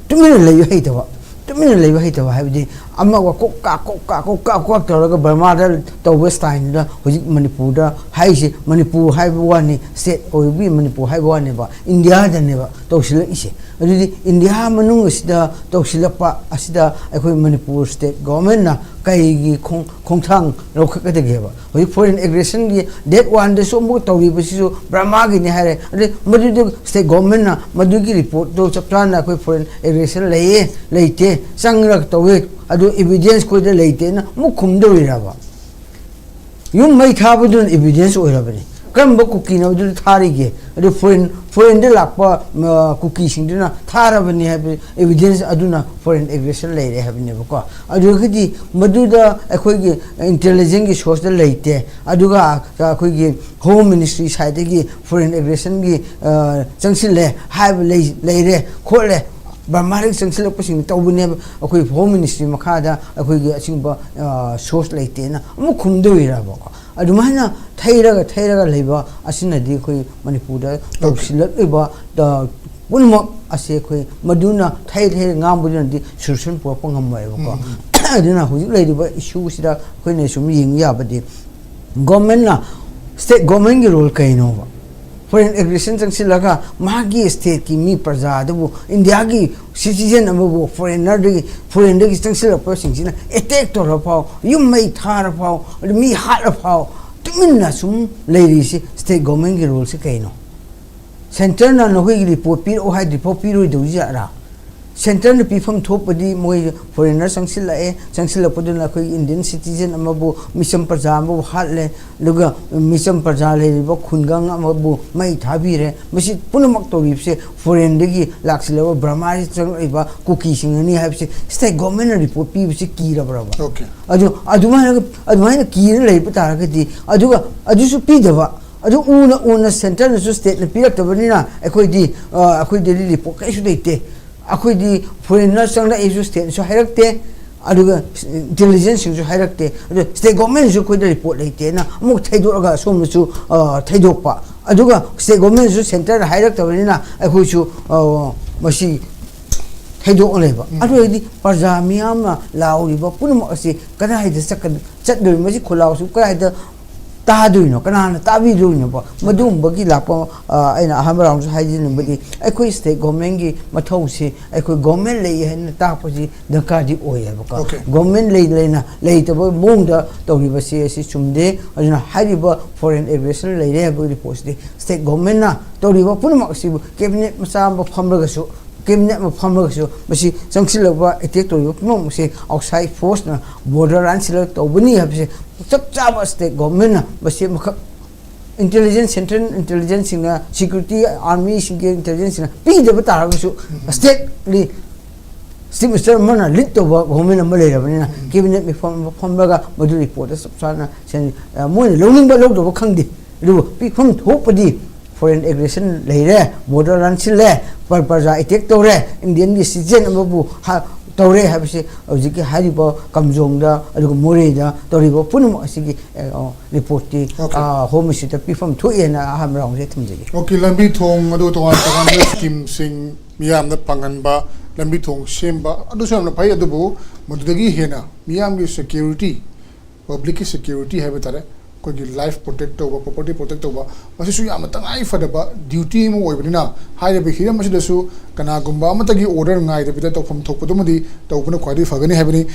ꯇꯨꯃꯤꯟꯅ ꯂꯩꯕ ꯍꯩꯇꯕ, ꯇꯨꯃꯤꯟꯅ ꯂꯩꯕ ꯍꯩꯇꯕ ꯍꯥꯏꯕꯗꯤ ꯑꯃꯒ ꯀꯣꯛ ꯀꯥ ꯀꯣꯛ ꯀꯥ ꯀꯣꯛ ꯀꯥ ꯀꯣꯛ ꯀꯥ ꯇꯧꯔꯒ ꯕꯔꯃꯥꯗ ꯇꯧꯕ ꯁ꯭ꯇꯥꯏꯜꯗ ꯍꯧꯖꯤꯛ ꯃꯅꯤꯄꯨꯔꯗ ꯍꯥꯏꯔꯤꯁꯦ, ꯃꯅꯤꯄꯨꯔ ꯍꯥꯏꯕ ꯋꯥꯅꯤ, ꯁ꯭ꯇꯦꯠ ꯑꯣꯏꯕꯒꯤ ꯃꯅꯤꯄꯨꯔ ꯍꯥꯏꯕ ꯋꯥꯅꯦꯕ, ꯏꯟꯗꯤꯌꯥꯗꯅꯦꯕ ꯇꯧꯁꯤꯜꯂꯛꯏꯁꯦ꯫ ꯑꯗꯨꯗꯤ ꯏꯟꯗꯤꯌꯥ ꯃꯅꯨꯡ ꯑꯁꯤꯗ ꯇꯧꯁꯤꯜꯂꯛꯄ ꯑꯁꯤꯗ ꯑꯩꯈꯣꯏ ꯃꯅꯤꯄꯨꯔ ꯁ꯭ꯇꯦꯠ ꯒꯣꯚꯔꯟꯃꯦꯟꯠꯅ ꯀꯩꯒꯤ ꯈꯣꯡ-, ꯈꯣꯡꯊꯥꯡ ꯂꯧꯈꯠꯀꯗꯒꯦꯕ? ꯍꯧꯖꯤꯛ ꯐꯣꯔꯦꯟ ꯑꯦꯒ꯭ꯔꯦꯁꯟꯒꯤ ꯗꯦꯠ ꯋꯥꯟꯗꯁꯨ ꯑꯃꯨꯛ ꯇꯧꯔꯤꯕꯁꯤꯁꯨ ꯕꯔꯃꯥꯒꯤꯅꯤ ꯍꯥꯏꯔꯦ꯫ ꯑꯗꯩ ꯃꯗꯨꯗ ꯁ꯭ꯇꯦꯠ ꯒꯣꯚꯔꯟꯃꯦꯟꯠꯅ ꯃꯗꯨꯒꯤ ꯔꯤꯄꯣꯔꯠꯇꯣ ꯆꯞ ꯆꯥꯅ ꯑꯩꯈꯣꯏ ꯐꯣꯔꯦꯟ ꯑꯦꯒ꯭ꯔꯦꯁꯟ ꯂꯩꯌꯦ, ꯂꯩꯇꯦ, ꯆꯪꯉꯒ ꯇꯧꯋꯦ, ꯑꯗꯨ ꯏꯕꯤꯗꯦꯟꯁ ꯑꯩꯈꯣꯏꯗ ꯂꯩꯇꯦꯅ ꯑꯃꯨꯛ ꯈꯨꯝꯗꯧꯔꯤꯔꯕ? ꯌꯨꯝ ꯃꯩ ꯊꯥꯕꯗꯨꯅ ꯏꯕꯤꯗꯦꯟꯁ ꯑꯣꯏꯔꯕꯅꯤ꯫ ꯀꯔꯝꯕ ꯀꯨꯀꯤꯅꯣ ꯑꯗꯨꯗ ꯊꯥꯔꯤꯒꯦ? ꯑꯗꯨ ꯐꯣꯔꯦꯟ, ꯐꯣꯔꯦꯟꯗ ꯂꯥꯛꯄ, ꯃ, ꯀꯨꯀꯤꯁꯤꯡꯗꯨꯅ ꯊꯥꯔꯕꯅꯤ ꯍꯥꯏꯕ ꯏꯕꯤꯗꯦꯟꯁ ꯑꯗꯨꯅ ꯐꯣꯔꯦꯟ ꯑꯦꯒ꯭ꯔꯦꯁꯟ ꯂꯩꯔꯦ ꯍꯥꯏꯕꯅꯦꯕꯀꯣ꯫ ꯑꯗꯨꯒꯗꯤ ꯃꯗꯨꯗ ꯑꯩꯈꯣꯏꯒꯤ ꯏꯟꯇꯦꯂꯤꯖꯦꯟꯁꯀꯤ ꯁꯣꯔꯁꯇ ꯂꯩꯇꯦ꯫ ꯑꯗꯨꯒ ꯑꯩꯈꯣꯏꯒꯤ ꯍꯣꯝ ꯃꯤꯅꯤꯁꯇ꯭ꯔꯤ ꯁꯥꯏꯠꯇꯒꯤ ꯐꯣꯔꯦꯟ ꯑꯦꯒ꯭ꯔꯦꯁꯟꯒꯤ, ꯑ, ꯆꯪꯁꯤꯜꯂꯦ ꯍꯥꯏꯕ ꯂꯩ-, ꯂꯩꯔꯦ, ꯈꯣꯠꯂꯦ, ꯕꯔꯃꯥꯗꯒꯤ ꯆꯪꯁꯤꯜꯂꯛꯄꯁꯤꯡ ꯇꯧꯕꯅꯦꯕ, ꯑꯩꯈꯣꯏ ꯍꯣꯝ ꯃꯤꯅꯤꯁꯇ꯭ꯔꯤ ꯃꯈꯥꯗ ꯑꯩꯈꯣꯏꯒꯤ ꯑꯁꯤꯒꯨꯝꯕ, ꯑ, ꯁꯣꯔꯁ ꯂꯩꯇꯦꯅ ꯑꯃꯨꯛ ꯈꯨꯝꯗꯧꯔꯤꯔꯕꯀꯣ? ꯑꯗꯨꯃꯥꯏꯅ ꯊꯩꯔꯒ ꯊꯩꯔꯒ ꯂꯩꯕ ꯑꯁꯤꯅꯗꯤ ꯑꯩꯈꯣꯏ ꯃꯅꯤꯄꯨꯔꯗ ꯇꯧꯁꯤꯜꯂꯛꯂꯤꯕ, ꯑ, ꯄꯨꯝꯅꯃꯛ ꯑꯁꯤ ꯑꯩꯈꯣꯏ ꯃꯗꯨꯅ ꯊꯩ ꯊꯩꯔ ꯉꯥꯡꯕꯗꯨꯅꯗꯤ ꯁꯣꯂꯨꯁꯟ ꯄꯨꯔꯛꯄ ꯉꯝꯃꯣꯏꯕꯀꯣ꯫ ꯎꯝ, ꯎꯝ꯫ ꯑꯗꯨꯅ ꯍꯧꯖꯤꯛ ꯂꯩꯔꯤꯕ ꯏꯁꯨꯁꯤꯗ ꯑꯩꯈꯣꯏꯅ ꯁꯨꯝ ꯌꯦꯡꯕ ꯌꯥꯕꯗꯤ ꯒꯣꯔꯃꯦꯟꯅ, ꯁ꯭ꯇꯦꯠ ꯒꯣꯔꯃꯦꯟꯒꯤ ꯔꯣꯜ ꯀꯩꯅꯣꯕ? ꯐꯣꯔꯦꯟ ꯑꯦꯒ꯭ꯔꯦꯁꯟ ꯆꯪꯁꯤꯜꯂꯒ ꯃꯥꯒꯤ ꯁ꯭ꯇꯦꯠꯀꯤ ꯃꯤ ꯄ꯭ꯔꯖꯥꯗꯨꯕꯨ, ꯏꯟꯗꯤꯌꯥꯒꯤ ꯁꯤꯇꯤꯖꯦꯟ ꯑꯃꯕꯨ ꯐꯣꯔꯦꯟꯅꯔꯗꯒꯤ, ꯐꯣꯔꯦꯟꯗꯒꯤ ꯆꯪꯁꯤꯜꯂꯛꯄꯁꯤꯡꯁꯤꯅ ꯑꯦꯇꯦꯛ ꯇꯧꯔ ꯐꯥꯎ, ꯌꯨꯝ ꯃꯩ ꯊꯥꯔ ꯐꯥꯎ, ꯑꯗꯨ ꯃꯤ ꯍꯥꯠꯂ ꯐꯥꯎ ꯇꯨꯃꯤꯟꯅ ꯁꯨꯝ ꯂꯩꯔꯤꯁꯤ ꯁ꯭ꯇꯦꯠ ꯒꯣꯔꯃꯦꯟꯒꯤ ꯔꯣꯜꯁꯤ ꯀꯩꯅꯣ? ꯁꯦꯟꯇꯔꯅ ꯅꯈꯣꯏꯒꯤ ꯔꯤꯄꯣꯔꯠ ꯄꯤꯔꯛꯑꯣ ꯍꯥꯏꯗ꯭ꯔꯤꯐꯥꯎ ꯄꯤꯔꯣꯏꯗꯧꯔꯤ ꯖꯥꯠꯔꯥ? ꯁꯦꯟꯇꯔꯅ ꯄꯤꯐꯝ ꯊꯣꯛꯄꯗꯤ ꯃꯣꯏ ꯐꯣꯔꯦꯟꯅꯔ ꯆꯪꯁꯤꯜꯂꯛꯑꯦ, ꯆꯪꯁꯤꯜꯂꯛꯄꯗꯨꯅ ꯑꯩꯈꯣꯏꯒꯤ ꯏꯟꯗꯤꯌꯟ ꯁꯤꯇꯤꯖꯦꯟ ꯑꯃꯕꯨ, ꯃꯤꯆꯝ ꯄ꯭ꯔꯖꯥ ꯑꯃꯕꯨ ꯍꯥꯠꯂꯦ, ꯑꯗꯨꯒ ꯃꯤꯆꯝ ꯄ꯭ꯔꯖꯥ ꯂꯩꯔꯤꯕ ꯈꯨꯡꯒꯪ ꯑꯃꯕꯨ ꯃꯩ ꯊꯥꯕꯤꯔꯦ꯫ ꯃꯁꯤ ꯄꯨꯝꯅꯃꯛ ꯇꯧꯔꯤꯕꯁꯦ ꯐꯣꯔꯦꯟꯗꯒꯤ ꯂꯥꯛꯁꯤꯜꯂꯕ ꯕꯔꯃꯥꯗꯒꯤ ꯆꯪꯂꯛꯂꯤꯕ ꯀꯨꯀꯤꯁꯤꯡꯅꯅꯤ ꯍꯥꯏꯕꯁꯤ ꯁ꯭ꯇꯦꯠ ꯒꯣꯔꯃꯦꯟꯅ ꯔꯤꯄꯣꯔꯠ ꯄꯤꯕꯁꯤ ꯀꯤꯔꯕ꯭ꯔꯕ? ꯑꯣꯀꯦ꯫ ꯑꯗꯨ ꯑꯗꯨꯃꯥꯏꯅ, ꯑꯗꯨꯃꯥꯏꯅ ꯀꯤꯔ ꯂꯩꯕ ꯇꯥꯔꯒꯗꯤ, ꯑꯗꯨꯒ ꯑꯗꯨꯁꯨ ꯄꯤꯗꯕ, ꯑꯗꯨ ꯎꯅ ꯎꯅ ꯁꯦꯟꯇꯔꯅꯁꯨ ꯁ꯭ꯇꯦꯠꯅ ꯄꯤꯔꯛꯇꯕꯅꯤꯅ ꯑꯩꯈꯣꯏꯗꯤ, ꯑ, ꯑꯩꯈꯣꯏꯗꯗꯤ ꯔꯤꯄꯣꯔꯠ ꯀꯔꯤꯁꯨ ꯂꯩꯇꯦ꯫ ꯑꯩꯈꯣꯏꯗꯤ ꯐꯣꯔꯦꯟꯅꯔ ꯆꯪꯂꯛꯏꯁꯨ ꯁ꯭ꯇꯦꯠꯅꯁꯨ ꯍꯥꯏꯔꯛꯇꯦ꯫ ꯑꯗꯨꯒ ꯏꯟꯇꯦꯂꯤꯖꯦꯟꯁꯁꯤꯡꯁꯨ ꯍꯥꯏꯔꯛꯇꯦ꯫ ꯑꯗꯨ ꯁ꯭ꯇꯦꯠ ꯒꯣꯔꯃꯦꯟꯁꯨ ꯑꯩꯈꯣꯏꯗ ꯔꯤꯄꯣꯔꯠ ꯂꯩꯇꯦꯅ ꯑꯃꯨꯛ ꯊꯩꯗꯣꯛꯑꯒ ꯑꯁꯣꯝꯗꯁꯨ ꯊꯩꯗꯣꯛꯄ꯫ ꯑꯗꯨꯒ ꯁ꯭ꯇꯦꯠ ꯒꯣꯔꯃꯦꯟꯁꯨ ꯁꯦꯟꯇꯔꯗ ꯍꯥꯏꯔꯛꯇꯕꯅꯤꯅ ꯑꯩꯈꯣꯏꯁꯨ ꯃꯁꯤ ꯊꯩꯗꯣꯛꯑ ꯂꯩꯕ꯫ ꯑꯗꯨ ꯑꯣꯏꯔꯗꯤ ꯄ꯭ꯔꯖꯥ ꯃꯤꯌꯥꯝꯅ ꯂꯥꯎꯔꯤꯕ ꯄꯨꯝꯅꯃꯛ ꯑꯁꯤ ꯀꯗꯥꯏꯗ ꯆꯠꯀꯅꯤ, ꯆꯠꯂꯣꯏ? ꯃꯁꯤ ꯈꯨꯜꯂꯥꯎꯁꯨ ꯀꯗꯥꯏꯗ ꯇꯥꯗꯣꯏꯅꯣ, ꯀꯅꯥꯅ ꯇꯥꯕꯤꯗꯣꯏꯅꯣꯕ? ꯃꯗꯨꯒꯨꯝꯕꯒꯤ ꯂꯥꯛꯄ, ꯑꯩꯅ ꯑꯍꯥꯟꯕ ꯔꯥꯎꯟꯁꯨ ꯍꯥꯏꯖꯅꯤꯡꯕꯗꯤ, ꯑꯩꯈꯣꯏ ꯁ꯭ꯇꯦꯠ ꯒꯣꯔꯃꯦꯟꯒꯤ ꯃꯊꯧꯁꯤ ꯑꯩꯈꯣꯏ ꯒꯣꯔꯃꯦꯟ ꯂꯩ ꯍꯥꯏꯅ ꯇꯥꯛꯄꯁꯤ ꯗꯔꯀꯥꯔꯗꯤ ꯑꯣꯏꯌꯦꯕꯀꯣ꯫ ꯒꯣꯔꯃꯦꯟ ꯂꯩ ꯂꯩꯅ ꯂꯩꯇꯕ ꯃꯑꯣꯡꯗ ꯇꯧꯔꯤꯕꯁꯤ ꯑꯁꯤ ꯆꯨꯝꯗꯦ꯫ ꯑꯗꯨꯅ ꯍꯥꯏꯔꯤꯕ ꯐꯣꯔꯦꯟ ꯑꯦꯒ꯭ꯔꯦꯁꯟ ꯂꯩꯔꯦ ꯍꯥꯏꯕꯒꯤ ꯔꯤꯄꯣꯔꯠꯁꯤꯗꯤ ꯁ꯭ꯇꯦꯠ ꯒꯣꯔꯃꯦꯟꯅ ꯇꯧꯔꯤꯕ ꯄꯨꯝꯅꯃꯛ ꯑꯁꯤꯕꯨ ꯀꯦꯕꯤꯅꯦꯠ ꯃꯆꯥ ꯑꯃ ꯐꯝꯂꯒꯁꯨ, ꯀꯦꯕꯤꯅꯦꯠ ꯑꯃ ꯐꯝꯂꯒꯁꯨ ꯃꯁꯤ ꯆꯪꯁꯤꯜꯂꯛꯄ, ꯑꯦꯇꯦꯛ ꯇꯧꯔꯤꯕ ꯄꯨꯝꯅꯃꯛꯁꯦ ꯑꯥꯎꯠꯁꯥꯏꯠ ꯐꯣꯔꯁꯅ ꯕꯣꯔꯗꯔ ꯂꯥꯟꯁꯤꯜꯂꯒ ꯇꯧꯕꯅꯤ ꯍꯥꯏꯕꯁꯦ ꯆꯞ ꯆꯥꯕ ꯁ꯭ꯇꯦꯠ ꯒꯣꯔꯃꯦꯟꯅ ꯃꯁꯤ ꯑꯃꯈꯛ ꯏꯟꯇꯦꯂꯤꯖꯦꯟꯁ, ꯁꯦꯟꯇ꯭ꯔꯦꯜ ꯏꯟꯇꯦꯂꯤꯖꯦꯟꯁꯁꯤꯡꯅ, ꯁꯦꯀ꯭ꯌꯨꯔꯤꯇꯤ ꯑꯥꯔꯃꯤꯁꯤꯡꯒꯤ ꯏꯟꯇꯦꯂꯤꯖꯦꯟꯁꯁꯤꯡꯅ ꯄꯤꯗꯕ ꯇꯥꯔꯒꯁꯨ ꯁ꯭ꯇꯦꯠꯂꯤ ꯆꯤꯐ ꯃꯤꯅꯤꯁꯇꯔ ꯑꯃꯅ ꯂꯤꯗ ꯇꯧꯕ ꯒꯣꯔꯃꯦꯟ ꯑꯃ ꯂꯩꯔꯕꯅꯤꯅ ꯀꯦꯕꯤꯅꯦꯠ ꯃꯤꯐꯝ ꯑꯃ ꯐꯝꯂꯒ ꯃꯗꯨ ꯔꯤꯄꯣꯔꯠꯇ ꯆꯞ ꯆꯥꯅ ꯁꯦꯝ-, ꯃꯣꯏꯅ ꯂꯧꯅꯤꯡꯕ ꯂꯧꯗꯕ ꯈꯪꯗꯦ, ꯑꯗꯨꯕꯨ ꯄꯤꯐꯝ ꯊꯣꯛꯄꯗꯤ ꯐꯣꯔꯦꯟ ꯑꯦꯒ꯭ꯔꯦꯁꯟ ꯂꯩꯔꯦ, ꯕꯣꯔꯗꯔ ꯂꯥꯟꯁꯤꯜꯂꯦ, ꯄ꯭ꯔ-, ꯄ꯭ꯔꯖꯥ ꯑꯦꯇꯦꯛ ꯇꯧꯔꯦ, ꯏꯟꯗꯤꯌꯟꯒꯤ ꯁꯤꯇꯤꯖꯦꯟ ꯑꯃꯕꯨ ꯍꯥ-, ꯇꯧꯔꯦ ꯍꯥꯏꯕꯁꯤ ꯍꯧꯖꯤꯛꯀꯤ ꯍꯥꯏꯔꯤꯕ ꯀꯥꯝꯖꯣꯡꯗ ꯑꯗꯨꯒ ꯃꯣꯔꯦꯗ ꯇꯧꯔꯤꯕ ꯄꯨꯝꯅꯃꯛ ꯑꯁꯤꯒꯤ, ꯑꯦ, ꯑꯣ, ꯔꯤꯄꯣꯔꯠꯇꯤ, ꯑꯣꯀꯦ꯫ ꯑ, ꯍꯣꯝ ꯃꯤꯅꯤꯁꯇꯔꯗ ꯄꯤꯐꯝ ꯊꯣꯛꯑꯦꯅ ꯑꯍꯥꯟꯕ ꯔꯥꯎꯟꯁꯦ ꯊꯝꯖꯒꯦ꯫ ꯑꯣꯀꯦ, ꯂꯝꯕꯤ ꯊꯣꯡ ꯑꯗꯨ ꯇꯣꯉꯥꯟ ꯇꯣꯉꯥꯟꯕ ꯁ꯭ꯀꯤꯝꯁꯤꯡ ꯃꯤꯌꯥꯝꯗ ꯐꯪꯍꯟꯕ, ꯂꯝꯕꯤ ꯊꯣꯡ ꯁꯦꯝꯕ, ꯑꯗꯨꯁꯨ ꯌꯥꯝꯅ ꯐꯩ꯫ ꯑꯗꯨꯕꯨ ꯃꯗꯨꯗꯒꯤ ꯍꯦꯟꯅ ꯃꯤꯌꯥꯝꯒꯤ ꯁꯦꯀ꯭ꯌꯨꯔꯤꯇꯤ, ꯄꯕ꯭ꯂꯤꯛꯀꯤ ꯁꯦꯀ꯭ꯌꯨꯔꯤꯇꯤ ꯍꯥꯏꯕ ꯇꯥꯔꯦ, ꯑꯩꯈꯣꯏꯒꯤ ꯂꯥꯏꯐ ꯄ꯭ꯔꯣꯇꯦꯛ ꯇꯧꯕ, ꯄ꯭ꯔꯣꯄꯔꯇꯤ ꯄ꯭ꯔꯣꯇꯦꯛ ꯇꯧꯕ, ꯃꯁꯤꯁꯨ ꯌꯥꯝꯅ ꯇꯉꯥꯏ ꯐꯗꯕ ꯗ꯭ꯌꯨꯇꯤ ꯑꯃ ꯑꯣꯏꯕꯅꯤꯅ, ꯍꯥꯏꯔꯤꯕ ꯍꯤꯔꯝ ꯑꯁꯤꯗꯁꯨ ꯀꯅꯥꯒꯨꯝꯕ ꯑꯃꯠꯇꯒꯤ ꯑꯣꯔꯗꯔ ꯉꯥꯏꯗꯕꯤꯗ ꯇꯧꯐꯝ ꯊꯣꯛꯄꯗꯨꯃꯗꯤ ꯇꯧꯕꯅ ꯈ꯭ꯋꯥꯏꯗꯒꯤ ꯐꯒꯅꯤ ꯍꯥꯏꯕꯅꯤ꯫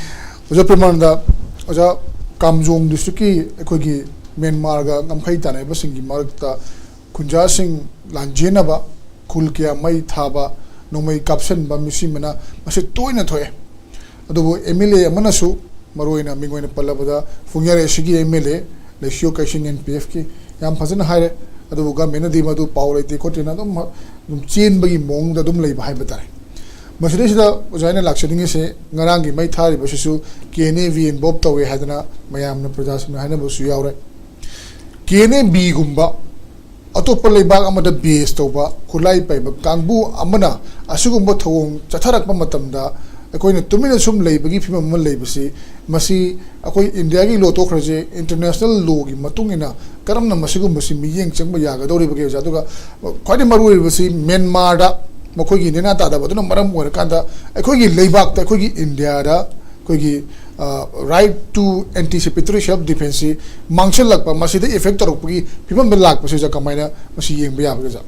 ꯑꯣꯖꯥ ꯄ꯭ꯔꯦꯃꯥꯅꯟꯗ, ꯑꯣꯖꯥ, ꯀꯥꯝꯖꯣꯡ ꯗꯤꯁꯇ꯭ꯔꯤꯛꯀꯤ ꯑꯩꯈꯣꯏꯒꯤ ꯃ꯭ꯌꯥꯟꯃꯥꯔꯒ ꯉꯝꯈꯩ ꯇꯥꯟꯅꯔꯤꯕꯁꯤꯡꯒꯤ ꯃꯔꯛꯇ ꯈꯨꯟꯖꯥꯁꯤꯡ ꯂꯥꯟꯖꯦꯟꯅꯕ, ꯈꯨꯜ ꯀꯌꯥ ꯃꯩ ꯊꯥꯕ, ꯅꯣꯡꯃꯩ ꯀꯥꯞꯁꯤꯟꯕ, ꯃꯁꯤ ꯃꯅꯥ ꯃꯁꯤ ꯇꯣꯏꯅ ꯊꯣꯛꯑꯦ꯫ ꯑꯗꯨꯕꯨ ꯑꯦꯝ ꯑꯦꯜ ꯑꯦ ꯑꯃꯅꯁꯨ, ꯃꯔꯨꯑꯣꯏꯅ ꯃꯤꯡ ꯑꯣꯏꯅ ꯄꯜꯂꯕꯗ ꯐꯨꯡꯌꯥꯔꯦ ꯑꯁꯤꯒꯤ M L A Leishiyo Keishing N P ꯑꯦꯐꯀꯤ ꯌꯥꯝ ꯐꯖꯅ ꯍꯥꯏꯔꯦ꯫ ꯑꯗꯨꯕꯨ ꯒꯃꯦꯟꯅꯗꯤ ꯃꯗꯨ ꯄꯥꯎ ꯂꯩꯇꯦ ꯈꯣꯠꯇꯦꯅ ꯑꯗꯨꯝ, ꯑꯗꯨꯝ ꯆꯦꯟꯕꯒꯤ ꯃꯑꯣꯡꯗ ꯑꯗꯨꯝ ꯂꯩꯕ ꯍꯥꯏꯕ ꯇꯥꯔꯦ꯫ ꯃꯁꯤꯗꯩꯁꯤꯗ ꯑꯣꯖꯥ ꯑꯩꯅ ꯂꯥꯛꯆꯅꯤꯡꯉꯤꯁꯦ, ꯉꯔꯥꯡꯒꯤ ꯃꯩ ꯊꯥꯔꯤꯕꯁꯤꯁꯨ ꯀꯦ ꯑꯦꯟ ꯑꯦ ꯕꯤ ꯏꯟꯚꯣꯜꯕ ꯇꯧꯋꯦ ꯍꯥꯏꯗꯅ ꯃꯌꯥꯝꯅ, ꯄ꯭ꯔꯖꯥꯁꯤꯡꯅ ꯍꯥꯏꯅꯕꯁꯨ ꯌꯥꯎꯔꯦ꯫ ꯀꯦ ꯑꯦꯟ ꯑꯦ ꯕꯤꯒꯨꯝꯕ ꯑꯇꯣꯞꯄ ꯂꯩꯕꯥꯛ ꯑꯃꯗ ꯕꯦꯖ ꯇꯧꯕ ꯈꯨꯠꯂꯥꯏ ꯄꯥꯏꯕ ꯀꯥꯡꯕꯨ ꯑꯃꯅ ꯑꯁꯤꯒꯨꯝꯕ ꯊꯧꯑꯣꯡ ꯆꯠꯊꯔꯛꯄ ꯃꯇꯝꯗ ꯑꯩꯈꯣꯏꯅ ꯇꯨꯃꯤꯟꯅ ꯁꯨꯝ ꯂꯩꯕꯒꯤ ꯐꯤꯕꯝ ꯑꯃ ꯂꯩꯕꯁꯤ, ꯃꯁꯤ ꯑꯩꯈꯣꯏ ꯏꯟꯗꯤꯌꯥꯒꯤ ꯂꯣ ꯇꯣꯛꯈ꯭ꯔꯁꯦ, ꯏꯟꯇꯔꯅꯦꯁꯅꯦꯜ ꯂꯣꯒꯤ ꯃꯇꯨꯡ ꯏꯟꯅ ꯀꯔꯝꯅ ꯃꯁꯤꯒꯨꯝꯕꯁꯤ ꯃꯤꯠꯌꯦꯡ ꯆꯪꯕ ꯌꯥꯒꯗꯧꯔꯤꯕꯒꯦ ꯑꯣꯖꯥ? ꯑꯗꯨꯒ ꯈ꯭ꯋꯥꯏꯗꯒꯤ ꯃꯔꯨ ꯑꯣꯏꯔꯤꯕꯁꯤ ꯃ꯭ꯌꯥꯟꯃꯥꯔꯗ ꯃꯈꯣꯏꯒꯤ ꯅꯦꯅꯥ ꯇꯥꯗꯕ ꯑꯗꯨꯅ ꯃꯔꯝ ꯑꯣꯏꯔꯀꯥꯟꯗ ꯑꯩꯈꯣꯏꯒꯤ ꯂꯩꯕꯥꯛꯇ, ꯑꯩꯈꯣꯏꯒꯤ ꯏꯟꯗꯤꯌꯥꯗ ꯑꯩꯈꯣꯏꯒꯤ right to anticipatory self defenseꯁꯤ ꯃꯥꯡꯁꯤꯜꯂꯛꯄ, ꯃꯁꯤꯗ ꯏꯐꯦꯛ ꯇꯧꯔꯛꯄꯒꯤ ꯐꯤꯕꯝꯗ ꯂꯥꯛꯄꯁꯤ ꯑꯣꯖꯥ ꯀꯃꯥꯏꯅ ꯃꯁꯤ ꯌꯦꯡꯕ ꯌꯥꯕꯒꯦ ꯑꯣꯖꯥ?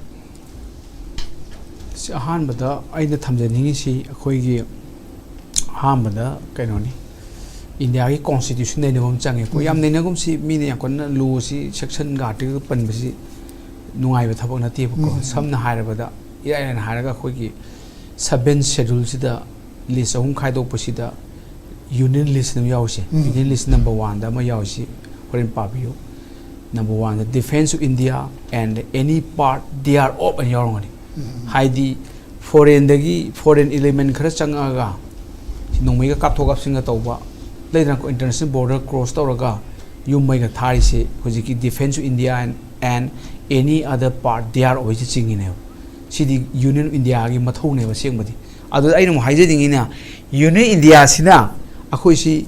ꯁꯤ ꯑꯍꯥꯟꯕꯗ ꯑꯩꯅ ꯊꯝꯖꯅꯤꯡꯉꯤꯁꯤ, ꯑꯩꯈꯣꯏꯒꯤ ꯑꯍꯥꯟꯕꯗ ꯀꯩꯅꯣꯅꯤ, ꯏꯟꯗꯤꯌꯥꯒꯤ ꯀꯣꯟꯁꯇꯤꯇ꯭ꯌꯨꯁꯟ ꯅꯩꯅꯕ ꯑꯃ ꯆꯪꯉꯦꯀꯣ꯫ ꯌꯥꯝ ꯅꯩꯅꯒꯨꯝꯁꯤ, ꯃꯤꯅ ꯌꯥꯝ ꯀꯟꯅ ꯂꯣꯁꯤ ꯁꯦꯛꯁꯟꯒ ꯑꯥꯔꯇꯤꯀꯜꯒ ꯄꯟꯕꯁꯤ ꯅꯨꯡꯉꯥꯏꯕ ꯊꯕꯛ ꯅꯠꯇꯦꯕꯀꯣ꯫ ꯁꯝꯅ ꯍꯥꯏꯔꯕꯗ, ꯏꯔꯥꯏ ꯂꯥꯏꯅ ꯍꯥꯏꯔꯒ, ꯑꯩꯈꯣꯏꯒꯤ ꯁꯕꯦꯟ ꯁꯦꯗꯨꯜꯁꯤꯗ ꯂꯤꯁ ꯑꯍꯨꯝ ꯈꯥꯏꯗꯣꯛꯄꯁꯤꯗ ꯌꯨꯅꯤꯌꯟ ꯂꯤꯁ ꯑꯃ ꯌꯥꯎꯔꯤꯁꯦ, ꯌꯨꯅꯤꯌꯟ ꯂꯤꯁ ꯅꯝꯕꯔ ꯋꯥꯟꯗ ꯑꯃ ꯌꯥꯎꯔꯤꯁꯤ ꯍꯣꯔꯦꯟ ꯄꯥꯕꯤꯌꯨ꯫ ꯅꯝꯕꯔ ꯋꯥꯟꯗ Defence of India and any part thereof ꯑꯅ ꯌꯥꯎꯔꯝꯒꯅꯤ꯫ ꯍꯥꯏꯗꯤ ꯐꯣꯔꯦꯟꯗꯒꯤ, ꯐꯣꯔꯦꯟ ꯏꯂꯤꯃꯦꯟ ꯈꯔ ꯆꯪꯉꯛꯑꯒ ꯅꯣꯡꯃꯩꯒ ꯀꯥꯞꯊꯣꯛ ꯀꯥꯞꯁꯤꯟꯒ ꯇꯧꯕ ꯂꯩꯗꯅꯀꯣ, ꯏꯟꯇꯔꯅꯦꯁꯅꯦꯜ ꯕꯣꯔꯗꯔ ꯀ꯭ꯔꯣꯁ ꯇꯧꯔꯒ ꯌꯨꯝ ꯃꯩꯒ ꯊꯥꯔꯤꯁꯦ ꯍꯧꯖꯤꯛꯀꯤ Defence of India and, and any other part thereof ꯍꯥꯏꯁꯦ ꯆꯤꯡꯉꯤꯅꯦꯕ꯫ ꯁꯤꯗꯤ ꯌꯨꯅꯤꯌꯟ ꯑꯣꯐ ꯏꯟꯗꯤꯌꯥꯒꯤ ꯃꯊꯧꯅꯦꯕ ꯑꯁꯦꯡꯕꯗꯤ꯫ ꯑꯗꯨꯗ ꯑꯩꯅ ꯑꯃꯨꯛ ꯍꯥꯏꯖꯅꯤꯡꯉꯤꯅ, ꯌꯨꯅꯤꯌꯟ ꯏꯟꯗꯤꯌꯥꯁꯤꯅ ꯑꯩꯈꯣꯏꯁꯤ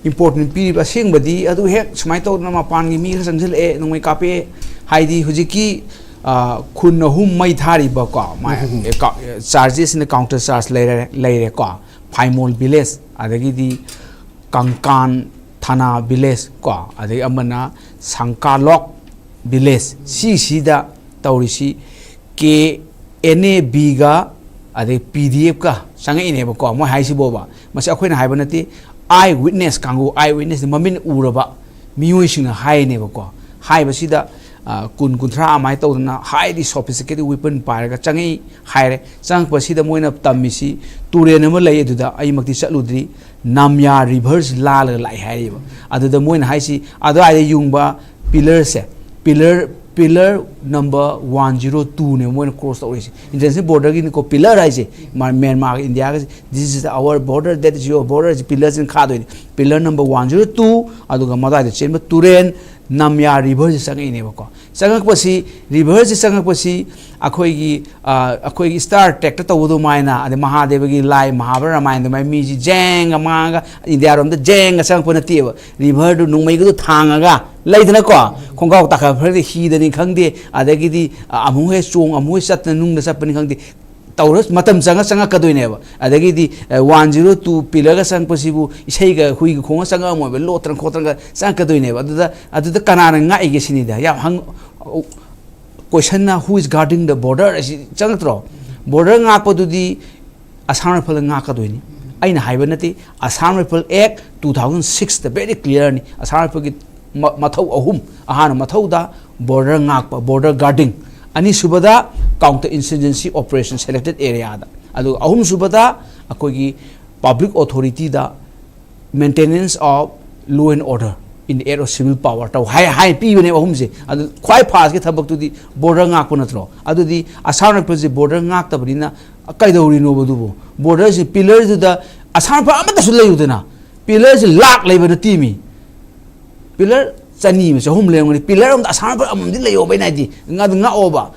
ꯏꯝꯄꯣꯔꯇꯦꯟ ꯄꯤꯔꯤꯕ ꯑꯁꯦꯡꯕꯗꯤ ꯑꯗꯨ ꯍꯦꯛ ꯁꯨꯃꯥꯏꯅ ꯇꯧꯗꯅ ꯃꯄꯥꯟꯒꯤ ꯃꯤ ꯈꯔ ꯆꯪꯁꯤꯜꯂꯛꯑꯦ, ꯅꯣꯡꯃꯩ ꯀꯥꯞꯄꯛꯑꯦ, ꯍꯥꯏꯗꯤ ꯍꯧꯖꯤꯛꯀꯤ, ꯑ, ꯈꯨꯟ ꯑꯍꯨꯝ ꯃꯩ ꯊꯥꯔꯤꯕꯀꯣ, ꯃꯥ-, ꯎꯝ, ꯎꯝ, ꯎꯝ꯫ ꯑꯦ, ꯀꯥ-, ꯑꯦ, ꯆꯥꯔꯖꯦꯁꯅ ꯀꯥꯎꯟꯇꯔ ꯆꯥꯔꯖ ꯂꯩꯔꯦ, ꯂꯩꯔꯦꯀꯣ, ꯐꯥꯏꯃꯣꯜ ꯚꯤꯂꯦꯖ, ꯑꯗꯒꯤꯗꯤ ꯀꯪꯀꯥꯟ ꯊꯥꯅꯥ ꯚꯤꯂꯦꯖ ꯀꯣ, ꯑꯗꯒꯤ ꯑꯃꯅ ꯁꯪꯀꯥꯂꯣꯛ ꯚꯤꯂꯦꯖ, ꯁꯤꯁꯤꯗ ꯇꯧꯔꯤꯁꯤ ꯀꯦ ꯑꯦꯟ ꯑꯦ ꯕꯤꯒ ꯑꯗꯩ ꯄꯤ ꯗꯤ ꯑꯦꯐꯀ ꯆꯪꯉꯛꯏꯅꯦꯕꯀꯣ꯫ ꯃꯣꯏ ꯍꯥꯏꯁꯤꯕꯣꯕ, ꯃꯁꯤ ꯑꯩꯈꯣꯏꯅ ꯍꯥꯏꯕ ꯅꯠꯇꯦ, ꯑꯥꯏ ꯋꯤꯠꯅꯦꯁ ꯀꯥꯡꯕꯨ, ꯑꯥꯏ ꯋꯤꯠꯅꯦꯁ ꯃꯃꯤꯠꯅ ꯎꯔꯕ ꯃꯤꯑꯣꯏꯁꯤꯡꯅ ꯍꯥꯏꯅꯦꯕꯀꯣ꯫ ꯍꯥꯏꯕꯁꯤꯗ, ꯑ, ꯀꯨꯟ, ꯀꯨꯟꯊ꯭ꯔꯥ ꯑꯃꯥꯏꯅ ꯇꯧꯗꯅ highly sophisticated weapon ꯄꯥꯏꯔꯒ ꯆꯪꯉꯛꯏ ꯍꯥꯏꯔꯦ꯫ ꯆꯪꯉꯛꯄꯁꯤꯗ ꯃꯣꯏꯅ ꯇꯝꯃꯤꯁꯤ ꯇꯨꯔꯦꯜ ꯑꯃ ꯂꯩ, ꯑꯗꯨꯗ ꯑꯩꯃꯛꯇꯤ ꯆꯠꯂꯨꯗ꯭ꯔꯤ, ꯅꯥꯝꯌꯥ ꯔꯤꯚꯔꯁ ꯂꯥꯜꯂꯒ ꯂꯥꯛꯑꯦ ꯍꯥꯏꯔꯤꯕ꯫ ꯑꯗꯨꯗ ꯃꯣꯏꯅ ꯍꯥꯏꯁꯤ ꯑꯗꯨꯋꯥꯏꯗ ꯌꯨꯡꯕ ꯄꯤꯂꯔꯁꯦ, pillar, pillar number one zero ꯇꯨꯅꯦꯕ ꯃꯣꯏꯅ ꯀ꯭ꯔꯣꯁ ꯇꯧꯔꯛꯏꯁꯦ꯫ ꯏꯟꯇꯔꯅꯦꯁꯅꯦꯜ ꯕꯣꯔꯗꯔꯒꯤꯅꯤꯀꯣ, ꯄꯤꯂꯔ ꯍꯥꯏꯁꯦ꯫ ꯃꯥ-, ꯃ꯭ꯌꯥꯟꯃꯥꯔꯒ ꯏꯟꯗꯤꯌꯥꯒꯁꯦ, "This is our border, that is your border" ꯍꯥꯏꯁꯦ ꯄꯤꯂꯔꯁꯤꯅ ꯈꯥꯗꯣꯏꯅꯦ꯫ Pillar number one zero two, ꯑꯗꯨꯒ ꯃꯗꯥꯏꯗ ꯆꯦꯟꯕ ꯇꯨꯔꯦꯟ ꯅꯥꯝꯌꯥ ꯔꯤꯚꯔꯁꯦ ꯆꯪꯉꯛꯏꯅꯦꯕꯀꯣ꯫ ꯆꯪꯉꯛꯄꯁꯤ, ꯔꯤꯚꯔꯁꯁꯤ ꯆꯪꯉꯛꯄꯁꯤ ꯑꯩꯈꯣꯏꯒꯤ, ꯑ, ꯑꯩꯈꯣꯏꯒꯤ ꯁ꯭ꯇꯥꯔ ꯇ꯭ꯔꯦꯛꯇ ꯇꯧꯕ ꯑꯗꯨꯃꯥꯏꯅ, ꯑꯗꯩ ꯃꯍꯥꯗꯦꯕꯒꯤ ꯂꯥꯏ ꯃꯍꯥꯚꯥꯔꯠ ꯔꯥꯃꯥꯌꯟ ꯑꯗꯨꯃꯥꯏꯅ ꯃꯤꯁꯤ ꯖꯦꯡꯒ ꯃꯥꯡꯉꯒ ꯏꯟꯗꯤꯌꯥꯔꯣꯝꯗ ꯖꯦꯡꯒ ꯆꯪꯉꯛꯄ ꯅꯠꯇꯦꯕ꯫ ꯔꯤꯚꯔꯗꯨ, ꯅꯣꯡꯃꯩꯒꯗꯨ ꯊꯥꯡꯉꯒ, ꯂꯩꯗꯅꯀꯣ, ꯈꯣꯡꯒ꯭ꯔꯥꯎ ꯇꯥꯈꯠ ꯐꯔꯗꯤ ꯍꯤꯗꯅꯤ ꯈꯪꯗꯦ, ꯑꯗꯒꯤꯗꯤ, ꯑ, ꯑꯃꯨꯛ ꯍꯦꯛ ꯆꯣꯡ, ꯑꯃꯨꯛ ꯍꯦꯛ ꯆꯠꯇꯅ ꯅꯨꯡꯗ ꯆꯠꯄꯅꯤ ꯈꯪꯗꯦ, ꯇꯧꯔ ꯃꯇꯝ ꯆꯪꯉ ꯆꯪꯉꯛꯀꯗꯣꯏꯅꯦꯕ꯫ ꯑꯗꯒꯤꯗꯤ, ꯑ, ꯋꯥꯟ ꯖꯤꯔꯣ ꯇꯨ ꯄꯤꯂꯔꯒ ꯆꯪꯉꯛꯄꯁꯤꯕꯨ ꯏꯁꯩꯒ ꯍꯨꯏꯒ ꯈꯣꯡꯉ ꯆꯪꯉꯛꯑꯝꯃꯣꯏꯕ, ꯂꯣꯠꯇꯅ ꯈꯣꯠꯇꯅꯒ ꯆꯪꯉꯛꯀꯗꯣꯏꯅꯦꯕ꯫ ꯑꯗꯨꯗ, ꯑꯗꯨꯗ ꯀꯅꯥꯅ ꯉꯥꯛꯏꯒꯦ ꯁꯤꯅꯤꯗ꯫ ꯌꯥꯝ ꯍꯪ-, ꯀꯣꯏꯁꯟꯅ "Who is guarding the border?" ꯑꯁꯤ ꯆꯪꯉꯛꯇ꯭ꯔꯣ? ꯕꯣꯔꯗꯔ ꯉꯥꯛꯄꯗꯨꯗꯤ ꯑꯁꯥꯝ ꯔꯥꯏꯐꯜꯗ ꯉꯥꯛꯀꯗꯣꯏꯅꯤ꯫ ꯑꯩꯅ ꯍꯥꯏꯕ ꯅꯠꯇꯦ, Assam Rifle Act two thousand sixꯇ very clearꯅꯤ꯫ Assam ꯔꯥꯏꯐꯜꯒꯤ ꯃ-, ꯃꯊꯧ ꯑꯍꯨꯝ: ꯑꯍꯥꯟꯕ ꯃꯊꯧꯗ ꯕꯣꯔꯗꯔ ꯉꯥꯛꯄ, border guarding, ꯑꯅꯤꯁꯨꯕꯗ counter insurgency operation selected areaꯗ, ꯑꯗꯨꯒ ꯑꯍꯨꯝꯁꯨꯕꯗ ꯑꯩꯈꯣꯏꯒꯤ public authorityꯗ maintenance of law and order in the aid of civil power ꯇꯧ ꯍꯥꯏ, ꯍꯥꯏ ꯄꯤꯕꯅꯦꯕ ꯑꯍꯨꯝꯁꯦ꯫ ꯑꯗꯨ ꯈ꯭ꯋꯥꯏ ꯐꯥꯔꯁꯀꯤ ꯊꯕꯛꯇꯨꯗꯤ ꯕꯣꯔꯗꯔ ꯉꯥꯛꯄ ꯅꯠꯇ꯭ꯔꯣ? ꯑꯗꯨꯗꯤ ꯑꯁꯥꯝ ꯔꯥꯏꯐꯜꯁꯦ ꯕꯣꯔꯗꯔ ꯉꯥꯛꯇꯕꯅꯤꯅ ꯀꯩꯗꯧꯔꯤꯅꯣꯕ ꯑꯗꯨꯕꯨ? ꯕꯣꯔꯗꯔꯁꯤ ꯄꯤꯂꯔꯗꯨꯗ ꯑꯁꯥꯝ ꯔꯥꯏꯐꯜ ꯑꯃꯠꯇꯁꯨ ꯂꯩꯌꯨꯗꯅ, ꯄꯤꯂꯔꯁꯤ ꯂꯥꯛ ꯂꯩꯕ ꯅꯠꯇꯦꯃꯤ꯫ ꯄꯤꯂꯔ ꯆꯅꯤ ꯑꯃ ꯆꯍꯨꯝ ꯂꯩꯔꯝꯒꯅꯤ, ꯄꯤꯂꯔ ꯑꯃꯗ ꯑꯁꯥꯝ ꯔꯥꯏꯐꯜ ꯑꯃꯃꯝꯗꯤ ꯂꯩꯌꯣꯕ ꯑꯩꯅ ꯍꯥꯏꯗꯤ, ꯑꯗꯨ ꯉꯥꯛꯑꯣꯕ꯫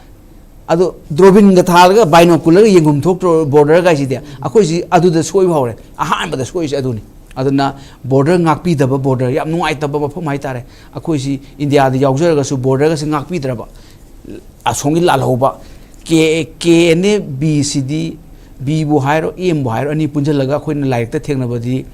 ꯑꯗꯣ ꯗ꯭ꯔꯣꯕꯤꯟꯒ ꯊꯥꯜꯂꯒ ꯕꯥꯏꯅꯣꯀꯨꯂꯔꯒ ꯌꯦꯡꯐꯝ ꯊꯣꯛꯇ꯭ꯔꯣ ꯕꯣꯔꯗꯔꯒꯥꯏꯁꯤꯗꯤ? ꯑꯩꯈꯣꯏꯁꯤ ꯑꯗꯨꯗ ꯁꯣꯏꯕ ꯍꯧꯔꯦ꯫ ꯑꯍꯥꯟꯕꯗ ꯁꯣꯏꯔꯤꯁꯦ ꯑꯗꯨꯅꯤ꯫ ꯑꯗꯨꯅ ꯕꯣꯔꯗꯔ ꯉꯥꯛꯄꯤꯗꯕ, ꯕꯣꯔꯗꯔ ꯌꯥꯝ ꯅꯨꯡꯉꯥꯏꯇꯕ ꯃꯐꯝ ꯍꯥꯏꯇꯥꯔꯦ꯫ ꯑꯩꯈꯣꯏꯁꯤ ꯏꯟꯗꯤꯌꯥꯗ ꯌꯥꯎꯖꯔꯒꯁꯨ ꯕꯣꯔꯗꯔꯒꯁꯦ ꯉꯥꯛꯄꯤꯗ꯭ꯔꯕ, ꯑꯁꯣꯝꯒꯤ ꯂꯥꯜꯍꯧꯕ꯫ ꯀꯦ, ꯀꯦ ꯑꯦꯟ ꯑꯦ ꯕꯤ ꯁꯤꯗꯤ, ꯕꯤꯕꯨ ꯍꯥꯏꯔꯣ, ꯑꯦꯝꯕꯨ ꯍꯥꯏꯔꯣ, ꯑꯅꯤ ꯄꯨꯟꯁꯤꯜꯂꯒ ꯑꯩꯈꯣꯏꯅ ꯂꯥꯏꯔꯤꯛꯇ ꯊꯦꯡꯅꯕꯗꯤ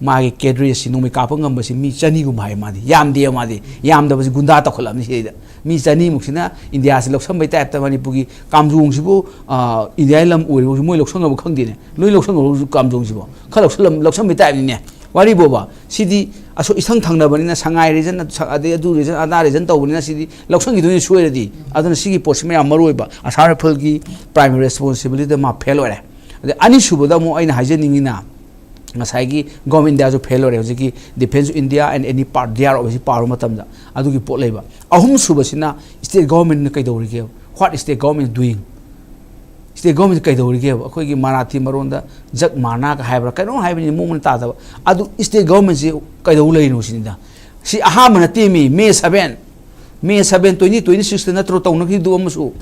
ꯃꯥꯒꯤ ꯀꯦꯗ꯭ꯔꯦꯁꯁꯤ ꯅꯣꯡꯃꯩ ꯀꯥꯞꯄ ꯉꯝꯕꯁꯤ ꯃꯤ ꯆꯅꯤꯒꯨꯝꯕ ꯍꯥꯏ꯫ ꯃꯥꯗꯤ ꯌꯥꯝꯗꯦ, ꯃꯥꯗꯤ ꯌꯥꯝꯗꯕꯁꯤ ꯒꯨꯟꯗꯥ ꯇꯧꯈꯠꯂꯕꯅꯤ ꯁꯤꯗꯩꯗ꯫ ꯃꯤ ꯆꯅꯤꯃꯨꯛꯁꯤꯅ ꯏꯟꯗꯤꯌꯥꯁꯤ ꯂꯧꯁꯟꯕꯩ ꯇꯥꯏꯞꯇ ꯃꯅꯤꯄꯨꯔꯒꯤ ꯀꯥꯝꯖꯣꯡꯁꯤꯕꯨ, ꯑ, ꯏꯟꯗꯤꯌꯥꯒꯤ ꯂꯝ ꯑꯣꯏꯔꯤꯕꯁꯤ ꯃꯣꯏ ꯂꯧꯁꯟꯈ꯭ꯔꯕ ꯈꯪꯗꯦꯅꯦ꯫ ꯂꯣꯏ ꯂꯧꯁꯟꯈ꯭ꯔꯕ ꯀꯥꯝꯖꯣꯡꯁꯤꯕꯣ? ꯈꯔ ꯂꯧꯁꯜꯂꯝ-, ꯂꯧꯁꯟꯕꯩ ꯇꯥꯏꯞꯅꯤꯅꯦ꯫ ꯋꯥꯔꯤꯕꯣꯕ, ꯁꯤꯗꯤ ꯑꯁꯣ-, ꯏꯁꯪ ꯊꯪꯅꯕꯅꯤꯅ, ꯁꯉꯥꯏ ꯔꯤꯖꯟ, ꯑꯗꯩ ꯑꯗꯨ ꯔꯤꯖꯟ ꯑꯗꯥ ꯔꯤꯖꯟ ꯇꯧꯕꯅꯤꯅ ꯁꯤꯗꯤ ꯂꯧꯁꯟꯈꯤꯗꯣꯏꯅꯤ ꯁꯣꯏꯔꯗꯤ꯫ ꯑꯗꯨꯅ ꯁꯤꯒꯤ ꯄꯣꯠꯁꯤꯃ ꯌꯥꯝ ꯃꯔꯨ ꯑꯣꯏꯕ꯫ ꯑꯁꯥꯝ ꯔꯥꯏꯐꯜꯒꯤ primary responsibilityꯗ ꯃꯥ ꯐꯦꯜ ꯑꯣꯏꯔꯦ꯫ ꯑꯗꯩ ꯑꯅꯤꯁꯨꯕꯗ ꯑꯃꯨꯛ ꯑꯩꯅ ꯍꯥꯏꯖꯅꯤꯡꯉꯤꯅ, ꯉꯁꯥꯏꯒꯤ Government of India ꯁꯨ ꯐꯦꯜ ꯑꯣꯏꯔꯦ꯫ ꯍꯧꯖꯤꯛꯀꯤ Defence of India and any part, D R O ꯁꯤ ꯄꯥꯔꯨ ꯃꯇꯝꯗ ꯑꯗꯨꯒꯤ ꯄꯣꯠ ꯂꯩꯕ꯫ ꯑꯍꯨꯝꯁꯨꯕꯁꯤꯅ state government ꯅ ꯀꯩꯗꯧꯔꯤꯒꯦ? What state government doing? State government ꯀꯩꯗꯧꯔꯤꯒꯦꯕ? ꯑꯩꯈꯣꯏꯒꯤ ꯃꯔꯥꯊꯤ ꯃꯔꯣꯟꯗ ꯖꯒ ꯃꯥꯔꯅꯥꯒ ꯍꯥꯏꯕ꯭ꯔꯥ ꯀꯩꯅꯣꯝ ꯍꯥꯏꯕꯅꯤ, ꯃꯑꯣꯡ ꯃꯔꯤꯟ ꯇꯥꯗꯕ꯫ ꯑꯗꯨ state government ꯁꯤ ꯀꯩꯗꯧ ꯂꯩꯔꯤꯅꯣ ꯁꯤꯅꯤꯗ꯫ ꯁꯤ ꯑꯍꯥꯟꯕ ꯅꯠꯇꯦ ꯃꯤ, May seven꯫ May seven, twenty twenty-six ꯇ ꯅꯠꯇ꯭ꯔꯣ ꯇꯧꯅꯈꯤꯕꯗꯨ ꯑꯃꯁꯨ?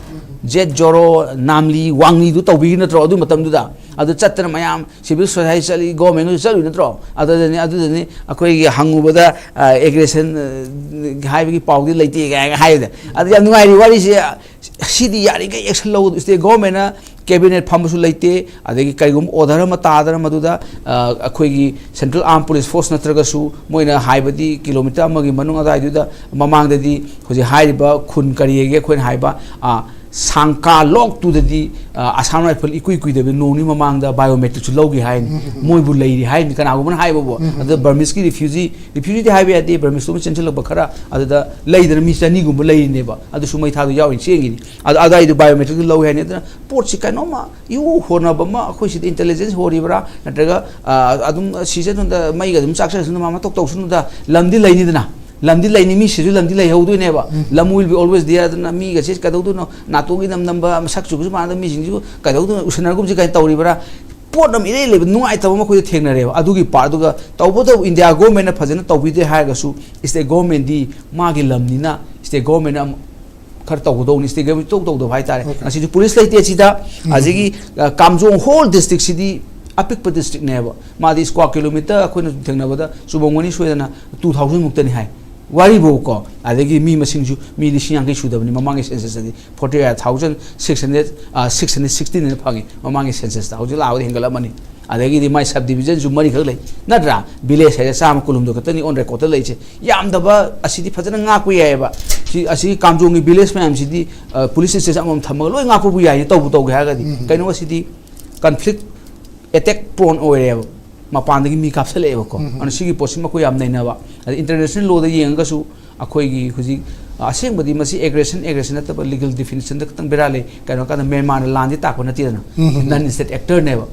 ꯖꯦꯠ ꯖꯣꯔꯣ, ꯅꯥꯝꯂꯤ, ꯋꯥꯡꯂꯤꯗꯨ ꯇꯧꯕꯤꯈꯤ ꯅꯠꯇ꯭ꯔꯣ ꯑꯗꯨ ꯃꯇꯝꯗꯨꯗ? ꯑꯗꯨ ꯆꯠꯇꯅ ꯃꯌꯥꯝ civil society ꯆꯠꯂꯤ, government ꯁꯨ ꯆꯠꯂꯨꯏ ꯅꯠꯇ꯭ꯔꯣ? ꯑꯗꯨꯗꯅꯤ, ꯑꯗꯨꯗꯅꯤ ꯑꯩꯈꯣꯏꯒꯤ ꯍꯪꯉꯨꯕꯗ, ꯑ, aggression, ꯑ, ꯍꯥꯏꯕꯒꯤ ꯄꯥꯎꯗꯤ ꯂꯩꯇꯦ ꯀꯥꯏꯅ ꯍꯥꯏꯕꯗ꯫ ꯑꯗꯨ ꯌꯥꯝ ꯅꯨꯡꯉꯥꯏꯔꯤ ꯋꯥꯔꯤꯁꯦ꯫ ꯁꯤꯗꯤ ꯌꯥꯔꯤꯈꯩ action ꯂꯧ, state government ꯅ cabinet ꯐꯝꯕꯁꯨ ꯂꯩꯇꯦ, ꯑꯗꯒꯤ ꯀꯔꯤꯒꯨꯝꯕ order ꯑꯃ ꯇꯥꯗꯅ ꯃꯗꯨꯗ, ꯑ, ꯑꯩꯈꯣꯏꯒꯤ Central Armed Police Force ꯅꯠꯇ꯭ꯔꯒꯁꯨ ꯃꯣꯏꯅ ꯍꯥꯏꯕꯗꯤ kilometre ꯑꯃꯒꯤ ꯃꯅꯨꯡ ꯑꯗꯨꯋꯥꯏꯗꯨꯗ ꯃꯃꯥꯡꯗꯗꯤ ꯍꯧꯖꯤꯛ ꯍꯥꯏꯔꯤꯕ ꯈꯨꯟ ꯀꯔꯤꯒꯤ ꯑꯩꯈꯣꯏꯅ ꯍꯥꯏꯕ, ꯑ, ꯁꯥꯡꯀꯥ ꯂꯣꯛꯇꯨꯗꯗꯤ, ꯑ, Assam Rifle ꯏꯀꯨꯏ ꯀꯨꯏꯗꯕꯤ ꯅꯣꯡ ꯅꯤꯅꯤ ꯃꯃꯥꯡꯗ biometric ꯁꯨ ꯂꯧꯈꯤ ꯍꯥꯏꯅꯤ꯫ ꯎꯝ, ꯎꯝ, ꯎꯝ꯫ ꯃꯣꯏꯕꯨ ꯂꯩꯔꯤ ꯍꯥꯏꯅꯤ ꯀꯅꯥꯒꯨꯝꯕꯅ ꯍꯥꯏꯕꯕꯨ꯫ ꯎꯝ, ꯎꯝ, ꯑꯗꯨꯗ ꯎꯝ꯫ Burmese ꯀꯤ refugee, refugee ꯗꯤ ꯍꯥꯏꯕ ꯌꯥꯗꯦ, Burmese ꯂꯣꯝ ꯆꯦꯟꯁꯤꯜꯂꯛꯄ ꯈꯔ ꯑꯗꯨꯗ ꯂꯩꯗꯅ ꯃꯤ ꯆꯅꯤꯒꯨꯝꯕ ꯂꯩꯔꯤꯅꯦꯕ꯫ ꯑꯗꯨꯁꯨ ꯃꯩ ꯊꯥꯗꯨ ꯌꯥꯎꯔꯤ ꯆꯦꯟꯈꯤꯅꯤ꯫ ꯑꯗꯨ ꯑꯗꯨꯋꯥꯏꯗꯨ biometric ꯇꯨ ꯂꯧꯏ ꯍꯥꯏꯅꯤ꯫ ꯑꯗꯨꯅ ꯄꯣꯠꯁꯤ ꯀꯩꯅꯣꯝꯃ ꯏꯍꯨ ꯍꯣꯟꯅꯕ ꯑꯃ ꯑꯩꯈꯣꯏ ꯁꯤꯗ intelligence ꯍꯣꯔꯤꯕ꯭ꯔꯥ, ꯅꯠꯇ꯭ꯔꯒ, ꯑ, ꯑꯗꯨꯝ ꯁꯤꯖꯟꯗ ꯃꯩꯒ ꯑꯗꯨꯝ ꯆꯥꯛ ꯆꯥꯁꯅꯨ, ꯃꯥ ꯃꯇꯧ ꯇꯧꯁꯅꯨꯗ, ꯂꯝꯗꯤ ꯂꯩꯅꯤꯗꯅ꯫ ꯂꯝꯗꯤ ꯂꯩꯅꯤ, ꯃꯤꯁꯤꯁꯨ ꯂꯝꯗꯤ ꯂꯩꯍꯧꯗꯣꯏꯅꯦꯕ꯫ ꯎꯝ꯫ ꯂꯝ will be always there꯫ ꯑꯗꯨꯅ ꯃꯤꯒꯁꯦ ꯀꯩꯗꯧꯗꯣꯏꯅꯣ, ꯅꯥꯇꯣꯟꯒꯤ ꯅꯝ ꯅꯝꯕ, ꯃꯁꯛꯁꯨ ꯃꯥꯟꯅꯗꯕ ꯃꯤꯁꯤꯡꯁꯤꯕꯨ ꯀꯩꯗꯧꯗꯣꯏꯅꯣ, ꯎꯁꯟꯅꯒꯨꯝꯁꯤ ꯀꯥꯏꯅ ꯇꯧꯔꯤꯕ꯭ꯔꯥ? ꯄꯣꯠ ꯑꯃ ꯏꯔꯩ ꯂꯩꯕ ꯅꯨꯡꯉꯥꯏꯇꯕ ꯑꯃ ꯑꯩꯈꯣꯏꯗ ꯊꯦꯡꯅꯔꯦꯕ꯫ ꯑꯗꯨꯒꯤ part ꯗꯨꯒ ꯇꯧꯕꯇꯕꯨ India government ꯅ ꯐꯖꯅ ꯇꯧꯕꯤꯗꯦ ꯍꯥꯏꯔꯒꯁꯨ state government ꯗꯤ ꯃꯥꯒꯤ ꯂꯝꯅꯤꯅ state government ꯅ ꯑꯃ ꯈꯔ ꯇꯧꯒꯗꯧꯅꯤ, state government ꯇꯧ ꯇꯧꯗꯕ ꯍꯥꯏꯇꯥꯔꯦ꯫ Okay꯫ ꯉꯁꯤꯗꯤ ꯄꯨꯂꯤꯁ ꯂꯩꯇꯦ ꯁꯤꯗ, ꯎꯝ꯫ ꯑꯗꯒꯤ, ꯑ, ꯀꯥꯝꯖꯣꯡ whole district ꯁꯤꯗꯤ ꯑꯄꯤꯛꯄ district ꯅꯦꯕ꯫ ꯃꯥꯗꯤ square kilometre ꯑꯩꯈꯣꯏꯅ ꯊꯦꯡꯅꯕꯗ ꯆꯨꯝꯃꯝꯒꯅꯤ ꯁꯣꯏꯗꯅ two thousand ꯃꯨꯛꯇꯅꯤ ꯍꯥꯏ꯫ ꯋꯥꯔꯤꯕꯨꯀꯣ, ꯑꯗꯒꯤ ꯃꯤ ꯃꯁꯤꯡꯁꯨ ꯃꯤ ꯂꯤꯁꯤꯡ ꯌꯥꯡꯈꯩ ꯁꯨꯗꯕꯅꯤ ꯃꯃꯥꯡꯒꯤ census ꯇꯗꯤ, forty eight thousand six hundred, ꯑ, six hundred sixteen ꯍꯥꯏꯅ ꯐꯪꯉꯤ ꯃꯃꯥꯡꯒꯤ census ꯇ, ꯍꯧꯖꯤꯛ ꯂꯥꯛꯑꯕꯗꯤ ꯍꯦꯟꯒꯠꯂꯝꯃꯅꯤ꯫ ꯑꯗꯒꯤꯗꯤ ꯃꯥꯏ sub division ꯁꯨ ꯃꯔꯤꯈꯛ ꯂꯩ, ꯅꯠꯇ꯭ꯔꯥ? Village ꯍꯥꯏꯔꯦ ꯆꯥꯝꯃ ꯀꯨꯟꯍꯨꯝꯗꯣꯏ ꯈꯛꯇꯅꯤ on record ꯇ ꯂꯩꯔꯤꯁꯦ꯫ ꯌꯥꯝꯗꯕ ꯑꯁꯤꯗꯤ ꯐꯖꯅ ꯉꯥꯛꯄ ꯌꯥꯏꯑꯕ꯫ ꯁꯤ, ꯑꯁꯤꯒꯤ ꯀꯥꯝꯖꯣꯡꯒꯤ village ꯃꯌꯥꯝꯁꯤꯗꯤ, ꯑ, police station ꯑꯃꯃꯝ ꯊꯝꯃꯒ ꯂꯣꯏ ꯉꯥꯛꯄꯕꯨ ꯌꯥꯏꯅꯦ, ꯇꯧꯕꯨ ꯇꯧꯒꯦ ꯍꯥꯏꯔꯒꯗꯤ꯫ ꯎꯝ꯫ ꯀꯩꯅꯣ ꯑꯁꯤꯗꯤ conflict, attack prone ꯑꯣꯏꯔꯦꯕ꯫ ꯃꯄꯥꯟꯗꯒꯤ ꯃꯤ ꯀꯥꯞꯁꯜꯂꯛꯑꯦꯕꯀꯣ꯫ ꯎꯝ꯫ ꯑꯗꯨꯅ ꯁꯤꯒꯤ ꯄꯣꯠꯁꯤꯃ ꯑꯩꯈꯣꯏ ꯌꯥꯝ ꯅꯩꯅꯕ꯫ ꯑꯗ international law ꯗ ꯌꯦꯡꯉꯒꯁꯨ ꯑꯩꯈꯣꯏꯒꯤ ꯍꯧꯖꯤꯛ ꯑꯁꯦꯡꯕꯗꯤ ꯃꯁꯤ aggression, aggression ꯅꯠꯇꯕ legal definition ꯗ ꯈꯤꯇꯪ ꯕꯦꯔꯥ ꯂꯩ꯫ ꯀꯩꯅꯣ ꯍꯥꯏꯀꯥꯟꯗ ꯃ꯭ꯌꯥꯟꯃꯥꯔꯅ ꯂꯥꯟꯗꯤ ꯇꯥꯛꯄ ꯅꯠꯇꯦꯗꯅ꯫ ꯎꯝ, ꯎꯝ, ꯎꯝ꯫ Non state actor ꯅꯦꯕ꯫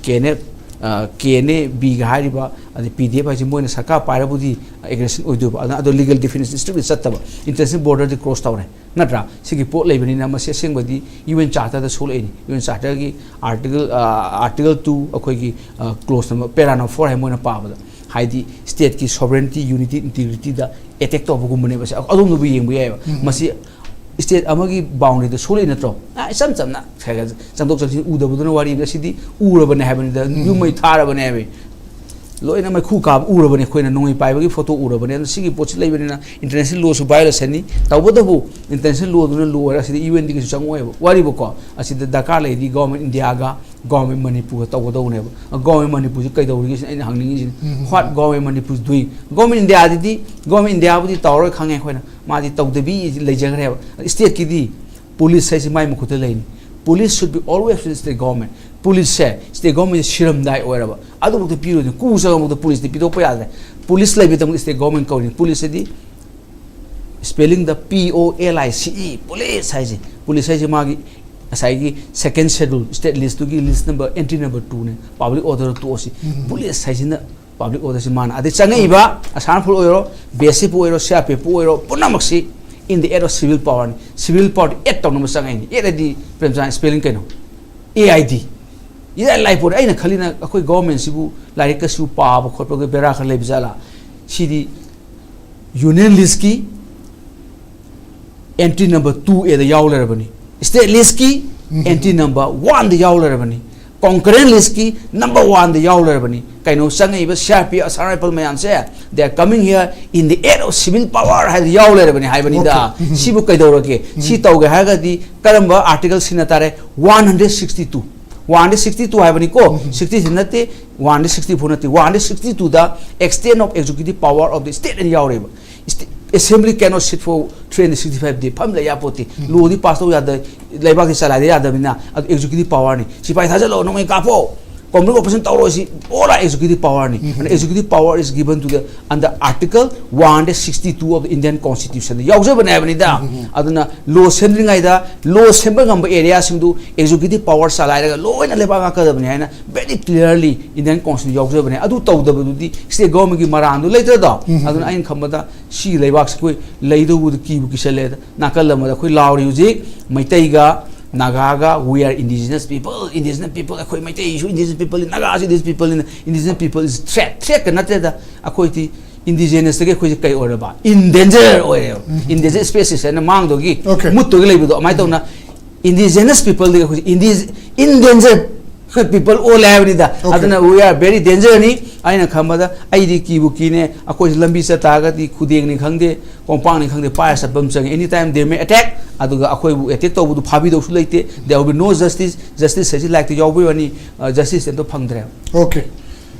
ꯀꯦ ꯑꯦꯟ ꯑꯦ, ꯑ, ꯀꯦ ꯑꯦꯟ ꯑꯦ ꯕꯤ ꯒ ꯍꯥꯏꯔꯤꯕ, ꯑꯗꯩ ꯄꯤ ꯗꯤ ꯑꯦꯐ ꯍꯥꯏꯁꯦ ꯃꯣꯏꯅ ꯁꯔꯀꯥꯔ ꯄꯥꯏꯔꯕꯨꯗꯤ aggression ꯑꯣꯏꯗꯣꯏꯕ꯫ ꯑꯗꯨꯅ ꯑꯗꯣ legal definition strictly ꯆꯠꯇꯕ, international border ꯗꯤ cross ꯇꯧꯔꯦ꯫ ꯅꯠꯇ꯭ꯔꯥ? ꯁꯤꯒꯤ ꯄꯣꯠ ꯂꯩꯕꯅꯤꯅ ꯃꯁꯤ ꯑꯁꯦꯡꯕꯗꯤ U N Charter ꯗ ꯁꯣꯛꯂꯛꯏꯅꯤ꯫ U N Charter ꯒꯤ article, ꯑ, article two ꯑꯩꯈꯣꯏꯒꯤ, ꯑ, clause number, para number four ꯍꯥꯏ ꯃꯣꯏꯅ ꯄꯥꯕꯗ꯫ ꯍꯥꯏꯗꯤ stateꯀꯤ sovereignty, unity, integrityꯗ attack ꯇꯧꯕꯒꯨꯝꯕꯅꯦꯕ꯫ ꯑꯗꯣꯝꯗꯕꯨ ꯌꯦꯡꯕ ꯌꯥꯏꯑꯕ꯫ ꯃꯁꯤ state ꯑꯃꯒꯤ boundaryꯗ ꯁꯣꯛꯂꯛꯏ ꯅꯠꯇ꯭ꯔꯣ? ꯑꯥ, ꯏꯆꯝ ꯆꯝꯅ ꯈꯔ ꯈꯔ ꯆꯪꯊꯣꯛ ꯆꯪꯁꯤꯟ ꯎꯗꯕꯗꯨꯅ ꯋꯥꯔꯤꯅꯤ꯫ ꯑꯁꯤꯗꯤ ꯎꯔꯕꯅꯦ ꯍꯥꯏꯕꯅꯤꯗ, ꯌꯨꯝ ꯃꯩ ꯊꯥꯔꯕꯅꯦ ꯍꯥꯏꯕ꯫ ꯂꯣꯏꯅ ꯃꯩꯈꯨ ꯀꯥꯕ ꯎꯔꯕꯅꯦ ꯑꯩꯈꯣꯏꯅ, ꯅꯣꯡꯃꯩ ꯄꯥꯏꯕꯒꯤ photo ꯎꯔꯕꯅꯦ꯫ ꯑꯗꯨꯅ ꯁꯤꯒꯤ ꯄꯣꯠꯁꯤ ꯂꯩꯕꯅꯤꯅ international lawꯁꯨ violatedꯅꯤ꯫ ꯇꯧꯕꯇꯕꯨ international lawꯗꯨꯅ law ꯑꯣꯏꯔ, ꯑꯁꯤꯗ UNꯗꯤ ꯀꯩꯁꯨ ꯆꯪꯉꯛꯑꯣꯏꯕ꯫ ꯋꯥꯔꯤꯕꯀꯣ, ꯑꯁꯤꯗ ꯗꯔꯀꯥꯔ ꯂꯩꯔꯗꯤ government Indiaꯒ government ꯃꯅꯤꯄꯨꯔꯒ ꯇꯧꯒꯗꯧꯕꯅꯦꯕ꯫ Government ꯃꯅꯤꯄꯨꯔꯁꯤ ꯀꯩꯗꯧꯔꯤꯒꯦ ꯁꯤꯅ ꯑꯩꯅ ꯍꯪꯅꯤꯡꯉꯤꯁꯤꯅ꯫ What government Manipur is doing? Government Indiaꯗꯗꯤ, government Indiaꯕꯨꯗꯤ ꯇꯧꯔꯣꯏ ꯈꯪꯉꯦ ꯑꯩꯈꯣꯏꯅ, ꯃꯥꯗꯤ ꯇꯧꯗꯕꯤ ꯂꯩꯖꯈ꯭ꯔꯦꯕ꯫ Stateꯀꯤꯗꯤ police ꯍꯥꯏꯁꯤ ꯃꯥꯏ ꯃꯈꯨꯠꯇ ꯂꯩꯅꯤ꯫ Police should be always with state government. Policeꯁꯦ state government ꯁꯤꯔꯝꯗꯥꯏ ꯑꯣꯏꯔꯕ ꯑꯗꯨꯐꯥꯎꯗ ꯄꯤꯔꯣꯏꯅꯤ꯫ ꯀꯨ ꯆꯪꯉꯛꯄꯗ policeꯇꯤ ꯄꯤꯊꯣꯛꯄ ꯌꯥꯗ꯭ꯔꯦ꯫ Police ꯂꯩꯕꯗꯃꯛ state government ꯀꯧꯔꯤꯅꯤ꯫ Police ꯍꯥꯏꯗꯤ spellingꯗ P O L I C E, police ꯍꯥꯏꯁꯦ꯫ Police ꯍꯥꯏꯁꯦ ꯃꯥꯒꯤ ꯉꯁꯥꯏꯒꯤ second schedule state listꯇꯨꯒꯤ list number, entry number twoꯅꯦ, public order ꯇꯣꯛꯑꯁꯤ꯫ Police ꯍꯥꯏꯁꯤꯅ public orderꯁꯤ ꯃꯥꯅ꯫ ꯑꯗꯩ ꯆꯪꯉꯛꯏꯕ ꯑꯁꯥꯝ ꯔꯥꯏꯐꯜ ꯑꯣꯏꯔꯣ, BSF ꯑꯣꯏꯔꯣ, CRPF ꯑꯣꯏꯔꯣ, ꯄꯨꯝꯅꯃꯛꯁꯤ in the aid of civil powerꯅꯤ꯫ Civil power add ꯇꯧꯅꯕ ꯆꯪꯉꯛꯏꯅꯤ꯫ Aid ꯍꯥꯏꯗꯤ, ꯄ꯭ꯔꯦꯝꯆꯥꯟ, spelling ꯀꯩꯅꯣ? A I D꯫ ꯏꯔꯥꯏ ꯂꯥꯏ ꯄꯣꯠꯅꯤ꯫ ꯑꯩꯅ ꯈꯜꯂꯤꯅ ꯑꯩꯈꯣꯏ governmentꯁꯤꯕꯨ ꯂꯥꯏꯔꯤꯛ ꯀꯩꯁꯨ ꯄꯥꯕ ꯈꯣꯠꯄꯒꯤ ꯕꯦꯔꯥ ꯈꯔ ꯂꯩꯕ ꯖꯥꯠꯂꯥ? ꯁꯤꯗꯤ union listꯀꯤ entry number two Aꯗ ꯌꯥꯎ ꯂꯩꯔꯕꯅꯤ꯫ State listꯀꯤ entry number oneꯗ ꯌꯥꯎ ꯂꯩꯔꯕꯅꯤ꯫ Concurrent listꯀꯤ number oneꯗ ꯌꯥꯎ ꯂꯩꯔꯕꯅꯤ꯫ ꯀꯩꯅꯣ, ꯆꯪꯉꯛꯏꯕ CRPF, Assam Rifle ꯃꯌꯥꯝꯁꯦ, they are coming here in the aid of civil power ꯍꯥꯏꯗ ꯌꯥꯎ ꯂꯩꯔꯕꯅꯤ ꯍꯥꯏꯕꯅꯤꯗ꯫ Okay. ꯁꯤꯕꯨ ꯀꯩꯗꯧꯔꯒꯦ? ꯁꯤ ꯇꯧꯒꯦ ꯍꯥꯏꯔꯒꯗꯤ ꯀꯔꯝꯕ article ꯁꯤꯖꯤꯟꯅ ꯇꯥꯔꯦ? One hundred sixty two꯫ One hundred sixty two ꯍꯥꯏꯕꯅꯤꯀꯣ, sixty three ꯅꯠꯇꯦ, one hundred sixty four ꯅꯠꯇꯦ, one hundred sixty twoꯗ extent of executive power of the state ꯑꯅ ꯌꯥꯎꯔꯦꯕ꯫ Sta-, assembly cannot sit for three hundred sixty five day, ꯐꯝ ꯂꯩ ꯌꯥꯄꯣꯠꯇꯦ꯫ Lawꯗꯤ pass ꯇꯧ ꯌꯥꯗ, ꯂꯩꯕꯥꯛꯀꯤ ꯆꯂꯥꯏꯗ ꯌꯥꯗꯕꯅꯤꯅ, ꯑꯗꯨ executive powerꯅꯤ꯫ ꯁꯤꯐꯥꯏ ꯊꯥꯖꯤꯜꯂꯣ, ꯅꯣꯡꯃꯩ ꯀꯥꯞꯄꯣ, ꯀꯣꯝꯕ꯭ꯔꯦꯠ ꯑꯣꯄꯔꯦꯁꯟ ꯇꯧꯔꯣ, ꯁꯤ all are executive powerꯅꯤ꯫ ꯑꯗꯨꯅ executive power is given to the under article one hundred sixty two of the Indian Constitution ꯌꯥꯎꯖꯕꯅꯦ ꯍꯥꯏꯕꯅꯤꯗ꯫ ꯑꯗꯨꯅ law ꯁꯦꯝꯗ꯭ꯔꯤꯉꯩꯗ law ꯁꯦꯝꯕ ꯉꯝꯕ areaꯁꯤꯡꯗꯨ executive power ꯆꯂꯥꯏꯔꯒ ꯂꯣꯏꯅ ꯂꯩꯕꯥꯛ ꯉꯥꯛꯀꯗꯕꯅꯤ ꯍꯥꯏꯅ very clearly Indian Constitution ꯌꯥꯎꯖꯕꯅꯦ꯫ ꯑꯗꯨ ꯇꯧꯗꯕꯗꯨꯗꯤ state governmentꯀꯤ ꯃꯔꯥꯟꯗꯨ ꯂꯩꯇ꯭ꯔꯗꯣ? ꯑꯗꯨꯅ ꯑꯩꯅ ꯈꯟꯕꯗ ꯁꯤ ꯂꯩꯕꯥꯛꯁꯤ ꯑꯩꯈꯣꯏ ꯂꯩꯗꯧꯕꯗ ꯀꯤꯕꯨ ꯀꯤꯁꯜꯂꯦꯗ꯫ ꯅꯥꯀꯜ ꯑꯃꯗ ꯑꯩꯈꯣꯏ ꯂꯥꯎꯔꯤ ꯍꯧꯖꯤꯛ ꯃꯩꯇꯩꯒ ꯅꯥꯒꯥꯒ we are indigenous people, indigenous people, ꯑꯩꯈꯣꯏ ꯃꯩꯇꯩꯁꯨ indigenous people, ꯅꯥꯒꯥꯁꯨ indigenous people, indigenous people is threat, threatꯀ ꯅꯠꯇꯦꯗ꯫ ꯑꯩꯈꯣꯏꯗꯤ indigenous ꯇꯒꯤ ꯑꯩꯈꯣꯏꯁꯦ ꯀꯩ ꯑꯣꯏꯔꯕ? Endanger ꯑꯣꯏꯔꯦꯕ꯫ Endanger species ꯍꯥꯏꯅ ꯃꯥꯡꯗꯣꯏꯒꯤ, Okay. ꯃꯨꯠꯇꯣꯏꯒꯤ ꯂꯩꯕꯗꯣ, ꯑꯗꯨꯃꯥꯏꯅ ꯇꯧꯅ indigenous people ꯗꯒꯤ ꯑꯩꯈꯣꯏꯁꯦ indi- endanger people ꯑꯣꯜꯂꯦ ꯍꯥꯏꯕꯅꯤꯗ꯫ Okay. ꯑꯗꯨꯅ we are very danger ꯅꯤ꯫ ꯑꯩꯅ ꯈꯟꯕꯗ ꯑꯩꯗꯤ ꯀꯤꯕꯨ ꯀꯤꯅꯦ꯫ ꯑꯩꯈꯣꯏꯁꯦ ꯂꯝꯕꯤ ꯆꯠ ꯇꯥꯔꯒꯗꯤ ꯈꯨꯗꯦꯡꯅꯤ ꯈꯪꯗꯦ, ꯀꯣꯝꯄꯥꯛꯅꯤ ꯈꯪꯗꯦ, ꯄꯥꯏꯔ ꯆꯠꯄ ꯑꯃ ꯆꯪꯉꯦ꯫ Any time they may attack꯫ ꯑꯗꯨꯒ ꯑꯩꯈꯣꯏꯕꯨ attack ꯇꯧꯕꯗꯨ ꯐꯥꯕꯤꯗꯧꯁꯨ ꯂꯩꯇꯦ꯫ There will be no justice꯫ Justice ꯍꯥꯏꯁꯤ ꯂꯥꯏꯔꯤꯛꯇ ꯌꯥꯎꯕꯒꯤ ꯋꯥꯅꯤ꯫ ꯑ, justice ꯑꯝꯇ ꯐꯪꯗ꯭ꯔꯦ꯫ Okay.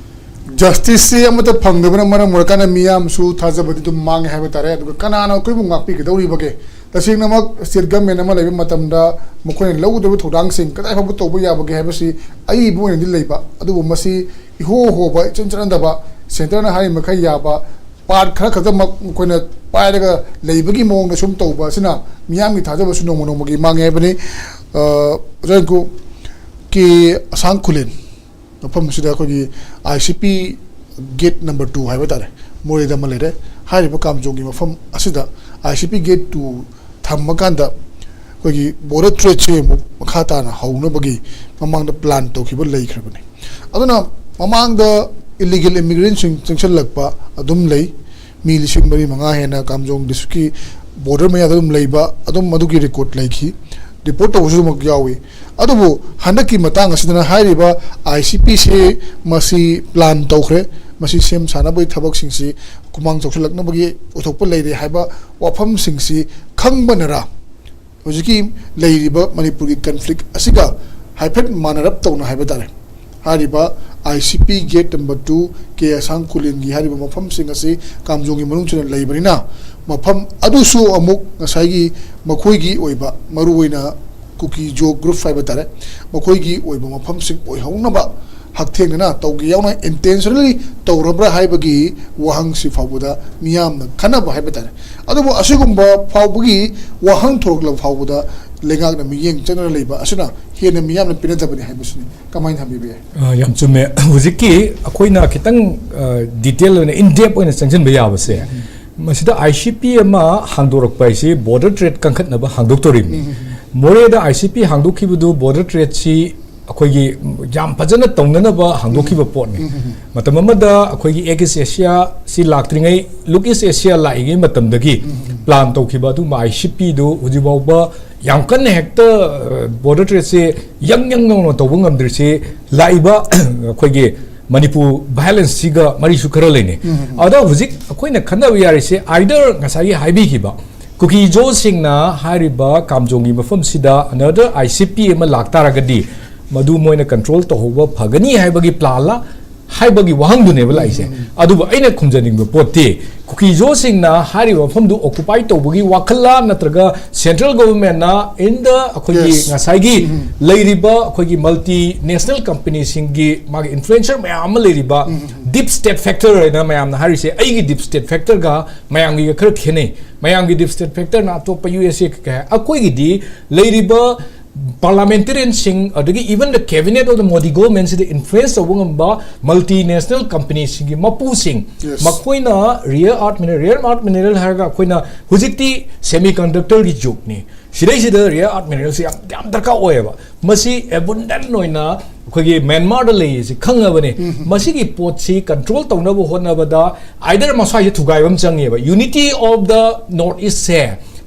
Justice ꯁꯤ ꯑꯃꯠꯇ ꯐꯪꯗꯕꯅ ꯃꯔꯝ ꯑꯣꯏꯔꯀꯥꯟꯗ ꯃꯤꯌꯥꯝꯁꯨ ꯊꯥꯖꯕꯗꯤ ꯑꯗꯨꯝ ꯃꯥꯡꯉꯦ ꯍꯥꯏꯕ ꯇꯥꯔꯦ꯫ ꯑꯗꯨꯒ ꯀꯅꯥꯅ ꯑꯩꯈꯣꯏꯕꯨ ꯉꯥꯛꯄꯤꯒꯗꯧꯔꯤꯕꯒꯦ? ꯇꯁꯦꯡꯅꯃꯛ state government ꯑꯃ ꯂꯩꯕ ꯃꯇꯝꯗ ꯃꯈꯣꯏꯅ ꯂꯧꯒꯗꯕ ꯊꯧꯗꯥꯡꯁꯤꯡ ꯀꯗꯥꯏ ꯐꯥꯎꯕ ꯇꯧꯕ ꯌꯥꯕꯒꯦ ꯍꯥꯏꯕꯁꯤ ꯑꯏꯕ ꯑꯣꯏꯅꯗꯤ ꯂꯩꯕ, ꯑꯗꯨꯕꯨ ꯃꯁꯤ ꯏꯍꯣ ꯍꯣꯕ, ꯏꯆꯟ ꯆꯠꯅꯗꯕ, centre ꯅ ꯍꯥꯏꯔꯤ ꯃꯈꯩ ꯌꯥꯕ part ꯈꯔ ꯈꯛꯇꯃꯛ ꯃꯈꯣꯏꯅ ꯄꯥꯏꯔꯒ ꯂꯩꯕꯒꯤ ꯃꯑꯣꯡꯗ ꯁꯨꯝ ꯇꯧꯕ ꯑꯁꯤꯅ ꯃꯤꯌꯥꯝꯒꯤ ꯊꯥꯖꯕꯁꯨ ꯅꯣꯡꯃ ꯅꯣꯡꯃꯒꯤ ꯃꯥꯡꯉꯦ ꯍꯥꯏꯕꯅꯤ꯫ ꯑ, ꯑꯣꯖꯥ ꯏꯪꯀꯨ, ꯀꯦ ꯑꯁꯥꯡ ꯈꯨꯂꯦꯟ ꯃꯐꯝ ꯑꯁꯤꯗ ꯑꯩꯈꯣꯏꯒꯤ I C P gate number two ꯍꯥꯏꯕ ꯇꯥꯔꯦ, ꯃꯣꯔꯦꯗ ꯑꯃ ꯂꯩꯔꯦ꯫ ꯍꯥꯏꯔꯤꯕ ꯀꯥꯝꯖꯣꯡꯒꯤ ꯃꯐꯝ ꯑꯁꯤꯗ I C P gate two ꯊꯝꯃꯀꯥꯟꯗ ꯑꯩꯈꯣꯏꯒꯤ border trade ꯁꯦ ꯑꯃꯨꯛ ꯃꯈꯥ ꯇꯥꯅ ꯍꯧꯅꯕꯒꯤ ꯃꯃꯥꯡꯗ plan ꯇꯧꯈꯤꯕ ꯂꯩꯈ꯭ꯔꯕꯅꯤ꯫ ꯑꯗꯨꯅ ꯃꯃꯥꯡꯗ illegal immigrant ꯁꯤꯡ ꯆꯪꯁꯤꯜꯂꯛꯄ ꯑꯗꯨꯝ ꯂꯩ꯫ ꯃꯤ ꯂꯤꯁꯤꯡ ꯃꯔꯤ ꯃꯉꯥ ꯍꯦꯟꯅ ꯀꯥꯝꯖꯣꯡ district ꯀꯤ border ꯃꯌꯥꯗ ꯑꯗꯨꯝ ꯂꯩꯕ, ꯑꯗꯨꯝ ꯑꯗꯨꯒꯤ record ꯂꯩꯈꯤ꯫ Report ꯇꯧꯕꯁꯨ ꯑꯗꯨꯃꯛ ꯌꯥꯎꯏ꯫ ꯑꯗꯨꯕꯨ ꯍꯟꯗꯛꯀꯤ ꯃꯇꯥꯡ ꯑꯁꯤꯗꯅ ꯍꯥꯏꯔꯤꯕ I C P ꯁꯤ ꯃꯁꯤ plan ꯇꯧꯈ꯭ꯔꯦ, ꯃꯁꯤ ꯁꯦꯝ ꯁꯥꯅꯕꯒꯤ ꯊꯕꯛꯁꯤꯡꯁꯤ ꯈꯨꯃꯥꯡ ꯆꯥꯎꯁꯤꯜꯂꯛꯅꯕꯒꯤ ꯑꯣꯏꯊꯣꯛꯄ ꯂꯩꯔꯦ ꯍꯥꯏꯕ ꯋꯥꯐꯝꯁꯤꯡꯁꯤ ꯈꯪꯕꯅꯔꯥ, ꯍꯧꯖꯤꯛꯀꯤ ꯂꯩꯔꯤꯕ ꯃꯅꯤꯄꯨꯔꯒꯤ conflict ꯑꯁꯤꯒ ꯍꯥꯏꯐꯦꯠ ꯃꯥꯟꯅꯔꯞ ꯇꯧꯅ ꯍꯥꯏꯕ ꯇꯥꯔꯦ, ꯍꯥꯏꯔꯤꯕ I C P gate number two, ꯀꯦ ꯑꯁꯥꯡ ꯈꯨꯂꯦꯟꯒꯤ ꯍꯥꯏꯔꯤꯕ ꯃꯐꯝꯁꯤꯡ ꯑꯁꯤ ꯀꯥꯝꯖꯣꯡꯒꯤ ꯃꯅꯨꯡ ꯆꯟꯅ ꯂꯩꯕꯅꯤꯅ, ꯃꯐꯝ ꯑꯗꯨꯁꯨ ꯑꯃꯨꯛ ꯉꯁꯥꯏꯒꯤ ꯃꯈꯣꯏꯒꯤ ꯑꯣꯏꯕ, ꯃꯔꯨꯑꯣꯏꯅ ꯀꯨꯀꯤ ꯖꯣ group ꯍꯥꯏꯕ ꯇꯥꯔꯦ, ꯃꯈꯣꯏꯒꯤ ꯑꯣꯏꯕ ꯃꯐꯝꯁꯤꯡ ꯑꯣꯏꯍꯧꯅꯕ ꯍꯛꯊꯦꯡꯅꯅ ꯇꯧꯒꯦ ꯌꯥꯎꯅ intentionally ꯇꯧꯔꯕ꯭ꯔꯥ ꯍꯥꯏꯕꯒꯤ ꯋꯥꯍꯪꯁꯤ ꯐꯥꯎꯕꯗ ꯃꯤꯌꯥꯝꯅ ꯈꯟꯅꯕ ꯍꯥꯏꯕ ꯇꯥꯔꯦ꯫ ꯑꯗꯨꯕꯨ ꯑꯁꯤꯒꯨꯝꯕ ꯐꯥꯎꯕꯒꯤ ꯋꯥꯍꯪ ꯊꯣꯔꯛꯂꯕ ꯐꯥꯎꯕꯗ ꯂꯩꯉꯥꯛꯅ ꯃꯤꯠꯌꯦꯡ ꯆꯪꯗꯅ ꯂꯩꯕ ꯑꯁꯤꯅ ꯍꯦꯟꯅ ꯃꯤꯌꯥꯝꯅ ꯄꯦꯟꯅꯗꯕꯅꯤ ꯍꯥꯏꯕꯁꯤꯅꯤ꯫ ꯀꯃꯥꯏꯅ ꯊꯝꯕꯤꯕ ꯌꯥꯏ? ꯑ, ꯌꯥꯝ ꯆꯨꯝꯃꯦ꯫ ꯍꯧꯖꯤꯛꯀꯤ ꯑꯩꯈꯣꯏꯅ ꯈꯤꯇꯪ detail ꯑꯣꯏꯅ, in depth ꯑꯣꯏꯅ ꯆꯪꯁꯤꯟꯕ ꯌꯥꯕꯁꯦ, ꯃꯁꯤꯗ I C P ꯑꯃ ꯍꯥꯡꯗꯣꯔꯛꯄ ꯍꯥꯏꯁꯤ border trade ꯀꯟꯈꯠꯅꯕ ꯍꯥꯡꯗꯣꯛꯇꯣꯔꯤꯕꯅꯤ꯫ ꯃꯣꯔꯦꯗ ꯑꯥꯏ ꯁꯤ ꯄꯤ ꯍꯥꯡꯗꯣꯛꯈꯤꯕꯗꯨ ꯕꯣꯔꯗꯔ ꯇ꯭ꯔꯦꯗꯁꯤ ꯑꯩꯈꯣꯏꯒꯤ ꯌꯥꯝ ꯐꯖꯅ ꯇꯧꯅꯅꯕ ꯍꯥꯡꯗꯣꯛꯈꯤꯕ ꯄꯣꯠꯅꯤ꯫ ꯃꯇꯝ ꯑꯃꯗ ꯑꯩꯈꯣꯏꯒꯤ ꯑꯦꯛ ꯏꯁ ꯑꯦꯁꯤꯌꯥ ꯁꯤ ꯂꯥꯛꯇ꯭ꯔꯤꯉꯩ, ꯂꯨꯛ ꯏꯁ ꯑꯦꯁꯤꯌꯥ ꯂꯥꯛꯏꯉꯩ ꯃꯇꯝꯗꯒꯤ ꯄ꯭ꯂꯥꯟ ꯇꯧꯈꯤꯕ ꯑꯗꯨꯒꯨꯝꯕ ꯑꯥꯏ ꯁꯤ ꯄꯤꯗꯨ ꯍꯧꯖꯤꯛ ꯐꯥꯎꯕ ꯌꯥꯝ ꯀꯟꯅ ꯍꯦꯛꯇ ꯕꯣꯔꯗꯔ ꯇ꯭ꯔꯦꯗꯁꯦ ꯌꯪ ꯌꯪ ꯅꯧꯅ ꯇꯧꯕ ꯉꯝꯗ꯭ꯔꯤꯁꯤ ꯂꯥꯛꯏꯕ ꯑꯩꯈꯣꯏꯒꯤ ꯃꯅꯤꯄꯨꯔ ꯚꯥꯏꯑꯣꯂꯦꯟꯁꯁꯤꯒ ꯃꯔꯤꯁꯨ ꯈꯔ ꯂꯩꯅꯩ꯫ ꯑꯗꯣ ꯍꯧꯖꯤꯛ ꯑꯩꯈꯣꯏꯅ ꯈꯟꯅꯕ ꯌꯥꯔꯤꯁꯦ ꯑꯥꯏꯗꯔ ꯉꯁꯥꯏꯒꯤ ꯍꯥꯏꯕꯤꯈꯤꯕ ꯀꯨꯀꯤꯖꯣꯁꯤꯡꯅ ꯍꯥꯏꯔꯤꯕ ꯀꯥꯝꯖꯣꯡꯒꯤ ꯃꯐꯝꯁꯤꯗ ꯑꯅꯗꯔ ꯑꯥꯏ ꯁꯤ ꯄꯤ ꯑꯃ ꯂꯥꯛꯇꯥꯔꯒꯗꯤ ꯃꯗꯨ ꯃꯣꯏꯅ ꯀꯟꯇ꯭ꯔꯣꯜ ꯇꯧꯍꯧꯕ ꯐꯒꯅꯤ ꯍꯥꯏꯕꯒꯤ ꯄ꯭ꯂꯥꯟꯂ ꯍꯥꯏꯕꯒꯤ ꯋꯥꯍꯪꯗꯨꯅꯦꯕ ꯂꯥꯛꯏꯁꯦ꯫ ꯑꯗꯨꯕꯨ ꯑꯩꯅ ꯈꯨꯝꯖꯅꯤꯡꯕ ꯄꯣꯠꯇꯤ ꯀꯨꯀꯤꯖꯣꯁꯤꯡꯅ ꯍꯥꯏꯔꯤꯕ ꯃꯐꯝꯗꯨ ꯑꯣꯀꯨꯄꯥꯏ ꯇꯧꯕꯒꯤ ꯋꯥꯈꯜꯂ ꯅꯠꯇ꯭ꯔꯒ ꯁꯦꯟꯇ꯭ꯔꯦꯜ ꯒꯣꯚꯔꯟꯃꯦꯟꯠꯅ in the ꯑꯩꯈꯣꯏꯒꯤ Yes. ꯉꯁꯥꯏꯒꯤ ꯂꯩꯔꯤꯕ ꯑꯩꯈꯣꯏꯒꯤ ꯃꯜꯇꯤ ꯅꯦꯁꯅꯦꯜ ꯀꯝꯄꯅꯤꯁꯤꯡꯒꯤ ꯃꯥꯒꯤ ꯏꯟꯐ꯭ꯂꯨꯌꯦꯟꯁꯔ ꯃꯌꯥꯝ ꯑꯃ ꯂꯩꯔꯤꯕ ꯗꯤꯞ ꯁ꯭ꯇꯦꯠ ꯐꯦꯛꯇꯔ ꯍꯥꯏꯅ ꯃꯌꯥꯝꯅ ꯍꯥꯏꯔꯤꯁꯦ, ꯑꯩꯒꯤ ꯗꯤꯞ ꯁ꯭ꯇꯦꯠ ꯐꯦꯛꯇꯔꯒ ꯃꯌꯥꯝꯒꯤꯒ ꯈꯔ ꯈꯦꯠꯅꯩ꯫ ꯃꯌꯥꯝꯒꯤ ꯗꯤꯞ ꯁ꯭ꯇꯦꯠ ꯐꯦꯛꯇꯔꯅ ꯑꯇꯣꯞꯄ ꯌꯨ ꯑꯦꯁ ꯑꯦ ꯀꯩꯀꯩ ꯍꯥꯏ, ꯑꯩꯈꯣꯏꯒꯤꯗꯤ ꯂꯩꯔꯤꯕ ꯄꯥꯔꯂꯥꯃꯦꯟꯇꯦꯔꯤꯌꯟꯁꯤꯡ ꯑꯗꯒꯤ even the cabinet of the Modi government ꯁꯤꯗ ꯏꯟꯐ꯭ꯂꯨꯌꯦꯟꯁ ꯇꯧꯕ ꯉꯝꯕ ꯃꯜꯇꯤ ꯅꯦꯁꯅꯦꯜ ꯀꯝꯄꯅꯤꯁꯤꯡꯒꯤ ꯃꯄꯨꯁꯤꯡ, Yes. ꯃꯈꯣꯏꯅ ꯔꯤꯌꯔ ꯑꯥꯔꯠ ꯃꯤꯅꯔꯦꯜ, ꯔꯤꯌꯔ ꯑꯥꯔꯠ ꯃꯤꯅꯔꯦꯜ ꯍꯥꯏꯔꯒ ꯑꯩꯈꯣꯏꯅ ꯍꯧꯖꯤꯛꯇꯤ ꯁꯦꯃꯤ ꯀꯟꯗꯛꯇꯔꯒꯤ ꯖꯨꯒꯅꯤ꯫ ꯁꯤꯗꯩꯁꯤꯗ ꯔꯤꯌꯔ ꯑꯥꯔꯠ ꯃꯤꯅꯔꯦꯜꯁꯤ ꯌꯥꯝ, ꯌꯥꯝ ꯗꯔꯀꯥꯔ ꯑꯣꯏꯌꯦꯕ꯫ ꯃꯁꯤ ꯑꯦꯕꯨꯟꯗꯦꯟ ꯑꯣꯏꯅ ꯑꯩꯈꯣꯏꯒꯤ ꯃ꯭ꯌꯥꯟꯃꯥꯔꯗ ꯂꯩꯔꯤꯁꯤ ꯈꯪꯉꯕꯅꯤ꯫ ꯃꯁꯤꯒꯤ ꯄꯣꯠꯁꯤ ꯀꯟꯇ꯭ꯔꯣꯜ ꯇꯧꯅꯕ ꯍꯣꯠꯅꯕꯗ ꯑꯥꯏꯗꯔ ꯃꯁ꯭ꯋꯥꯏꯁꯦ ꯊꯨꯒꯥꯏꯕ ꯑꯃ ꯆꯪꯉꯦꯕ꯫ ꯌꯨꯅꯤꯇꯤ ꯑꯣꯐ ꯗ ꯅꯣꯔꯠ ꯏꯁꯁꯦ,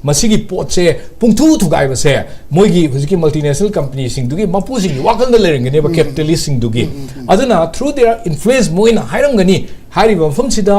ꯃꯁꯤꯒꯤ ꯄꯣꯠꯁꯦ ꯄꯨꯡꯊꯨ ꯊꯨꯒꯥꯏꯕꯁꯦ ꯃꯣꯏꯒꯤ ꯍꯧꯖꯤꯛꯀꯤ ꯃꯜꯇꯤꯅꯦꯁꯅꯦꯜ ꯀꯝꯄꯅꯤꯁꯤꯡꯗꯨꯒꯤ ꯃꯄꯨꯁꯤꯡꯒꯤ ꯋꯥꯈꯜꯗ ꯂꯩꯔꯝꯒꯅꯦꯕ, ꯀꯦꯄꯤꯇꯦꯂꯤꯁꯁꯤꯡꯗꯨꯒꯤ꯫ ꯑꯗꯨꯅ through their influence ꯃꯣꯏꯅ ꯍꯥꯏꯔꯝꯒꯅꯤ ꯍꯥꯏꯔꯤꯕ ꯃꯐꯝꯁꯤꯗ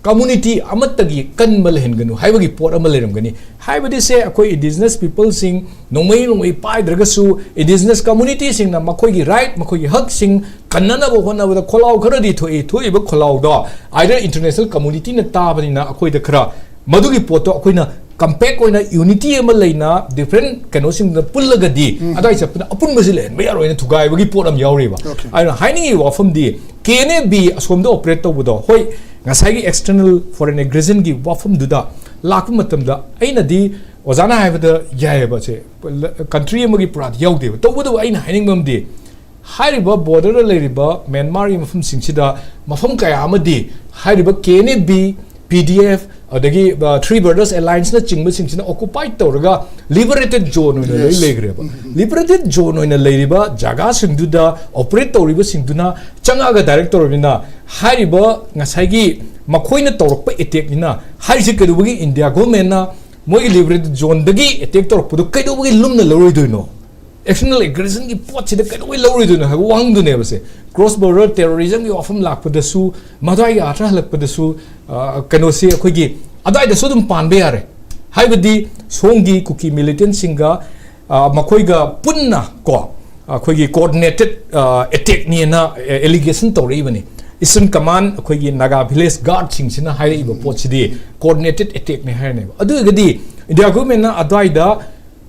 ꯀꯝꯃꯨꯅꯤꯇꯤ ꯑꯃꯠꯇꯒꯤ ꯀꯟꯕ ꯂꯩꯍꯟꯒꯅꯨ ꯍꯥꯏꯕꯒꯤ ꯄꯣꯠ ꯑꯃ ꯂꯩꯔꯝꯒꯅꯤ꯫ ꯍꯥꯏꯕꯗꯤ ꯁꯦ ꯑꯩꯈꯣꯏ ꯏꯟꯗꯤꯖꯤꯅꯁ ꯄꯤꯄꯜꯁꯤꯡ ꯅꯣꯡꯃꯩ ꯅꯣꯡꯃꯩ ꯄꯥꯏꯗ꯭ꯔꯒꯁꯨ ꯏꯟꯗꯤꯖꯤꯅꯁ ꯀꯝꯃꯨꯅꯤꯇꯤꯁꯤꯡꯅ ꯃꯈꯣꯏꯒꯤ ꯔꯥꯏꯠ, ꯃꯈꯣꯏꯒꯤ ꯍꯛꯁꯤꯡ ꯀꯟꯅꯅꯕ ꯍꯣꯠꯅꯕꯗ ꯈꯣꯜꯂꯥꯎ ꯈꯔꯗꯤ ꯊꯣꯛꯏ꯫ ꯊꯣꯛꯏꯕ ꯈꯣꯜꯂꯥꯎꯗꯣ ꯑꯥꯏꯗꯔ ꯏꯟꯇꯔꯅꯦꯁꯅꯦꯜ ꯀꯝꯃꯨꯅꯤꯇꯤꯅ ꯇꯥꯕꯅꯤꯅ ꯑꯩꯈꯣꯏꯗ ꯈꯔ ꯃꯗꯨꯒꯤ ꯄꯣꯠꯇꯣ ꯑꯩꯈꯣꯏꯅ ꯀꯝꯄꯦꯛ ꯑꯣꯏꯅ ꯌꯨꯅꯤꯇꯤ ꯑꯃ ꯂꯩꯅ ꯗꯤꯐ꯭ꯔꯦꯟ ꯀꯩꯅꯣꯁꯤꯡꯗ ꯄꯨꯜꯂꯒꯗꯤ ꯑꯗꯥꯏ ꯆꯠꯄꯗ ꯑꯄꯨꯟꯕꯁꯤ ꯂꯩꯍꯟꯕ ꯌꯥꯔꯣꯏꯅ ꯊꯨꯒꯥꯏꯕꯒꯤ ꯄꯣꯠ ꯑꯃ ꯌꯥꯎꯔꯤꯕ꯫ Okay. ꯑꯗꯨꯅ ꯍꯥꯏꯅꯤꯡꯉꯤꯕ ꯋꯥꯐꯝꯗꯤ ꯀꯦ ꯑꯦꯟ ꯑꯦ ꯕꯤ ꯑꯁꯣꯝꯗ ꯑꯣꯄꯔꯦꯠ ꯇꯧꯕꯗꯣ, ꯍꯣꯏ, ꯉꯁꯥꯏꯒꯤ ꯑꯦꯛꯁꯇꯔꯅꯦꯜ ꯐꯣꯔꯦꯟ ꯑꯦꯒ꯭ꯔꯦꯁꯟꯒꯤ ꯋꯥꯐꯝꯗꯨꯗ ꯂꯥꯛꯄ ꯃꯇꯝꯗ ꯑꯩꯅꯗꯤ ꯑꯣꯖꯥꯅ ꯍꯥꯏꯕꯗ ꯌꯥꯏꯑꯕ, ꯁꯦ ꯀꯟꯇ꯭ꯔꯤ ꯑꯃꯒꯤ ꯄꯨꯔꯥꯗꯤ ꯌꯥꯎꯗꯦꯕ꯫ ꯇꯧꯕꯇꯕꯨ ꯑꯩꯅ ꯍꯥꯏꯅꯤꯡꯕ ꯑꯃꯗꯤ ꯍꯥꯏꯔꯤꯕ ꯕꯣꯔꯗꯔꯗ ꯂꯩꯔꯤꯕ ꯃ꯭ꯌꯥꯟꯃꯥꯔꯒꯤ ꯃꯐꯝꯁꯤꯡꯁꯤꯗ ꯃꯐꯝ ꯀꯌꯥ ꯑꯃꯗꯤ ꯍꯥꯏꯔꯤꯕ K N A B, P D F, ꯑꯗꯒꯤ ꯊ꯭ꯔꯤ ꯕ꯭ꯔꯗꯔꯁ ꯑꯦꯂꯥꯏꯟꯁꯅ ꯆꯤꯡꯕꯁꯤꯡꯁꯤꯅ ꯑꯣꯀꯨꯄꯥꯏ ꯇꯧꯔꯒ ꯂꯤꯕꯔꯦꯇꯦꯠ ꯖꯣꯟ ꯑꯣꯏꯅ ꯂꯣꯏ ꯂꯩꯈ꯭ꯔꯦꯕ꯫ ꯂꯤꯕꯔꯦꯇꯦꯠ ꯖꯣꯟ ꯑꯣꯏꯅ ꯂꯩꯔꯤꯕ ꯖꯒꯥꯁꯤꯡꯗꯨꯗ ꯑꯣꯄꯔꯦꯠ ꯇꯧꯔꯤꯕꯁꯤꯡꯗꯨꯅ ꯆꯪꯉꯛꯑꯒ ꯗꯥꯏꯔꯦꯛ ꯇꯧꯔꯕꯅꯤꯅ, ꯍꯥꯏꯔꯤꯕ ꯉꯁꯥꯏꯒꯤ ꯃꯈꯣꯏꯅ ꯇꯧꯔꯛꯄ ꯑꯦꯇꯦꯛꯅꯤꯅ ꯍꯥꯏꯔꯤꯁꯦ ꯀꯩꯗꯧꯕꯒꯤ ꯏꯟꯗꯤꯌꯥ ꯒꯣꯔꯃꯦꯟꯅ ꯃꯣꯏꯒꯤ ꯂꯤꯕꯔꯦꯇꯦꯠ ꯖꯣꯟꯗꯒꯤ ꯑꯦꯇꯦꯛ ꯇꯧꯔꯛꯄꯗꯣ ꯀꯩꯗꯧꯕꯒꯤ ꯂꯨꯝꯅ ꯂꯧꯔꯣꯏꯗꯣꯏꯅꯣ? ꯑꯦꯛꯁꯇꯔꯅꯦꯜ ꯑꯦꯒ꯭ꯔꯦꯁꯟꯒꯤ ꯄꯣꯠꯁꯤꯗ ꯀꯩꯗꯧꯕꯩ ꯂꯧꯔꯣꯏꯗꯣꯏꯅꯣ ꯍꯥꯏꯕ ꯋꯥꯍꯪꯗꯨꯅꯦꯕꯁꯦ꯫ ꯀ꯭ꯔꯣꯁ ꯕꯣꯔꯗꯔ ꯇꯦꯔꯣꯔꯤꯖꯝꯒꯤ ꯋꯥꯐꯝ ꯂꯥꯛꯄꯗꯁꯨ, ꯃꯗꯨꯋꯥꯏꯒꯤ ꯑꯥꯔꯊ ꯍꯜꯂꯛꯄꯗꯁꯨ, ꯑ, ꯀꯩꯅꯣꯁꯤ ꯑꯩꯈꯣꯏꯒꯤ ꯑꯗꯨꯋꯥꯏꯗꯁꯨ ꯑꯗꯨꯝ ꯄꯥꯟꯕ ꯌꯥꯔꯦ꯫ ꯍꯥꯏꯕꯗꯤ ꯁꯣꯝꯒꯤ ꯀꯨꯀꯤ ꯃꯤꯂꯤꯇꯦꯟꯁꯤꯡꯒ, ꯑ, ꯃꯈꯣꯏꯒ ꯄꯨꯟꯅ ꯀꯣ, ꯑꯩꯈꯣꯏꯒꯤ ꯀꯣꯑꯣꯔꯗꯤꯅꯦꯇꯦꯠ ꯑꯦꯇꯦꯛꯅꯦꯅ ꯑꯦꯂꯤꯒꯦꯁꯟ ꯇꯧꯔꯛꯏꯕꯅꯤ꯫ ꯏꯁꯇꯔꯟ ꯀꯃꯥꯟ ꯑꯩꯈꯣꯏꯒꯤ ꯅꯥꯒꯥ ꯚꯤꯂꯦꯖ ꯒꯥꯔꯗꯁꯤꯡꯁꯤꯅ ꯍꯥꯏꯔꯛꯏꯕ ꯄꯣꯠꯁꯤꯗꯤ ꯀꯣꯑꯣꯔꯗꯤꯅꯦꯇꯦꯠ ꯑꯦꯇꯦꯛꯅꯦ ꯍꯥꯏꯔꯅꯦꯕ꯫ ꯑꯗꯨ ꯑꯣꯏꯔꯒꯗꯤ ꯏꯟꯗꯤꯌꯥ ꯒꯣꯔꯃꯦꯟꯅ ꯑꯗꯨꯋꯥꯏꯗ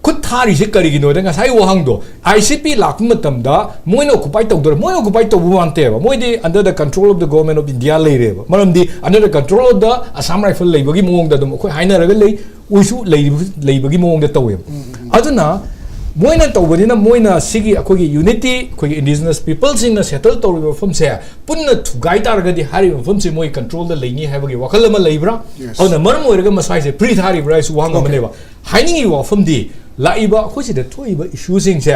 ꯈꯨꯠ ꯊꯥꯔꯤꯁꯦ ꯀꯔꯤꯒꯤꯅꯣꯗ ꯉꯁꯥꯏ ꯋꯥꯍꯪꯗꯣ, ꯑꯥꯏ ꯁꯤ ꯄꯤ ꯂꯥꯛꯄ ꯃꯇꯝꯗ ꯃꯣꯏꯅ ꯑꯣꯀꯨꯄꯥꯏ ꯇꯧꯗꯣꯏꯔ? ꯃꯣꯏꯅ ꯑꯣꯀꯨꯄꯥꯏ ꯇꯧꯕ ꯋꯥ ꯅꯠꯇꯦꯕ, ꯃꯣꯏꯗꯤ under the control of the government of India ꯂꯩꯔꯦꯕ꯫ ꯃꯔꯝꯗꯤ under the control of the Assam Rifle ꯂꯩꯕꯒꯤ ꯃꯑꯣꯡꯗ ꯑꯗꯨꯝ ꯑꯩꯈꯣꯏ ꯍꯥꯏꯅꯔꯒ ꯂꯩ, ꯑꯣꯏꯁꯨ ꯂꯩꯕ-, ꯂꯩꯕꯒꯤ ꯃꯑꯣꯡꯗ ꯇꯧꯋꯦꯕ꯫ ꯑꯗꯨꯅ ꯃꯣꯏꯅ ꯇꯧꯕꯅꯤꯅ ꯃꯣꯏꯅ ꯁꯤꯒꯤ ꯑꯩꯈꯣꯏꯒꯤ ꯌꯨꯅꯤꯇꯤ, ꯑꯩꯈꯣꯏꯒꯤ ꯏꯟꯗꯤꯖꯤꯅꯁ ꯄꯤꯄꯜꯁꯤꯡꯅ ꯁꯦꯇꯜ ꯇꯧꯔꯤꯕ ꯃꯐꯝꯁꯦ ꯄꯨꯟꯅ ꯊꯨꯒꯥꯏ ꯇꯥꯔꯒꯗꯤ ꯍꯥꯏꯔꯤꯕ ꯃꯐꯝꯁꯤ ꯃꯣꯏ ꯀꯟꯇ꯭ꯔꯣꯜꯗ ꯂꯩꯅꯤ ꯍꯥꯏꯕꯒꯤ ꯋꯥꯈꯜ ꯑꯃ ꯂꯩꯕ꯭ꯔꯥ? Yes. ꯑꯗꯨꯅ ꯃꯔꯝ ꯑꯣꯏꯔꯒ ꯃꯁꯥꯏꯁꯦ ꯐ꯭ꯔꯤ ꯊꯥꯔꯤꯕ꯭ꯔꯥ ꯍꯥꯏꯁꯨ ꯋꯥꯍꯪ Okay. ꯑꯃꯅꯦꯕ꯫ ꯍꯥꯏꯅꯤꯡꯉꯤꯕ ꯋꯥꯐꯝꯗꯤ, ꯂꯥꯛꯏꯕ ꯑꯩꯈꯣꯏ ꯁꯤꯗ ꯊꯣꯛꯏꯕ ꯏꯁꯨꯁꯤꯡꯁꯦ,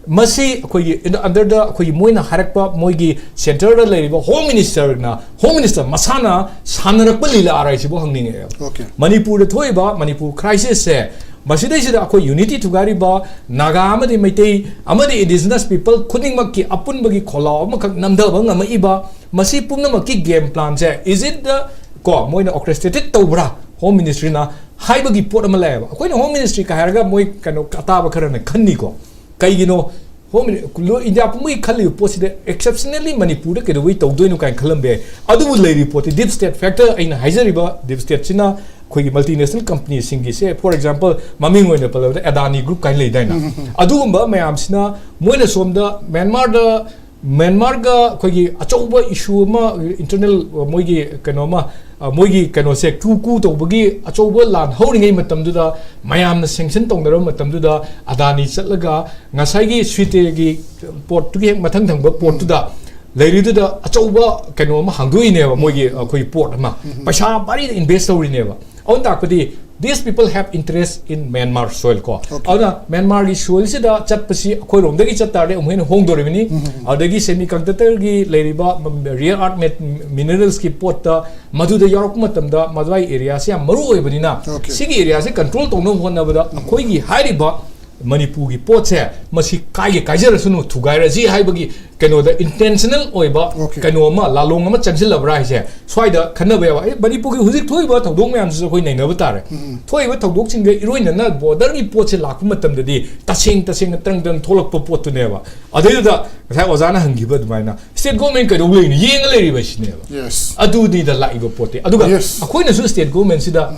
ꯃꯁꯤ ꯑꯩꯈꯣꯏꯒꯤ under the, ꯑꯩꯈꯣꯏꯒꯤ ꯃꯣꯏꯅ ꯍꯥꯏꯔꯛꯄ, ꯃꯣꯏꯒꯤ ꯁꯦꯟꯇꯔꯗ ꯂꯩꯔꯤꯕ ꯍꯣꯝ ꯃꯤꯅꯤꯁꯇꯔꯅ, ꯍꯣꯝ ꯃꯤꯅꯤꯁꯇꯔ ꯃꯁꯥꯅ ꯁꯥꯟꯅꯔꯛꯄ ꯂꯤꯂꯥꯔ ꯍꯥꯏꯁꯤꯕꯨ ꯍꯪꯅꯤꯡꯉꯛꯑꯦꯕ꯫ Okay. ꯃꯅꯤꯄꯨꯔꯗ ꯊꯣꯛꯏꯕ ꯃꯅꯤꯄꯨꯔ ꯀ꯭ꯔꯥꯏꯁꯤꯁꯁꯦ, ꯃꯁꯤꯗꯩꯁꯤꯗ ꯑꯩꯈꯣꯏ ꯌꯨꯅꯤꯇꯤ ꯊꯨꯒꯥꯏꯔꯤꯕ ꯅꯥꯒꯥ ꯑꯃꯗꯤ ꯃꯩꯇꯩ ꯑꯃꯗꯤ ꯏꯟꯗꯤꯖꯤꯅꯁ ꯄꯤꯄꯜ ꯈꯨꯗꯤꯡꯃꯛꯀꯤ ꯑꯄꯨꯟꯕꯒꯤ ꯈꯣꯜꯂꯥꯎ ꯑꯃꯈꯛ ꯅꯝꯊꯕ ꯉꯝꯃꯛꯏꯕ, ꯃꯁꯤ ꯄꯨꯝꯅꯃꯛꯀꯤ ꯒꯦꯝ ꯄ꯭ꯂꯥꯟꯁꯦ, is it the, ꯀꯣ, ꯃꯣꯏꯅ ꯑꯣꯔꯀꯦꯁꯇ꯭ꯔꯦꯇꯦꯠ ꯇꯧꯕ꯭ꯔꯥ ꯍꯣꯝ ꯃꯤꯅꯤꯁꯇ꯭ꯔꯤꯅ ꯍꯥꯏꯕꯒꯤ ꯄꯣꯠ ꯑꯃ ꯂꯩꯌꯦꯕ꯫ ꯑꯩꯈꯣꯏꯅ ꯍꯣꯝ ꯃꯤꯅꯤꯁꯇ꯭ꯔꯤ ꯀꯥꯏ ꯍꯥꯏꯔꯒ ꯃꯣꯏ ꯀꯩꯅꯣ ꯑꯇꯥꯕ ꯈꯔꯅ ꯈꯟꯅꯤꯀꯣ꯫ ꯀꯩꯒꯤꯅꯣ ꯍꯣꯝ ꯃꯤꯅꯤ-, ꯂꯣ-, ꯏꯟꯗꯤꯌꯥ ꯄꯨꯝꯕꯒꯤ ꯈꯜꯂꯤꯕ ꯄꯣꯠꯁꯤꯗ ꯑꯦꯛꯁꯦꯞꯁꯅꯦꯜꯂꯤ ꯃꯅꯤꯄꯨꯔꯗ ꯀꯩꯗꯧꯕꯩ ꯇꯧꯗꯣꯏꯅꯣ ꯀꯥꯏꯅ ꯈꯜꯂꯝꯕ ꯌꯥꯏ꯫ ꯑꯗꯨꯕꯨ ꯂꯩꯔꯤꯕ ꯄꯣꯠꯇꯤ ꯗꯤꯞ ꯁ꯭ꯇꯦꯠ ꯐꯦꯛꯇꯔ, ꯑꯩꯅ ꯍꯥꯏꯖꯔꯤꯕ ꯗꯤꯞ ꯁ꯭ꯇꯦꯠꯁꯤꯅ ꯑꯩꯈꯣꯏꯒꯤ ꯃꯜꯇꯤꯅꯦꯁꯅꯦꯜ ꯀꯝꯄꯅꯤꯁꯤꯡꯒꯤꯁꯦ, for example, ꯃꯃꯤꯡ ꯑꯣꯏꯅ ꯄꯜꯂꯕꯗ ꯑꯗꯥꯅꯤ ꯒ꯭ꯔꯨꯞ ꯀꯥꯏꯅ ꯂꯩꯗꯥꯏꯅꯦ? ꯑꯗꯨꯒꯨꯝꯕ ꯃꯌꯥꯝꯁꯤꯅ ꯃꯣꯏꯅ ꯁꯣꯝꯗ ꯃ꯭ꯌꯥꯟꯃꯥꯔꯗ, ꯃ꯭ꯌꯥꯟꯃꯥꯔꯒ ꯑꯩꯈꯣꯏꯒꯤ ꯑꯆꯧꯕ ꯏꯁꯨ ꯑꯃ, ꯏꯟꯇꯔꯅꯦꯜ, ꯃꯣꯏꯒꯤ ꯀꯩꯅꯣ ꯑꯃ, ꯑ, ꯃꯣꯏꯒꯤ ꯀꯩꯅꯣꯁꯦ ꯀ꯭ꯔꯨ ꯀ꯭ꯔꯨ ꯇꯧꯕꯒꯤ ꯑꯆꯧꯕ ꯂꯥꯟ ꯍꯧꯔꯤꯉꯩ ꯃꯇꯝꯗꯨꯗ, ꯃꯌꯥꯝꯅ ꯁꯦꯡꯁꯟ ꯇꯧꯅꯔꯕ ꯃꯇꯝꯗꯨꯗ, ꯑꯗꯥꯅꯤ ꯆꯠꯂꯒ ꯉꯁꯥꯏꯒꯤ ꯁ꯭ꯋꯤꯇꯦꯒꯤ ꯄꯣꯔꯠꯇꯨꯒꯤ ꯍꯦꯛ ꯃꯊꯪ ꯊꯪꯕ ꯄꯣꯔꯠꯇꯨꯗ ꯂꯩꯔꯤꯗꯨꯗ ꯑꯆꯧꯕ ꯀꯩꯅꯣ ꯑꯃ ꯍꯥꯡꯗꯣꯛꯏꯅꯦꯕ, ꯃꯣꯏꯒꯤ ꯑꯩꯈꯣꯏ ꯄꯣꯔꯠ ꯑꯃ, ꯄꯩꯁꯥ ꯚꯥꯔꯤꯗ ꯏꯟꯚꯦꯁ ꯇꯧꯔꯤꯅꯦꯕ꯫ ꯑꯗꯨꯅ ꯇꯥꯛꯄꯗꯤ, these people have interest in Myanmar soil ꯀꯣ꯫ ꯑꯗꯨꯅ ꯃ꯭ꯌꯥꯟꯃꯥꯔꯒꯤ ꯁꯣꯏꯜꯁꯤꯗ ꯆꯠꯄꯁꯤ ꯑꯩꯈꯣꯏꯔꯣꯝꯗꯒꯤ ꯆꯠ ꯇꯥꯔꯗꯤ ꯑꯃꯨꯛ ꯍꯦꯟꯅ ꯍꯣꯡꯗꯣꯔꯤꯕꯅꯤ꯫ ꯑꯗꯒꯤ ꯁꯦꯃꯤ ꯀꯟꯗꯛꯇꯔꯒꯤ ꯂꯩꯔꯤꯕ ꯔꯤꯌꯔ ꯑꯥꯔꯠ ꯃꯤꯅꯔꯦꯜꯁꯀꯤ ꯄꯣꯠꯇ ꯃꯗꯨꯗ ꯌꯥꯎꯔꯛꯄ ꯃꯇꯝꯗ ꯃꯗꯨꯋꯥꯏ ꯑꯦꯔꯤꯌꯥꯁꯤ ꯌꯥꯝ ꯃꯔꯨ ꯑꯣꯏꯕꯅꯤꯅ, Okay. ꯁꯤꯒꯤ ꯑꯦꯔꯤꯌꯥꯁꯤ ꯀꯟꯇ꯭ꯔꯣꯜ ꯇꯧꯅꯕ ꯍꯣꯠꯅꯕꯗ ꯑꯩꯈꯣꯏꯒꯤ ꯍꯥꯏꯔꯤꯕ ꯃꯅꯤꯄꯨꯔꯒꯤ ꯄꯣꯠꯁꯦ ꯃꯁꯤ ꯀꯥꯏꯒꯦ ꯀꯥꯏꯖꯔꯁꯅꯨ, ꯊꯨꯒꯥꯏꯔꯁꯤ ꯍꯥꯏꯕꯒꯤ ꯀꯩꯅꯣꯗ ꯏꯟꯇꯦꯟꯁꯅꯦꯜ ꯑꯣꯏꯕ Okay. ꯀꯩꯅꯣ ꯑꯃ, ꯂꯥꯂꯣꯡ ꯑꯃ ꯆꯪꯁꯤꯜꯂꯕ꯭ꯔꯥ ꯍꯥꯏꯁꯦ ꯁ꯭ꯋꯥꯏꯗ ꯈꯟꯅꯕ ꯌꯥꯕ꯫ ꯑꯦ, ꯃꯅꯤꯄꯨꯔꯒꯤ ꯍꯧꯖꯤꯛ ꯊꯣꯛꯏꯕ ꯊꯧꯗꯣꯛ ꯃꯌꯥꯝꯁꯤꯁꯨ ꯑꯩꯈꯣꯏ ꯅꯩꯅꯕ ꯇꯥꯔꯦ꯫ ꯊꯣꯛꯏꯕ ꯊꯧꯗꯣꯛꯁꯤꯡꯗ ꯏꯔꯣꯏꯅꯅ ꯕꯣꯔꯗꯔꯒꯤ ꯄꯣꯠꯁꯦ ꯂꯥꯛꯄ ꯃꯇꯝꯗꯗꯤ ꯇꯁꯦꯡ ꯇꯁꯦꯡꯅ ꯇ꯭ꯔꯪ ꯇ꯭ꯔꯪ ꯊꯣꯛꯂꯛꯄ ꯄꯣꯠꯇꯨꯅꯦꯕ꯫ ꯑꯗꯩꯗꯨꯗ ꯉꯁꯥꯏ ꯑꯣꯖꯥꯅ ꯍꯪꯈꯤꯕ ꯑꯗꯨꯃꯥꯏꯅ, ꯁ꯭ꯇꯦꯠ ꯒꯣꯔꯃꯦꯟ ꯀꯩꯗꯧ ꯂꯩꯔꯤꯅꯣ, ꯌꯦꯡꯉ ꯂꯩꯔꯤꯕ ꯁꯤꯅꯦꯕ꯫ Yes. ꯑꯗꯨꯅꯤꯗ ꯂꯥꯛꯏꯕ ꯄꯣꯠꯇꯤ꯫ ꯑꯗꯨꯒ Yes. ꯑꯩꯈꯣꯏꯅꯁꯨ ꯁ꯭ꯇꯦꯠ ꯒꯣꯔꯃꯦꯟꯁꯤꯗ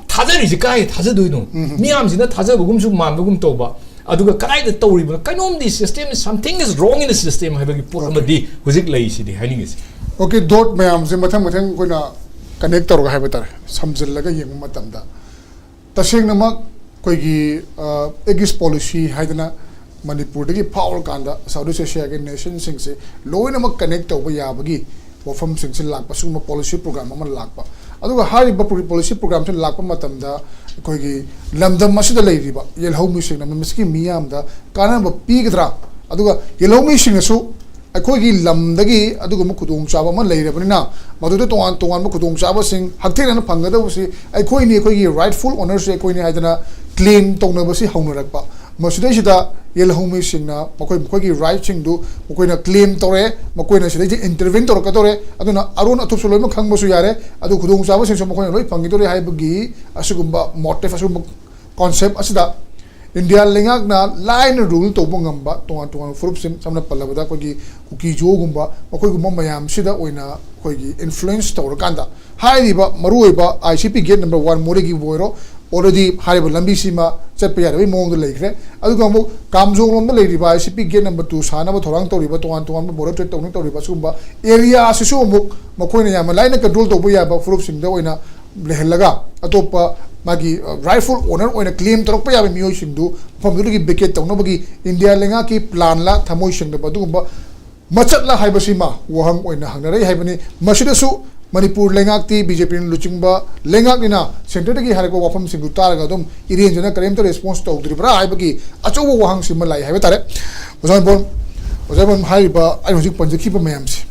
ꯊꯥꯖꯔꯤꯁꯦ ꯀꯥꯏ ꯊꯥꯖꯗꯣꯏꯅꯣ? ꯃꯤꯌꯥꯝꯁꯤꯅ ꯊꯥꯖꯕꯒꯨꯝꯁꯨ ꯃꯥꯟꯕꯒꯨꯝ ꯇꯧꯕ꯫ ꯑꯗꯨꯒ ꯀꯗꯥꯏꯗ ꯇꯧꯔꯤꯕꯅꯣ? ꯀꯩꯅꯣꯝꯗꯤ system, something is wrong in the system ꯍꯥꯏꯕꯒꯤ ꯄꯣꯠ ꯑꯃꯗꯤ ꯍꯧꯖꯤꯛ ꯂꯩꯁꯤꯗꯤ ꯍꯥꯏꯅꯤꯡꯉꯤꯁꯦ꯫ Okay, dot ꯃꯌꯥꯝꯁꯦ ꯃꯊꯪ ꯃꯊꯪ ꯑꯩꯈꯣꯏꯅ connect ꯇꯧꯔꯒ ꯍꯥꯏꯕ ꯇꯥꯔꯦ, ꯁꯝꯖꯤꯜꯂꯒ ꯌꯦꯡꯕ ꯃꯇꯝꯗ, ꯇꯁꯦꯡꯅꯃꯛ ꯑꯩꯈꯣꯏꯒꯤ ꯑꯦꯒꯤꯁ ꯄꯣꯂꯤꯁꯤ ꯍꯥꯏꯗꯅ ꯃꯅꯤꯄꯨꯔꯗꯒꯤ ꯐꯥꯎꯔꯀꯥꯟꯗ South East Asiaꯒꯤ nationꯁꯤꯡꯁꯦ ꯂꯣꯏꯅꯃꯛ connect ꯇꯧꯕ ꯌꯥꯕꯒꯤ ꯋꯥꯐꯝꯁꯤꯡꯁꯦ ꯂꯥꯛꯄ, ꯁꯤꯒꯨꯝꯕ policy program ꯑꯃ ꯂꯥꯛꯄ꯫ ꯑꯗꯨꯒ ꯍꯥꯏꯔꯤꯕ policy programꯁꯦ ꯂꯥꯛꯄ ꯃꯇꯝꯗ ꯑꯩꯈꯣꯏꯒꯤ ꯂꯝꯗꯝ ꯑꯁꯤꯗ ꯂꯩꯔꯤꯕ ꯌꯦꯜꯍꯧꯃꯤꯁꯤꯡꯅ ꯃꯁꯤꯒꯤ ꯃꯤꯌꯥꯝꯗ ꯀꯥꯟꯅꯕ ꯄꯤꯒꯗ꯭ꯔꯥ? ꯑꯗꯨꯒ ꯌꯦꯜꯍꯧꯃꯤꯁꯤꯡꯅꯁꯨ ꯑꯩꯈꯣꯏꯒꯤ ꯂꯝꯗꯒꯤ ꯑꯗꯨꯒꯨꯝꯕ ꯈꯨꯗꯣꯡꯆꯥꯕ ꯑꯃ ꯂꯩꯔꯕꯅꯤꯅ, ꯃꯗꯨꯗ ꯇꯣꯉꯥꯟ ꯇꯣꯉꯥꯟꯕ ꯈꯨꯗꯣꯡꯆꯥꯕꯁꯤꯡ ꯍꯛꯊꯦꯡꯅꯅ ꯐꯪꯒꯗꯧꯕꯁꯤ ꯑꯩꯈꯣꯏꯅꯤ, ꯑꯩꯈꯣꯏꯒꯤ rightful ownerꯁꯤ ꯑꯩꯈꯣꯏꯅꯤ ꯍꯥꯏꯗꯅ claim ꯇꯧꯅꯕꯁꯤ ꯍꯧꯅꯔꯛꯄ꯫ ꯃꯁꯤꯗꯩꯁꯤꯗ ꯌꯦꯜꯍꯧꯃꯤꯁꯤꯡꯅ ꯃꯈꯣꯏ ꯃꯈꯣꯏꯒꯤ rightꯁꯤꯡꯗꯨ ꯃꯈꯣꯏꯅ claim ꯇꯧꯔꯦ, ꯃꯈꯣꯏꯅ ꯁꯤꯗꯩꯗ intervene ꯇꯧꯔꯛꯀꯗꯧꯔꯦ꯫ ꯑꯗꯨꯅ ꯑꯔꯣꯟ ꯑꯊꯨꯞꯁꯨ ꯂꯣꯏꯅꯃꯛ ꯈꯪꯕꯁꯨ ꯌꯥꯔꯦ, ꯑꯗꯨ ꯈꯨꯗꯣꯡꯆꯥꯕꯁꯤꯡꯁꯨ ꯃꯈꯣꯏꯅ ꯂꯣꯏ ꯐꯪꯈꯤꯗꯣꯔꯦ ꯍꯥꯏꯕꯒꯤ ꯑꯁꯤꯒꯨꯝꯕ motive, ꯑꯁꯤꯒꯨꯝꯕ concept ꯑꯁꯤꯗ ꯏꯟꯗꯤꯌꯥ ꯂꯩꯉꯥꯛꯅ ꯂꯥꯏꯅ rule ꯇꯧꯕ ꯉꯝꯕ ꯇꯣꯉꯥꯟ ꯇꯣꯉꯥꯟꯕ ꯐꯨꯔꯨꯞꯁꯤꯡ, ꯁꯝꯅ ꯄꯜꯂꯕꯗ ꯑꯩꯈꯣꯏꯒꯤ ꯀꯨꯀꯤꯖꯣꯒꯨꯝꯕ, ꯃꯈꯣꯏꯒꯨꯝꯕ ꯃꯌꯥꯝꯁꯤꯗ ꯑꯣꯏꯅ ꯑꯩꯈꯣꯏꯒꯤ influence ꯇꯧꯔꯀꯥꯟꯗ, ꯍꯥꯏꯔꯤꯕ ꯃꯔꯨꯑꯣꯏꯕ I C P gate number one ꯃꯣꯔꯦꯒꯤꯕꯨ ꯑꯣꯏꯔꯣ, already ꯍꯥꯏꯔꯤꯕ ꯂꯝꯕꯤꯁꯤꯃ ꯆꯠꯄ ꯌꯥꯗꯕꯒꯤ ꯃꯑꯣꯡꯗ ꯂꯩꯈ꯭ꯔꯦ꯫ ꯑꯗꯨꯒ ꯑꯃꯨꯛ ꯀꯥꯝꯖꯣꯡ ꯂꯣꯝꯗ ꯂꯩꯔꯤꯕ I C P gate number two ꯁꯥꯅꯕ ꯊꯧꯔꯥꯡ ꯇꯧꯔꯤꯕ, ꯇꯣꯉꯥꯟ ꯇꯣꯉꯥꯟꯕ border trade ꯇꯧꯅ ꯇꯧꯔꯤꯕ, ꯑꯁꯤꯒꯨꯝꯕ area ꯁꯤꯁꯨ ꯑꯃꯨꯛ ꯃꯈꯣꯏꯅ ꯌꯥꯝꯅ ꯂꯥꯏꯅ control ꯇꯧꯕ ꯌꯥꯕ ꯐꯨꯔꯨꯞꯁꯤꯡꯗ ꯑꯣꯏꯅ ꯂꯩꯍꯜꯂꯒ, ꯑꯇꯣꯞꯄ ꯃꯥꯒꯤ, ꯑ, rightful owner ꯑꯣꯏꯅ claim ꯇꯧꯔꯛꯄ ꯌꯥꯕ ꯃꯤꯑꯣꯏꯁꯤꯡꯗꯨ ꯃꯐꯝꯗꯨꯗꯒꯤ vacate ꯇꯧꯅꯕꯒꯤ ꯏꯟꯗꯤꯌꯥ ꯂꯩꯉꯥꯛꯀꯤ plan ꯂ ꯊꯃꯣꯏ ꯁꯦꯡꯗꯕ ꯑꯗꯨꯒꯨꯝꯕ ꯃꯆꯠꯂ ꯍꯥꯏꯕꯁꯤꯃ ꯋꯥꯍꯪ ꯑꯣꯏꯅ ꯍꯪꯅꯔꯛꯏ ꯍꯥꯏꯕꯅꯤ꯫ ꯃꯁꯤꯗꯁꯨ ꯃꯅꯤꯄꯨꯔ ꯂꯩꯉꯥꯛꯇꯤ, ꯕꯤ ꯖꯦ ꯄꯤꯅ ꯂꯨꯆꯤꯡꯕ ꯂꯩꯉꯥꯛꯅꯤꯅ, ꯁꯦꯟꯇꯔꯗꯒꯤ ꯍꯥꯏꯔꯛꯄ ꯋꯥꯐꯝꯁꯤꯡꯗꯨ ꯇꯥꯔꯒ ꯑꯗꯨꯝ ꯏꯔꯦꯟꯖꯅ ꯀꯔꯤꯝꯇ ꯔꯦꯁꯄꯣꯟꯁ ꯇꯧꯗ꯭ꯔꯤꯕ꯭ꯔꯥ ꯍꯥꯏꯕꯒꯤ ꯑꯆꯧꯕ ꯋꯥꯍꯪꯁꯤꯃ ꯂꯥꯛꯏ ꯍꯥꯏꯕ ꯇꯥꯔꯦ꯫ ꯑꯣꯖꯥ ꯏꯕꯣꯝ, ꯑꯣꯖꯥ ꯏꯕꯣꯝ, ꯍꯥꯏꯔꯤꯕ ꯑꯩꯅ ꯍꯧꯖꯤꯛ ꯄꯟꯖꯈꯤꯕ ꯃꯌꯥꯝꯁꯦ,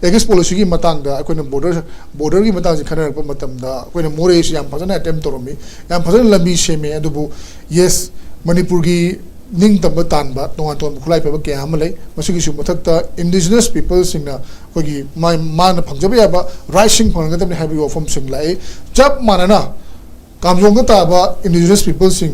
ꯑꯦꯛꯁ ꯄꯣꯂꯤꯁꯤꯒꯤ ꯃꯇꯥꯡꯗ ꯑꯩꯈꯣꯏꯅ ꯕꯣꯔꯗꯔ, ꯕꯣꯔꯗꯔꯒꯤ ꯃꯇꯥꯡꯁꯦ ꯈꯟꯅꯔꯛꯄ ꯃꯇꯝꯗ ꯑꯩꯈꯣꯏꯅ ꯃꯣꯔꯦꯁꯤ ꯌꯥꯝ ꯐꯖꯅ ꯑꯦꯇꯦꯝ ꯇꯧꯔꯝꯃꯤ, ꯌꯥꯝ ꯐꯖꯅ ꯂꯝꯕꯤ ꯁꯦꯝꯃꯦ꯫ ꯑꯗꯨꯕꯨ ꯌꯦꯁ, ꯃꯅꯤꯄꯨꯔꯒꯤ ꯅꯤꯡꯇꯝꯕ ꯇꯥꯟꯕ ꯇꯣꯉꯥꯟ ꯇꯣꯉꯥꯟꯕ ꯈꯨꯠꯂꯥꯏ ꯄꯥꯏꯕ ꯀꯌꯥ ꯑꯃ ꯂꯩ꯫ ꯃꯁꯤꯒꯤꯁꯨ ꯃꯊꯛꯇ ꯏꯟꯗꯤꯖꯤꯅꯁ ꯄꯤꯄꯜꯁꯤꯡꯅ ꯑꯩꯈꯣꯏꯒꯤ ꯃꯥ-, ꯃꯥꯅ ꯐꯪꯖꯕ ꯌꯥꯕ ꯔꯥꯏꯠꯁꯤꯡ ꯐꯪꯍꯟꯒꯗꯕꯅꯤ ꯍꯥꯏꯕꯒꯤ ꯋꯥꯐꯝꯁꯤꯡ ꯂꯥꯛꯏ꯫ ꯆꯞ ꯃꯥꯟꯅꯅ ꯀꯥꯝꯖꯣꯡꯗ ꯇꯥꯕ ꯏꯟꯗꯤꯖꯤꯅꯁ ꯄꯤꯄꯜꯁꯤꯡ,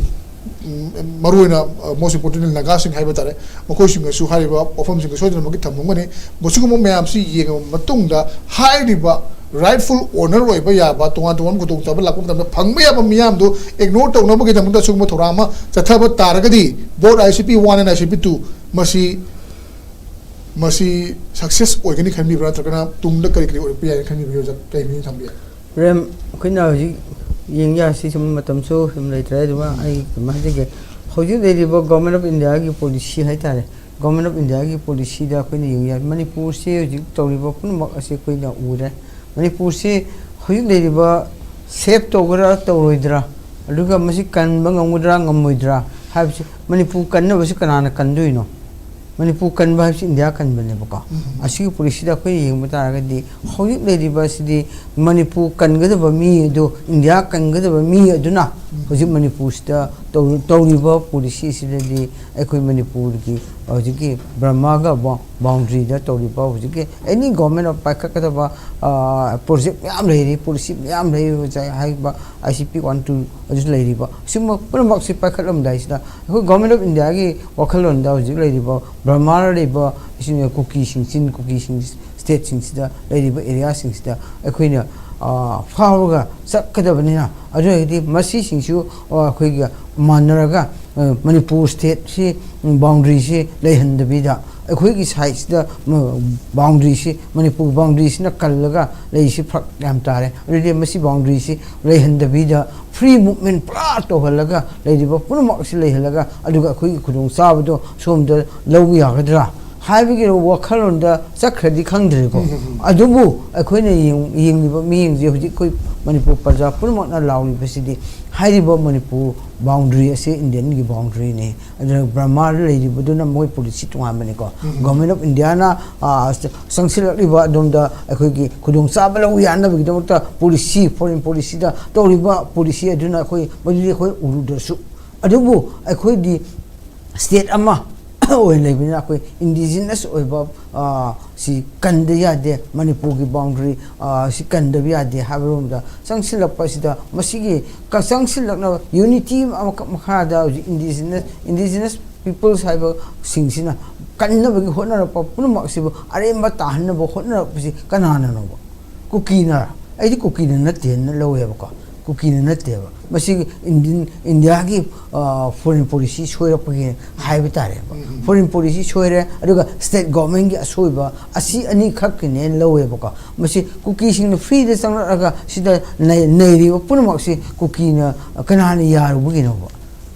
ꯎꯝ, ꯃꯔꯨꯑꯣꯏꯅ, ꯑ, most importantly ꯅꯥꯒꯥꯁꯤꯡ ꯍꯥꯏꯕ ꯇꯥꯔꯦ, ꯃꯈꯣꯏꯁꯤꯡꯅꯁꯨ ꯍꯥꯏꯔꯤꯕ ꯋꯥꯐꯝꯁꯤꯡ ꯁꯣꯏꯗꯅꯃꯛꯀꯤ ꯊꯝꯂꯝꯒꯅꯤ꯫ ꯃꯁꯤꯒꯨꯝꯕ ꯃꯌꯥꯝꯁꯤ ꯌꯦꯡꯉꯕ ꯃꯇꯨꯡꯗ ꯍꯥꯏꯔꯤꯕ rightful owner ꯑꯣꯏꯕ ꯌꯥꯕ, ꯇꯣꯉꯥꯟ ꯇꯣꯉꯥꯟꯕ ꯈꯨꯗꯣꯡꯆꯥꯕ ꯂꯥꯛꯄ ꯃꯇꯝꯗ ꯐꯪꯕ ꯌꯥꯕ ꯃꯤꯌꯥꯝꯗꯨ ꯏꯒꯅꯣꯔ ꯇꯧꯅꯕꯒꯤꯗꯃꯛꯇ ꯑꯁꯤꯒꯨꯝꯕ ꯊꯧꯔꯥꯡ ꯑꯃ ꯆꯠꯊꯕ ꯇꯥꯔꯒꯗꯤ, boat I C P one and I C P two ꯃꯁꯤ, ꯃꯁꯤ ꯁꯛꯁꯦꯁ ꯑꯣꯏꯒꯅꯤ ꯈꯟꯕꯤꯕ꯭ꯔꯥ, ꯅꯠꯇ꯭ꯔꯒꯅ ꯇꯨꯡꯗ ꯀꯔꯤ ꯀꯔꯤ ꯑꯣꯏꯔꯛꯄ ꯌꯥꯏꯅ ꯈꯟꯕꯤꯕꯒꯦ, ꯑꯣꯖꯥ? ꯀꯔꯤ ꯃꯤꯠꯌꯦꯡ ꯊꯝꯕꯤ? ꯄ꯭ꯔꯦꯝ, ꯑꯩꯈꯣꯏꯅ ꯍꯧꯖꯤꯛ ꯌꯦꯡ ꯌꯥꯁꯤ, ꯁꯨꯝ ꯃꯇꯝꯁꯨ ꯁꯨꯝ ꯂꯩꯇ꯭ꯔꯦ꯫ ꯑꯗꯨꯒ ꯑꯩ ꯀꯩꯅꯣ ꯍꯥꯏꯖꯒꯦ, ꯍꯧꯖꯤꯛ ꯂꯩꯔꯤꯕ ꯒꯣꯔꯃꯦꯟ ꯑꯣꯐ ꯏꯟꯗꯤꯌꯥꯒꯤ ꯄꯣꯂꯤꯁꯤ ꯍꯥꯏꯇꯥꯔꯦ, ꯒꯣꯔꯃꯦꯟ ꯑꯣꯐ ꯏꯟꯗꯤꯌꯥꯒꯤ ꯄꯣꯂꯤꯁꯤꯗ ꯑꯩꯈꯣꯏꯅ ꯌꯦꯡ ꯌꯥꯏ꯫ ꯃꯅꯤꯄꯨꯔꯁꯤ ꯍꯧꯖꯤꯛ ꯇꯧꯔꯤꯕ ꯄꯨꯝꯅꯃꯛ ꯑꯁꯤ ꯑꯩꯈꯣꯏꯅ ꯎꯔꯦ꯫ ꯃꯅꯤꯄꯨꯔꯁꯤ ꯍꯧꯖꯤꯛ ꯂꯩꯔꯤꯕ ꯁꯦꯞ ꯇꯧꯒꯗ꯭ꯔꯥ ꯇꯧꯔꯣꯏꯗ꯭ꯔꯥ, ꯑꯗꯨꯒ ꯃꯁꯤ ꯀꯟꯕ ꯉꯝꯒꯗ꯭ꯔꯥ ꯉꯝꯃꯣꯏꯗ꯭ꯔꯥ ꯍꯥꯏꯕꯁꯤ, ꯃꯅꯤꯄꯨꯔ ꯀꯟꯅꯕꯁꯤ ꯀꯅꯥꯅ ꯀꯟꯗꯣꯏꯅꯣ? ꯃꯅꯤꯄꯨꯔ ꯀꯟꯕ ꯍꯥꯏꯕꯁꯤ ꯏꯟꯗꯤꯌꯥ ꯀꯟꯕꯅꯦꯕꯀꯣ꯫ ꯎꯝ꯫ ꯑꯁꯤꯒꯤ ꯄꯣꯂꯤꯁꯤꯗ ꯑꯩꯈꯣꯏꯅ ꯌꯦꯡꯕ ꯇꯥꯔꯒꯗꯤ, ꯍꯧꯖꯤꯛ ꯂꯩꯔꯤꯕ ꯑꯁꯤꯗꯤ ꯃꯅꯤꯄꯨꯔ ꯀꯟꯒꯗꯕ ꯃꯤ ꯑꯗꯨ, ꯏꯟꯗꯤꯌꯥ ꯀꯟꯒꯗꯕ ꯃꯤ ꯑꯗꯨꯅ ꯎꯝ꯫ ꯍꯧꯖꯤꯛ ꯃꯅꯤꯄꯨꯔꯁꯤꯗ ꯇꯧ-, ꯇꯧꯔꯤꯕ ꯄꯣꯂꯤꯁꯤ ꯑꯁꯤꯗꯗꯤ ꯑꯩꯈꯣꯏ ꯃꯅꯤꯄꯨꯔꯒꯤ ꯍꯧꯖꯤꯛꯀꯤ ꯕꯔꯃꯥꯒ ꯕꯥꯎ-, ꯕꯥꯎꯟꯗꯔꯤꯗ ꯇꯧꯔꯤꯕ ꯍꯧꯖꯤꯛꯀꯤ any government of ꯄꯥꯏꯈꯠꯀꯗꯕ, ꯑ, ꯄ꯭ꯔꯣꯖꯦꯛ ꯃꯌꯥꯝ ꯂꯩꯔꯤ, ꯄꯣꯂꯤꯁꯤ ꯃꯌꯥꯝ ꯂꯩꯔꯤ, ꯉꯁꯥꯏ ꯍꯥꯏꯔꯤꯕ I C P one two ꯑꯗꯨꯁꯨ ꯂꯩꯔꯤꯕ, ꯁꯤꯒꯨꯝꯕ ꯄꯨꯝꯅꯃꯛꯁꯤ ꯄꯥꯏꯈꯠꯂꯝꯗꯥꯏꯁꯤꯗ ꯑꯩꯈꯣꯏ ꯒꯣꯔꯃꯦꯟ ꯑꯣꯐ ꯏꯟꯗꯤꯌꯥꯒꯤ ꯋꯥꯈꯜꯂꯣꯟꯗ ꯍꯧꯖꯤꯛ ꯂꯩꯔꯤꯕ ꯕꯔꯃꯥꯗ ꯂꯩꯕ ꯏꯆꯤꯟ ꯀꯨꯀꯤꯁꯤꯡ, ꯆꯤꯟ ꯀꯨꯀꯤꯁꯤꯡ ꯁ꯭ꯇꯦꯠꯁꯤꯡꯁꯤꯗ ꯂꯩꯔꯤꯕ ꯑꯦꯔꯤꯌꯥꯁꯤꯡꯁꯤꯗ ꯑꯩꯈꯣꯏꯅ, ꯑ, ꯐꯥꯎꯔꯒ ꯆꯠꯀꯗꯕꯅꯤꯅ, ꯑꯗꯨ ꯑꯣꯏꯔꯒꯗꯤ ꯃꯁꯤꯁꯤꯡꯁꯨ, ꯑ, ꯑꯩꯈꯣꯏꯒ ꯃꯥꯟꯅꯔꯒ, ꯑ, ꯃꯅꯤꯄꯨꯔ ꯁ꯭ꯇꯦꯠꯁꯤ ꯕꯥꯎꯟꯗꯔꯤꯁꯤ ꯂꯩꯍꯟꯗꯕꯤꯗ, ꯑꯩꯈꯣꯏꯒꯤ ꯁꯥꯏꯠꯁꯤꯗ, ꯃ-, ꯕꯥꯎꯟꯗꯔꯤꯁꯤ, ꯃꯅꯤꯄꯨꯔ ꯕꯥꯎꯟꯗꯔꯤꯁꯤꯅ ꯀꯜꯂꯒ ꯂꯩꯔꯤꯁꯤ ꯐꯔꯛ ꯌꯥꯝ ꯇꯥꯔꯦ꯫ ꯑꯗꯨꯗꯤ ꯃꯁꯤ ꯕꯥꯎꯟꯗꯔꯤꯁꯤ ꯂꯩꯍꯟꯗꯕꯤꯗ, ꯐ꯭ꯔꯤ ꯃꯨꯚꯃꯦꯟ ꯄꯨꯔꯥ ꯇꯧꯍꯜꯂꯒ, ꯂꯩꯔꯤꯕ ꯄꯨꯝꯅꯃꯛꯁꯤ ꯂꯩꯍꯜꯂꯒ, ꯑꯗꯨꯒ ꯑꯩꯈꯣꯏꯒꯤ ꯈꯨꯗꯣꯡꯆꯥꯕꯗꯣ ꯁꯣꯝꯗ ꯂꯧꯕ ꯌꯥꯒꯗ꯭ꯔꯥ? ꯍꯥꯏꯕꯒꯤ ꯋꯥꯈꯜꯂꯣꯟꯗ ꯆꯠꯈ꯭ꯔꯗꯤ ꯈꯪꯗ꯭ꯔꯦꯀꯣ꯫ ꯑꯗꯨꯕꯨ ꯑꯩꯈꯣꯏꯅ ꯌꯦꯡ- ꯌꯦꯡꯂꯤꯕ ꯃꯤꯠꯌꯦꯡꯁꯦ ꯍꯧꯖꯤꯛ ꯑꯩꯈꯣꯏ ꯃꯅꯤꯄꯨꯔ ꯄ꯭ꯔꯖꯥ ꯄꯨꯝꯅꯃꯛꯅ ꯂꯥꯎꯔꯤꯕꯁꯤꯗꯤ ꯍꯥꯏꯔꯤꯕ ꯃꯅꯤꯄꯨꯔ ꯕꯥꯎꯟꯗꯔꯤ ꯑꯁꯤ ꯏꯟꯗꯤꯌꯟꯒꯤ ꯕꯥꯎꯟꯗꯔꯤꯅꯤ꯫ ꯑꯗꯨꯅ ꯕꯔꯃꯥꯗ ꯂꯩꯔꯤꯕꯗꯨꯅ ꯃꯣꯏ ꯄꯣꯂꯤꯁꯤ ꯇꯣꯉꯥꯟꯕꯅꯤꯀꯣ꯫ ꯒꯣꯔꯃꯦꯟ ꯑꯣꯐ ꯏꯟꯗꯤꯌꯥꯅ, ꯑ, ꯆꯪꯁꯤꯜꯂꯛꯂꯤꯕ ꯑꯗꯣꯝꯗ ꯑꯩꯈꯣꯏꯒꯤ ꯈꯨꯗꯣꯡꯆꯥꯕ ꯂꯧ ꯌꯥꯅꯕꯒꯤꯗꯃꯛꯇ ꯄꯣꯂꯤꯁꯤ, ꯐꯣꯔꯦꯟ ꯄꯣꯂꯤꯁꯤꯗ ꯇꯧꯔꯤꯕ ꯄꯣꯂꯤꯁꯤ ꯑꯗꯨꯅ ꯑꯩꯈꯣꯏ ꯃꯗꯨꯗꯤ ꯑꯩꯈꯣꯏ ꯎꯔꯨꯗ꯭ꯔꯁꯨ, ꯑꯗꯨꯕꯨ ꯑꯩꯈꯣꯏꯗꯤ ꯁ꯭ꯇꯦꯠ ꯑꯃ ꯑꯣꯏꯅ ꯂꯩꯕꯅꯤꯅ ꯑꯩꯈꯣꯏ ꯏꯟꯗꯤꯖꯤꯅꯁ ꯑꯣꯏꯕ, ꯑ, ꯁꯤ ꯀꯟꯗ ꯌꯥꯗꯦ, ꯃꯅꯤꯄꯨꯔꯒꯤ ꯕꯥꯎꯟꯗꯔꯤ, ꯑ, ꯁꯤ ꯀꯟꯗꯕ ꯌꯥꯗꯦ ꯍꯥꯏꯕꯔꯣꯝꯗ ꯆꯪꯁꯤꯜꯂꯛꯄ ꯑꯁꯤꯗ ꯃꯁꯤꯒꯤ ꯀ- ꯆꯪꯁꯤꯜꯂꯛꯅꯕ ꯌꯨꯅꯤꯇꯤ ꯑꯃꯈꯛ ꯃꯈꯥꯗ ꯍꯧꯖꯤꯛ ꯏꯟꯗꯤꯖꯤꯅꯁ, ꯏꯟꯗꯤꯖꯤꯅꯁ ꯄꯤꯄꯜꯁ ꯍꯥꯏꯕꯁꯤꯡꯁꯤꯅ ꯀꯟꯅꯕꯒꯤ ꯍꯣꯠꯅꯔꯛꯄ ꯄꯨꯝꯅꯃꯛꯁꯤꯕꯨ ꯑꯔꯦꯝꯕ ꯇꯥꯍꯟꯅꯕ ꯍꯣꯠꯅꯔꯛꯄꯁꯤ ꯀꯅꯥꯅꯅꯣꯕ? ꯀꯨꯀꯤꯅ? ꯑꯩꯗꯤ ꯀꯨꯀꯤꯅ ꯅꯠꯇꯦꯅ ꯂꯧꯋꯦꯕꯀꯣ꯫ ꯀꯨꯀꯤꯅ ꯅꯠꯇꯦꯕ꯫ ꯃꯁꯤ ꯏꯟꯗꯤꯌꯟ, ꯏꯟꯗꯤꯌꯥꯒꯤ, ꯑ, ꯐꯣꯔꯦꯟ ꯄꯣꯂꯤꯁꯤ ꯁꯣꯏꯔꯛꯄꯒꯤ ꯍꯥꯏꯕ ꯇꯥꯔꯦꯕ꯫ ꯐꯣꯔꯦꯟ ꯄꯣꯂꯤꯁꯤ ꯁꯣꯏꯔꯦ, ꯑꯗꯨꯒ ꯁ꯭ꯇꯦꯠ ꯒꯣꯔꯃꯦꯟꯒꯤ ꯑꯁꯣꯏꯕ, ꯑꯁꯤ ꯑꯅꯤꯈꯛꯀꯤꯅꯦꯅ ꯂꯧꯋꯦꯕꯀꯣ꯫ ꯃꯁꯤ ꯀꯨꯀꯤꯁꯤꯡꯅ ꯐ꯭ꯔꯤꯗ ꯆꯪꯂꯛꯑꯒ ꯁꯤꯗ ꯅꯩ-, ꯅꯩꯔꯤꯕ ꯄꯨꯝꯅꯃꯛꯁꯤ ꯀꯨꯀꯤꯅ ꯀꯅꯥꯅ ꯌꯥꯔꯨꯕꯒꯤꯅꯣꯕ?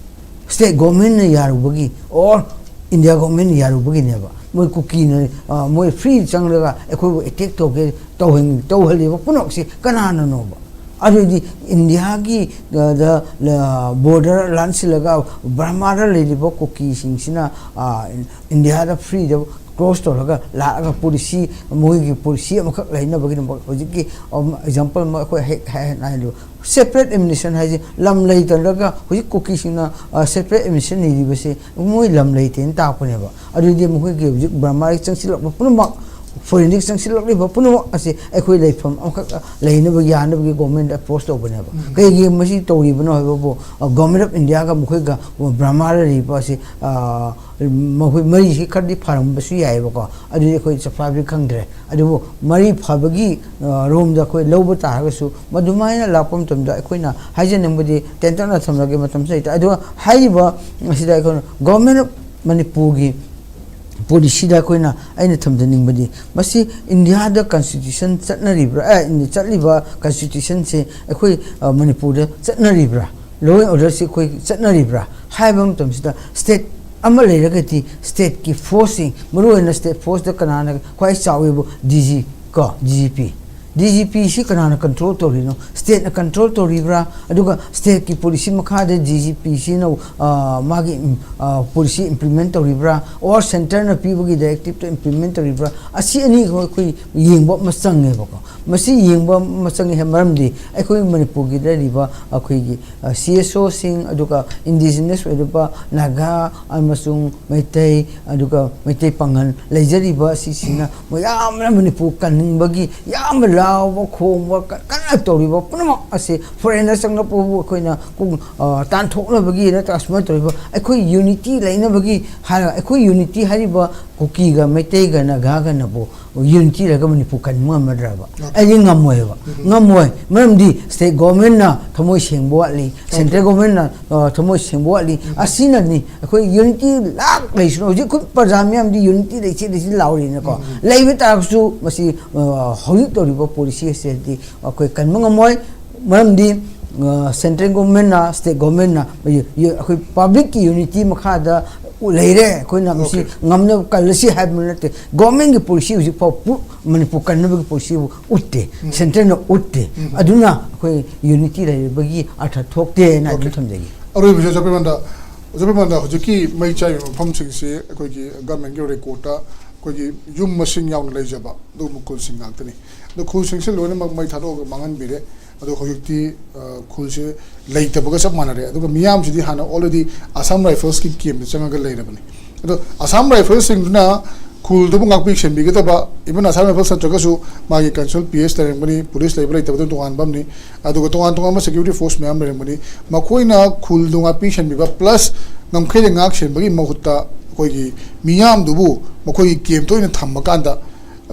ꯁ꯭ꯇꯦꯠ ꯒꯣꯔꯃꯦꯟꯅ ꯌꯥꯔꯨꯕꯒꯤ, ꯑꯣꯔ ꯏꯟꯗꯤꯌꯥ ꯒꯣꯔꯃꯦꯟꯅ ꯌꯥꯔꯨꯕꯒꯤꯅꯦꯕ꯫ ꯃꯣꯏ ꯀꯨꯀꯤꯅ, ꯑ, ꯃꯣꯏ ꯐ꯭ꯔꯤ ꯆꯪꯂꯒ ꯑꯩꯈꯣꯏꯕꯨ ꯑꯦꯇꯦꯛ ꯇꯧꯒꯦ, ꯇꯧꯍꯟ-, ꯇꯧꯍꯜꯂꯤꯕ ꯄꯨꯝꯅꯃꯛꯁꯤ ꯀꯅꯥꯅꯅꯣꯕ? ꯑꯗꯨꯗꯤ ꯏꯟꯗꯤꯌꯥꯒꯤ, ꯑ, ꯗ, ꯂ-, ꯕꯣꯔꯗꯔ ꯂꯥꯟꯁꯤꯜꯂꯒ ꯕꯔꯃꯥꯗ ꯂꯩꯔꯤꯕ ꯀꯨꯀꯤꯁꯤꯡꯁꯤꯅ, ꯑ, ꯏꯟꯗꯤꯌꯥꯗ ꯐ꯭ꯔꯤꯗ ꯀ꯭ꯔꯣꯁ ꯇꯧꯔꯒ ꯂꯥꯛꯑꯒ ꯄꯣꯂꯤꯁꯤ, ꯃꯣꯏꯒꯤ ꯄꯣꯂꯤꯁꯤ ꯑꯃꯈꯛ ꯂꯩꯅꯕꯒꯤꯗꯃꯛ ꯍꯧꯖꯤꯛꯀꯤ, ꯑꯝ, ꯑꯦꯛꯖꯥꯝꯄꯜ ꯑꯃ ꯑꯩꯈꯣꯏ ꯍꯦꯛ ꯍꯥꯏ-, ꯍꯥꯏ-, ꯍꯥꯏꯔꯤꯕ ꯁꯦꯄꯔꯦꯠ ꯑꯦꯗꯃꯤꯅꯤꯁꯇ꯭ꯔꯦꯁꯟ ꯍꯥꯏꯁꯦ ꯂꯝ ꯂꯩꯇ꯭ꯔꯒ ꯍꯧꯖꯤꯛ ꯀꯨꯀꯤꯁꯤꯡꯅ, ꯑ, ꯁꯦꯄꯔꯦꯠ ꯑꯦꯗꯃꯤꯅꯤꯁꯇ꯭ꯔꯦꯁꯟ ꯅꯤꯔꯤꯕꯁꯦ ꯃꯣꯏ ꯂꯝ ꯂꯩꯇꯦꯅ ꯇꯥꯛꯄꯅꯦꯕ꯫ ꯑꯗꯨꯗꯤ ꯃꯈꯣꯏꯒꯤ ꯍꯧꯖꯤꯛ ꯕꯔꯃꯥꯗꯒꯤ ꯆꯪꯁꯤꯜꯂꯛꯄ ꯄꯨꯝꯅꯃꯛ, ꯐꯣꯔꯦꯟꯗꯒꯤ ꯆꯪꯁꯤꯜꯂꯛꯂꯤꯕ ꯄꯨꯝꯅꯃꯛ ꯑꯁꯤ ꯑꯩꯈꯣꯏ ꯂꯩꯐꯝ ꯑꯃꯈꯛ ꯂꯩꯅꯕ ꯌꯥꯅꯕꯒꯤ ꯒꯣꯔꯃꯦꯟꯗ ꯑꯦꯄ꯭ꯔꯣꯁ ꯇꯧꯕꯅꯦꯕ꯫ ꯀꯩꯒꯤ ꯃꯁꯤ ꯇꯧꯔꯤꯕꯅꯣ ꯍꯥꯏꯕꯕꯨ, ꯑ, ꯒꯣꯔꯃꯦꯟ ꯑꯣꯐ ꯏꯟꯗꯤꯌꯥꯒ ꯃꯈꯣꯏꯒ ꯕꯔꯃꯥꯗ ꯂꯩꯔꯤꯕ ꯑꯁꯤ, ꯑ, ꯃꯈꯣꯏ ꯃꯔꯤꯁꯤ ꯈꯔꯗꯤ ꯐꯔꯝꯕꯁꯨ ꯌꯥꯏꯑꯕꯀꯣ꯫ ꯑꯗꯨꯗꯤ ꯑꯩꯈꯣꯏ ꯆꯞ ꯆꯥꯕꯗꯤ ꯈꯪꯗ꯭ꯔꯦ꯫ ꯑꯗꯨꯕꯨ ꯃꯔꯤ ꯐꯕꯒꯤ, ꯑ, ꯔꯣꯝꯗ ꯑꯩꯈꯣꯏ ꯂꯧꯕ ꯇꯥꯔꯒꯁꯨ, ꯃꯗꯨꯃꯥꯏꯅ ꯂꯥꯛꯄ ꯃꯇꯝꯗ ꯑꯩꯈꯣꯏꯅ ꯍꯥꯏꯖꯅꯤꯡꯕꯗꯤ, ꯇꯦꯟꯇꯛꯅ ꯊꯝꯂꯒꯦ, ꯃꯇꯝꯁꯨ ꯂꯩꯇꯦ꯫ ꯑꯗꯨꯒ ꯍꯥꯏꯔꯤꯕ ꯑꯁꯤꯗ ꯑꯩꯈꯣꯏꯅ ꯒꯣꯔꯃꯦꯟ ꯑꯣꯐ ꯃꯅꯤꯄꯨꯔꯒꯤ ꯄꯣꯂꯤꯁꯤꯗ ꯑꯩꯈꯣꯏꯅ, ꯑꯩꯅ ꯊꯝꯖꯅꯤꯡꯕꯗꯤ, ꯃꯁꯤ ꯏꯟꯗꯤꯌꯥꯗ ꯀꯟꯁꯇꯤꯇ꯭ꯌꯨꯁꯟ ꯆꯠꯅꯔꯤꯕ꯭ꯔꯥ, ꯑꯦ, ꯏꯟꯗꯤ-, ꯆꯠꯂꯤꯕ ꯀꯟꯁꯇꯤꯇ꯭ꯌꯨꯁꯟꯁꯦ ꯑꯩꯈꯣꯏ, ꯑ, ꯃꯅꯤꯄꯨꯔꯗ ꯆꯠꯅꯔꯤꯕ꯭ꯔꯥ, ꯂꯣ ꯑꯦꯟ ꯑꯣꯔꯗꯔꯁꯤ ꯑꯩꯈꯣꯏ ꯆꯠꯅꯔꯤꯕ꯭ꯔꯥ ꯍꯥꯏꯕ ꯃꯇꯝꯁꯤꯗ, ꯁ꯭ꯇꯦꯠ ꯑꯃ ꯂꯩꯔꯒꯗꯤ stateꯀꯤ forceꯁꯤꯡ, ꯃꯔꯨꯑꯣꯏꯅ state forceꯇ ꯀꯅꯥꯅ ꯈ꯭ꯋꯥꯏ ꯆꯥꯎꯋꯦꯕꯨ? DG ꯀꯣ, DGP꯫ DGPꯁꯤ ꯀꯅꯥꯅ control ꯇꯧꯔꯤꯅꯣ? Stateꯅ control ꯇꯧꯔꯤꯕ꯭ꯔꯥ? ꯑꯗꯨꯒ stateꯀꯤ policy ꯃꯈꯥꯗ DGPꯁꯤꯅ, ꯑ, ꯃꯥꯒꯤ, ꯎꯝ, ꯑ, policy implement ꯇꯧꯔꯤꯕ꯭ꯔꯥ? Or centreꯅ ꯄꯤꯕꯒꯤ directiveꯇ implement ꯇꯧꯔꯤꯕ꯭ꯔꯥ? ꯑꯁꯤ ꯑꯅꯤꯈꯛ ꯑꯩꯈꯣꯏ ꯌꯦꯡꯕ ꯑꯃ ꯆꯪꯉꯦꯕꯀꯣ꯫ ꯃꯁꯤ ꯌꯦꯡꯕ ꯑꯃ ꯆꯪꯉꯦ ꯍꯥꯏ ꯃꯔꯝꯗꯤ ꯑꯩꯈꯣꯏ ꯃꯅꯤꯄꯨꯔꯒꯤ ꯂꯩꯔꯤꯕ ꯑꯩꯈꯣꯏꯒꯤ, ꯑ, CSOꯁꯤꯡ, ꯑꯗꯨꯒ indigenous ꯑꯣꯏꯔꯤꯕ ꯅꯥꯒꯥ ꯑꯃꯁꯨꯡ ꯃꯩꯇꯩ, ꯑꯗꯨꯒ ꯃꯩꯇꯩ ꯄꯥꯉꯜ ꯂꯩꯖꯔꯤꯕ ꯑꯁꯤꯁꯤꯡꯅ ꯃꯌꯥꯝꯅ ꯃꯅꯤꯄꯨꯔ ꯀꯟꯅꯤꯡꯕꯒꯤ ꯌꯥꯝꯅ ꯂꯥꯎꯕ ꯈꯣꯡꯕ ꯀ-, ꯀꯟꯅ ꯇꯧꯔꯤꯕ ꯄꯨꯝꯅꯃꯛ ꯑꯁꯤ foreignꯅ ꯆꯪꯂꯛꯄꯕꯨ ꯑꯩꯈꯣꯏꯅ ꯀꯨ-, ꯑ, ꯇꯥꯟꯊꯣꯛꯅꯕꯒꯤ ꯅꯠꯇ꯭ꯔꯒ ꯑꯁꯨꯃꯥꯏꯅ ꯇꯧꯔꯤꯕ, ꯑꯩꯈꯣꯏ unity ꯂꯩꯅꯕꯒꯤ ꯍꯥꯏꯔꯒ, ꯑꯩꯈꯣꯏ unity ꯍꯥꯏꯔꯤꯕ ꯀꯨꯀꯤꯒ ꯃꯩꯇꯩꯒ ꯅꯥꯒꯥꯒꯅꯕꯨ unity ꯂꯩꯔꯒ ꯃꯅꯤꯄꯨꯔ ꯀꯟꯕ ꯉꯝꯃꯗ꯭ꯔꯕ? ꯑꯩꯗꯤ ꯉꯝꯃꯣꯏꯕ꯫ ꯉꯝꯃꯣꯏ꯫ ꯃꯔꯝꯗꯤ state governmentꯅ ꯊꯃꯣꯏ ꯁꯦꯡꯕ ꯋꯥꯠꯂꯤ, central governmentꯅ, ꯑ, ꯊꯃꯣꯏ ꯁꯦꯡꯕ ꯋꯥꯠꯂꯤ꯫ ꯑꯁꯤꯅꯅꯤ ꯑꯩꯈꯣꯏ unity ꯂꯥꯛ ꯂꯩꯁꯅꯨ꯫ ꯍꯧꯖꯤꯛ ꯑꯩꯈꯣꯏ ꯄ꯭ꯔꯖꯥ ꯃꯤꯌꯥꯝꯗꯤ unity ꯂꯩꯁꯤ, ꯂꯩꯁꯤ ꯂꯥꯎꯔꯤꯅꯀꯣ꯫ ꯂꯩꯕ ꯇꯥꯔꯒꯁꯨ ꯃꯁꯤ, ꯑ, ꯍꯧꯖꯤꯛ ꯇꯧꯔꯤꯕ policy ꯑꯁꯤꯗꯤ ꯑꯩꯈꯣꯏ ꯀꯟꯕ ꯉꯝꯃꯣꯏ꯫ ꯃꯔꯝꯗꯤ, ꯑ, central governmentꯅ, state governmentꯅ ꯑꯩꯈꯣꯏ publicꯀꯤ unity ꯃꯈꯥꯗ ꯂꯩꯔꯦ꯫ ꯑꯩꯈꯣꯏꯅ ꯃꯁꯤ ꯉꯝꯅꯕ ꯀꯜꯂꯁꯤ ꯍꯥꯏꯕ ꯅꯠꯇꯦ꯫ Governmentꯀꯤ policy ꯍꯧꯖꯤꯛ ꯐꯥꯎ ꯄꯨ-, ꯃꯅꯤꯄꯨꯔ ꯀꯟꯅꯕꯒꯤ policyꯕꯨ ꯎꯠꯇꯦ꯫ Centreꯅ ꯎꯠꯇꯦ꯫ ꯑꯗꯨꯅ ꯑꯩꯈꯣꯏ unity ꯂꯩꯔꯤꯕꯒꯤ ꯑꯔꯊ ꯊꯣꯛꯇꯦꯅ ꯑꯗꯨꯝ ꯊꯝꯖꯒꯦ꯫ ꯑꯔꯣꯏꯕꯁꯦ ꯑꯣꯖꯥ ꯄꯤꯃꯟꯗ, ꯑꯣꯖꯥ ꯄꯤꯃꯟꯗ, ꯍꯧꯖꯤꯛꯀꯤ ꯃꯩ ꯆꯥꯏꯕ ꯃꯐꯝꯁꯤꯡꯁꯤ ꯑꯩꯈꯣꯏꯒꯤ governmentꯀꯤ recordꯇ ꯑꯩꯈꯣꯏꯒꯤ ꯌꯨꯝ ꯃꯁꯤꯡ ꯌꯥꯎꯅ ꯂꯩꯖꯕ ꯑꯗꯨꯒꯨꯝꯕ ꯈꯨꯜꯁꯤꯡ ꯉꯥꯛꯇꯅꯤ꯫ ꯑꯗꯣ ꯈꯨꯜꯁꯤꯡꯁꯤ ꯂꯣꯏꯅꯃꯛ ꯃꯩ ꯊꯥꯗꯣꯛꯑꯒ ꯃꯥꯡꯍꯟꯕꯤꯔꯦ꯫ ꯑꯗꯣ ꯍꯧꯖꯤꯛꯇꯤ, ꯑ, ꯈꯨꯜꯁꯦ ꯂꯩꯇꯕꯒ ꯆꯞ ꯃꯥꯟꯅꯔꯦ꯫ ꯑꯗꯨꯒ ꯃꯤꯌꯥꯝꯁꯤꯗꯤ ꯍꯥꯟꯅ already Assam Riflesꯀꯤ campꯇ ꯆꯪꯉꯒ ꯂꯩꯔꯕꯅꯤ꯫ ꯑꯗꯣ Assam Riflesꯁꯤꯡꯗꯨꯅ ꯈꯨꯜꯗꯨꯕꯨ ꯉꯥꯛꯄꯤ ꯁꯦꯟꯕꯤꯒꯗꯕ, even Assam Rifles ꯅꯠꯇ꯭ꯔꯒꯁꯨ ꯃꯥꯒꯤ concerned PS ꯂꯩꯔꯝꯒꯅꯤ, police ꯂꯩꯕ ꯂꯩꯇꯕꯗꯨꯅ ꯇꯣꯉꯥꯟꯕ ꯑꯃꯅꯤ꯫ ꯑꯗꯨꯒ ꯇꯣꯉꯥꯟ ꯇꯣꯉꯥꯟꯕ security force ꯃꯌꯥꯝ ꯂꯩꯔꯝꯒꯅꯤ꯫ ꯃꯈꯣꯏꯅ ꯈꯨꯜꯗꯨ ꯉꯥꯛꯄꯤ ꯁꯦꯟꯕꯤꯕ plus ꯉꯝꯈꯩꯗ ꯉꯥꯛ ꯁꯦꯟꯕꯒꯤ ꯃꯍꯨꯠꯇ ꯑꯩꯈꯣꯏꯒꯤ ꯃꯤꯌꯥꯝꯗꯨꯕꯨ ꯃꯈꯣꯏꯒꯤ campꯇ ꯑꯣꯏꯅ ꯊꯝꯃꯀꯥꯟꯗ,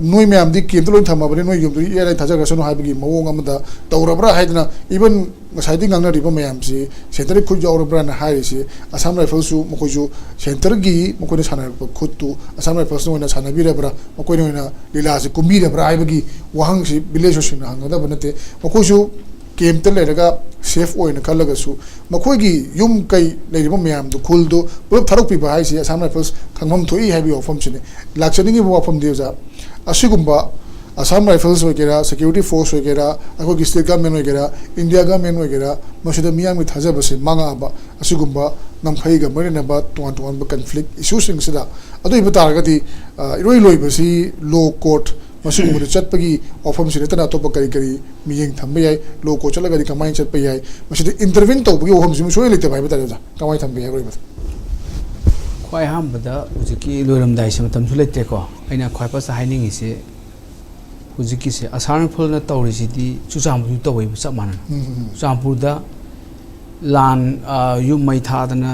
"ꯅꯣꯏ ꯃꯌꯥꯝꯗꯤ campꯇ ꯂꯣꯏ ꯊꯝꯃꯕꯅꯤ, ꯅꯣꯏ ꯌꯨꯝꯗꯨ ꯏꯔꯥꯏ ꯂꯥꯏ ꯊꯥꯖꯈ꯭ꯔꯁꯅꯨ" ꯍꯥꯏꯕꯒꯤ ꯃꯑꯣꯡ ꯑꯃꯗ ꯇꯧꯔꯕ꯭ꯔꯥ ꯍꯥꯏꯗꯅ, even ꯉꯁꯥꯏꯗꯒꯤ ꯉꯥꯡꯅꯔꯤꯕ ꯃꯌꯥꯝꯁꯤ centreꯒꯤ ꯈꯨꯠ ꯌꯥꯎꯔꯕ꯭ꯔꯥꯅ ꯍꯥꯏꯔꯤꯁꯤ, Assam Riflesꯁꯨ ꯃꯈꯣꯏꯁꯨ centreꯒꯤ ꯃꯈꯣꯏꯅ ꯁꯥꯟꯅꯔꯛꯄ ꯈꯨꯠꯇꯨ Assam Riflesꯅ ꯑꯣꯏꯅ ꯁꯥꯟꯅꯕꯤꯔꯕ꯭ꯔꯥ, ꯃꯈꯣꯏꯅ ꯑꯣꯏꯅ ꯂꯤꯂꯥꯁꯤ ꯀꯨꯝꯕꯤꯔꯕ꯭ꯔꯥ ꯍꯥꯏꯕꯒꯤ ꯋꯥꯍꯪꯁꯤ villageꯁꯤꯡꯅ ꯍꯪꯒꯗꯕ ꯅꯠꯇꯦ꯫ ꯃꯈꯣꯏꯁꯨ campꯇ ꯂꯩꯔꯒ ꯁꯦꯐ ꯑꯣꯏꯅ ꯈꯜꯂꯒꯁꯨ ꯃꯈꯣꯏꯒꯤ ꯌꯨꯝ ꯀꯩ ꯂꯩꯔꯤꯕ ꯃꯌꯥꯝꯗꯣ, ꯈꯨꯜꯗꯣ ꯄꯨꯂꯞ ꯊꯥꯗꯣꯛꯄꯤꯕ ꯍꯥꯏꯁꯦ ꯑꯁꯥꯝ ꯔꯥꯏꯐꯜꯁ ꯈꯪꯐꯝ ꯊꯣꯛꯏ ꯍꯥꯏꯕꯒꯤ ꯋꯥꯐꯝꯁꯤꯅꯤ꯫ ꯂꯥꯛꯆꯅꯤꯡꯉꯤꯕ ꯋꯥꯐꯝꯗꯤ ꯑꯣꯖꯥ, ꯑꯁꯤꯒꯨꯝꯕ ꯑꯁꯥꯝ ꯔꯥꯏꯐꯜꯁ ꯑꯣꯏꯒꯦꯔꯥ, ꯁꯦꯀ꯭ꯌꯨꯔꯤꯇꯤ ꯐꯣꯔꯁ ꯑꯣꯏꯒꯦꯔꯥ, ꯑꯩꯈꯣꯏꯒꯤ ꯁ꯭ꯇꯦꯠ ꯒꯚꯔꯟꯃꯦꯟ ꯑꯣꯏꯒꯦꯔꯥ, ꯏꯟꯗꯤꯌꯥ ꯒꯚꯔꯟꯃꯦꯟ ꯑꯣꯏꯒꯦꯔꯥ, ꯃꯁꯤꯗ ꯃꯤꯌꯥꯝꯒꯤ ꯊꯥꯖꯕꯁꯦ ꯃꯥꯡꯉꯛꯑꯕ, ꯑꯁꯤꯒꯨꯝꯕ ꯉꯝꯈꯩꯒ ꯃꯔꯤ ꯂꯩꯅꯕ ꯇꯣꯉꯥꯟ ꯇꯣꯉꯥꯟꯕ ꯀꯟꯐ꯭ꯂꯤꯛ ꯏꯁꯨꯁꯤꯡꯁꯤꯗ꯫ ꯑꯗꯨ ꯑꯣꯏꯕ ꯇꯥꯔꯒꯗꯤ, ꯑ, ꯏꯔꯣꯏ ꯂꯣꯏꯕꯁꯤ ꯂꯣ ꯀꯣꯔꯠ ꯃꯁꯤꯒꯨꯝꯕꯗ ꯆꯠꯄꯒꯤ ꯋꯥꯐꯝꯁꯤ ꯅꯠꯇꯅ ꯑꯇꯣꯞꯄ ꯀꯔꯤ ꯀꯔꯤ ꯃꯤꯠꯌꯦꯡ ꯊꯝꯕ ꯌꯥꯏ? ꯂꯣ ꯀꯣꯔꯠ ꯆꯠꯂꯒꯗꯤ ꯀꯃꯥꯏꯅ ꯆꯠꯄ ꯌꯥꯏ? ꯃꯁꯤꯗ ꯏꯟꯇꯔꯚꯤꯟ ꯇꯧꯕꯒꯤ ꯋꯥꯐꯝꯁꯤ ꯁꯨꯡꯂꯩ ꯂꯩꯇꯕ ꯍꯥꯏꯕ ꯇꯥꯔꯦ ꯑꯣꯖꯥ꯫ ꯀꯃꯥꯏꯅ ꯊꯝꯕ ꯌꯥꯏ ꯑꯔꯣꯏꯕꯗ? ꯈ꯭ꯋꯥꯏ ꯑꯍꯥꯟꯕꯗ ꯍꯧꯖꯤꯛꯀꯤ ꯂꯣꯏꯔꯝꯗꯥꯏꯁꯦ ꯃꯇꯝꯁꯨ ꯂꯩꯇ꯭ꯔꯦꯀꯣ꯫ ꯑꯩꯅ ꯈ꯭ꯋꯥꯏ ꯐꯥꯔꯁꯇ ꯍꯥꯏꯅꯤꯡꯉꯤꯁꯦ, ꯍꯧꯖꯤꯛꯀꯤꯁꯦ ꯑꯁꯥꯝ ꯔꯥꯏꯐꯜꯅ ꯇꯧꯔꯤꯁꯤꯗꯤ ꯆꯨꯔꯆꯥꯟꯄꯨꯔꯁꯨ ꯇꯧꯋꯦꯕ ꯆꯞ ꯃꯥꯟꯅꯅ꯫ ꯎꯝ, ꯎꯝ, ꯎꯝ꯫ ꯆꯨꯔꯆꯥꯟꯄꯨꯔꯗ ꯂꯥꯟ, ꯑ, ꯌꯨꯝ ꯃꯩ ꯊꯥꯗꯅ,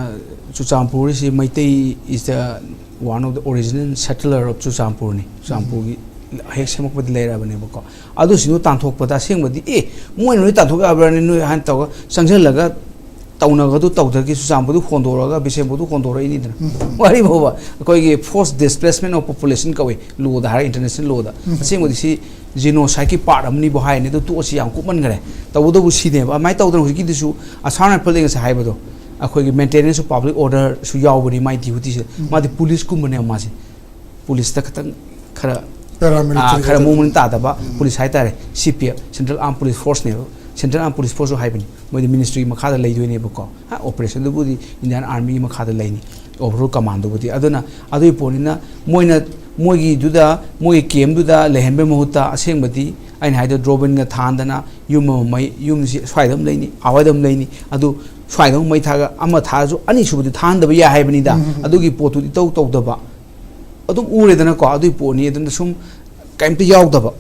ꯆꯨꯔꯆꯥꯟꯄꯨꯔꯁꯤ Meitei is the one of the original settler of ꯆꯨꯔꯆꯥꯟꯄꯨꯔꯅꯤ꯫ ꯆꯨꯔꯆꯥꯟꯄꯨꯔꯒꯤ ꯍꯦꯛ ꯁꯦꯝꯃꯛꯄꯗꯤ ꯂꯩꯔꯕꯅꯦꯕꯀꯣ꯫ ꯑꯗꯨꯁꯤꯡꯗꯨ ꯇꯥꯟꯊꯣꯛꯄꯗ ꯑꯁꯦꯡꯕꯗꯤ, "ꯑꯦ, ꯃꯣꯏꯅ ꯂꯣꯏ ꯇꯥꯟꯊꯣꯛ ꯌꯥꯕ꯭ꯔꯥꯅꯦ?" ꯅꯣꯏ ꯍꯥꯏꯅ ꯇꯧꯔꯒ ꯆꯪꯁꯤꯜꯂꯒ ꯇꯧꯅꯒꯗꯨ ꯇꯧꯗ꯭ꯔꯒꯤ ꯆꯨꯔꯆꯥꯟꯄꯨꯔꯗꯨ ꯍꯣꯟꯗꯣꯔꯛꯑꯒ ꯕꯤꯁꯦꯝꯄꯨꯔꯗꯨ ꯍꯣꯟꯗꯣꯔꯛꯏꯅꯤꯗꯅ꯫ ꯎꯝ꯫ ꯋꯥꯔꯤ ꯐꯥꯎꯕ ꯑꯩꯈꯣꯏꯒꯤ forced displacement of population ꯀꯧꯏ ꯂꯣꯗ ꯍꯥꯏꯔꯒ, international ꯂꯣꯗ꯫ ꯎꯝ꯫ ꯑꯁꯦꯡꯕꯗꯤ ꯁꯤ ꯖꯤꯅꯣꯁꯥꯏꯠꯀꯤ ꯄꯥꯔꯠ ꯑꯃꯅꯤꯕꯨ ꯍꯥꯏꯅꯤ, ꯑꯗꯨ ꯇꯣꯛꯑꯁꯤ, ꯌꯥꯝ ꯀꯨꯞꯃꯟꯈ꯭ꯔꯦ꯫ ꯇꯧꯕꯇꯕꯨ ꯁꯤꯅꯦꯕ꯫ ꯑꯗꯨꯃꯥꯏꯅ ꯇꯧꯗꯅ ꯍꯧꯖꯤꯛꯀꯤꯗꯨꯁꯨ ꯑꯁꯥꯝ ꯔꯥꯏꯐꯜꯗ ꯉꯁꯥꯏ ꯍꯥꯏꯕꯗꯣ, ꯑꯩꯈꯣꯏꯒꯤ maintenance of public orderꯁꯨ ꯌꯥꯎꯕꯅꯤ ꯃꯥꯏ dutyꯁꯦ꯫ ꯎꯝ꯫ ꯃꯥꯗꯤ ꯄꯨꯂꯤꯁꯀꯨꯝꯕꯅꯦꯕ ꯃꯥꯁꯦ꯫ ꯄꯨꯂꯤꯁꯇ ꯈꯇꯪ ꯈꯔ, Paramilitary ꯑꯥ, ꯈꯔ ꯈꯛꯇꯪ꯫ ꯃꯑꯣꯡ ꯃꯔꯤꯟ ꯇꯥꯗꯕ ꯎꯝ꯫ ꯄꯨꯂꯤꯁ ꯍꯥꯏꯇꯥꯔꯦ, C P F, Central Armed Police Forceꯅꯦꯕ꯫ Central Armed Police Forceꯁꯨ ꯍꯥꯏꯕꯅꯤ, ꯃꯣꯏꯗꯤ ministry ꯃꯈꯥꯗ ꯂꯩꯗꯣꯏꯅꯦꯕꯀꯣ꯫ ꯍꯥ, operationꯗꯨꯕꯨꯗꯤ Indian Armyꯒꯤ ꯃꯈꯥꯗ ꯂꯩꯅꯤ, overall commandꯗꯨꯕꯨꯗꯤ꯫ ꯑꯗꯨꯅ ꯑꯗꯨꯒꯤ ꯄꯣꯠꯅꯤꯅ ꯃꯣꯏꯅ, ꯃꯣꯏꯒꯤꯗꯨꯗ, ꯃꯣꯏꯒꯤ campꯗꯨꯗ ꯂꯩꯍꯟꯕꯩ ꯃꯍꯨꯠꯇ ꯑꯁꯦꯡꯕꯗꯤ ꯑꯩꯅ ꯍꯥꯏꯗꯣ ꯗ꯭ꯔꯣꯕꯤꯟꯒ ꯊꯥꯟꯗꯅ ꯌꯨꯝ ꯑꯃ ꯃꯩ, ꯌꯨꯝꯁꯤ ꯁ꯭ꯋꯥꯏꯗ ꯑꯃ ꯂꯩꯅꯤ, ꯑꯋꯥꯏꯗ ꯑꯃ ꯂꯩꯅꯤ, ꯑꯗꯨ ꯁ꯭ꯋꯥꯏꯗ ꯑꯃ ꯃꯩ ꯊꯥꯒ ꯑꯃ ꯊꯥꯔꯁꯨ ꯑꯅꯤꯁꯨꯕꯗꯤ ꯊꯥꯍꯟꯗꯕ ꯌꯥꯏ ꯍꯥꯏꯕꯅꯤꯗ꯫ ꯎꯝ, ꯎꯝ, ꯎꯝ꯫ ꯑꯗꯨꯒꯤ ꯄꯣꯠꯇꯨꯗꯤ ꯏꯇꯧ ꯇꯧꯗꯕ꯫ ꯑꯗꯨꯝ ꯎꯔꯦꯗꯅꯀꯣ, ꯑꯗꯨꯒꯤ ꯄꯣꯠꯅꯤ꯫ ꯑꯗꯨꯅ ꯁꯨꯝ ꯀꯩꯝꯇ ꯌꯥꯎꯗꯕ,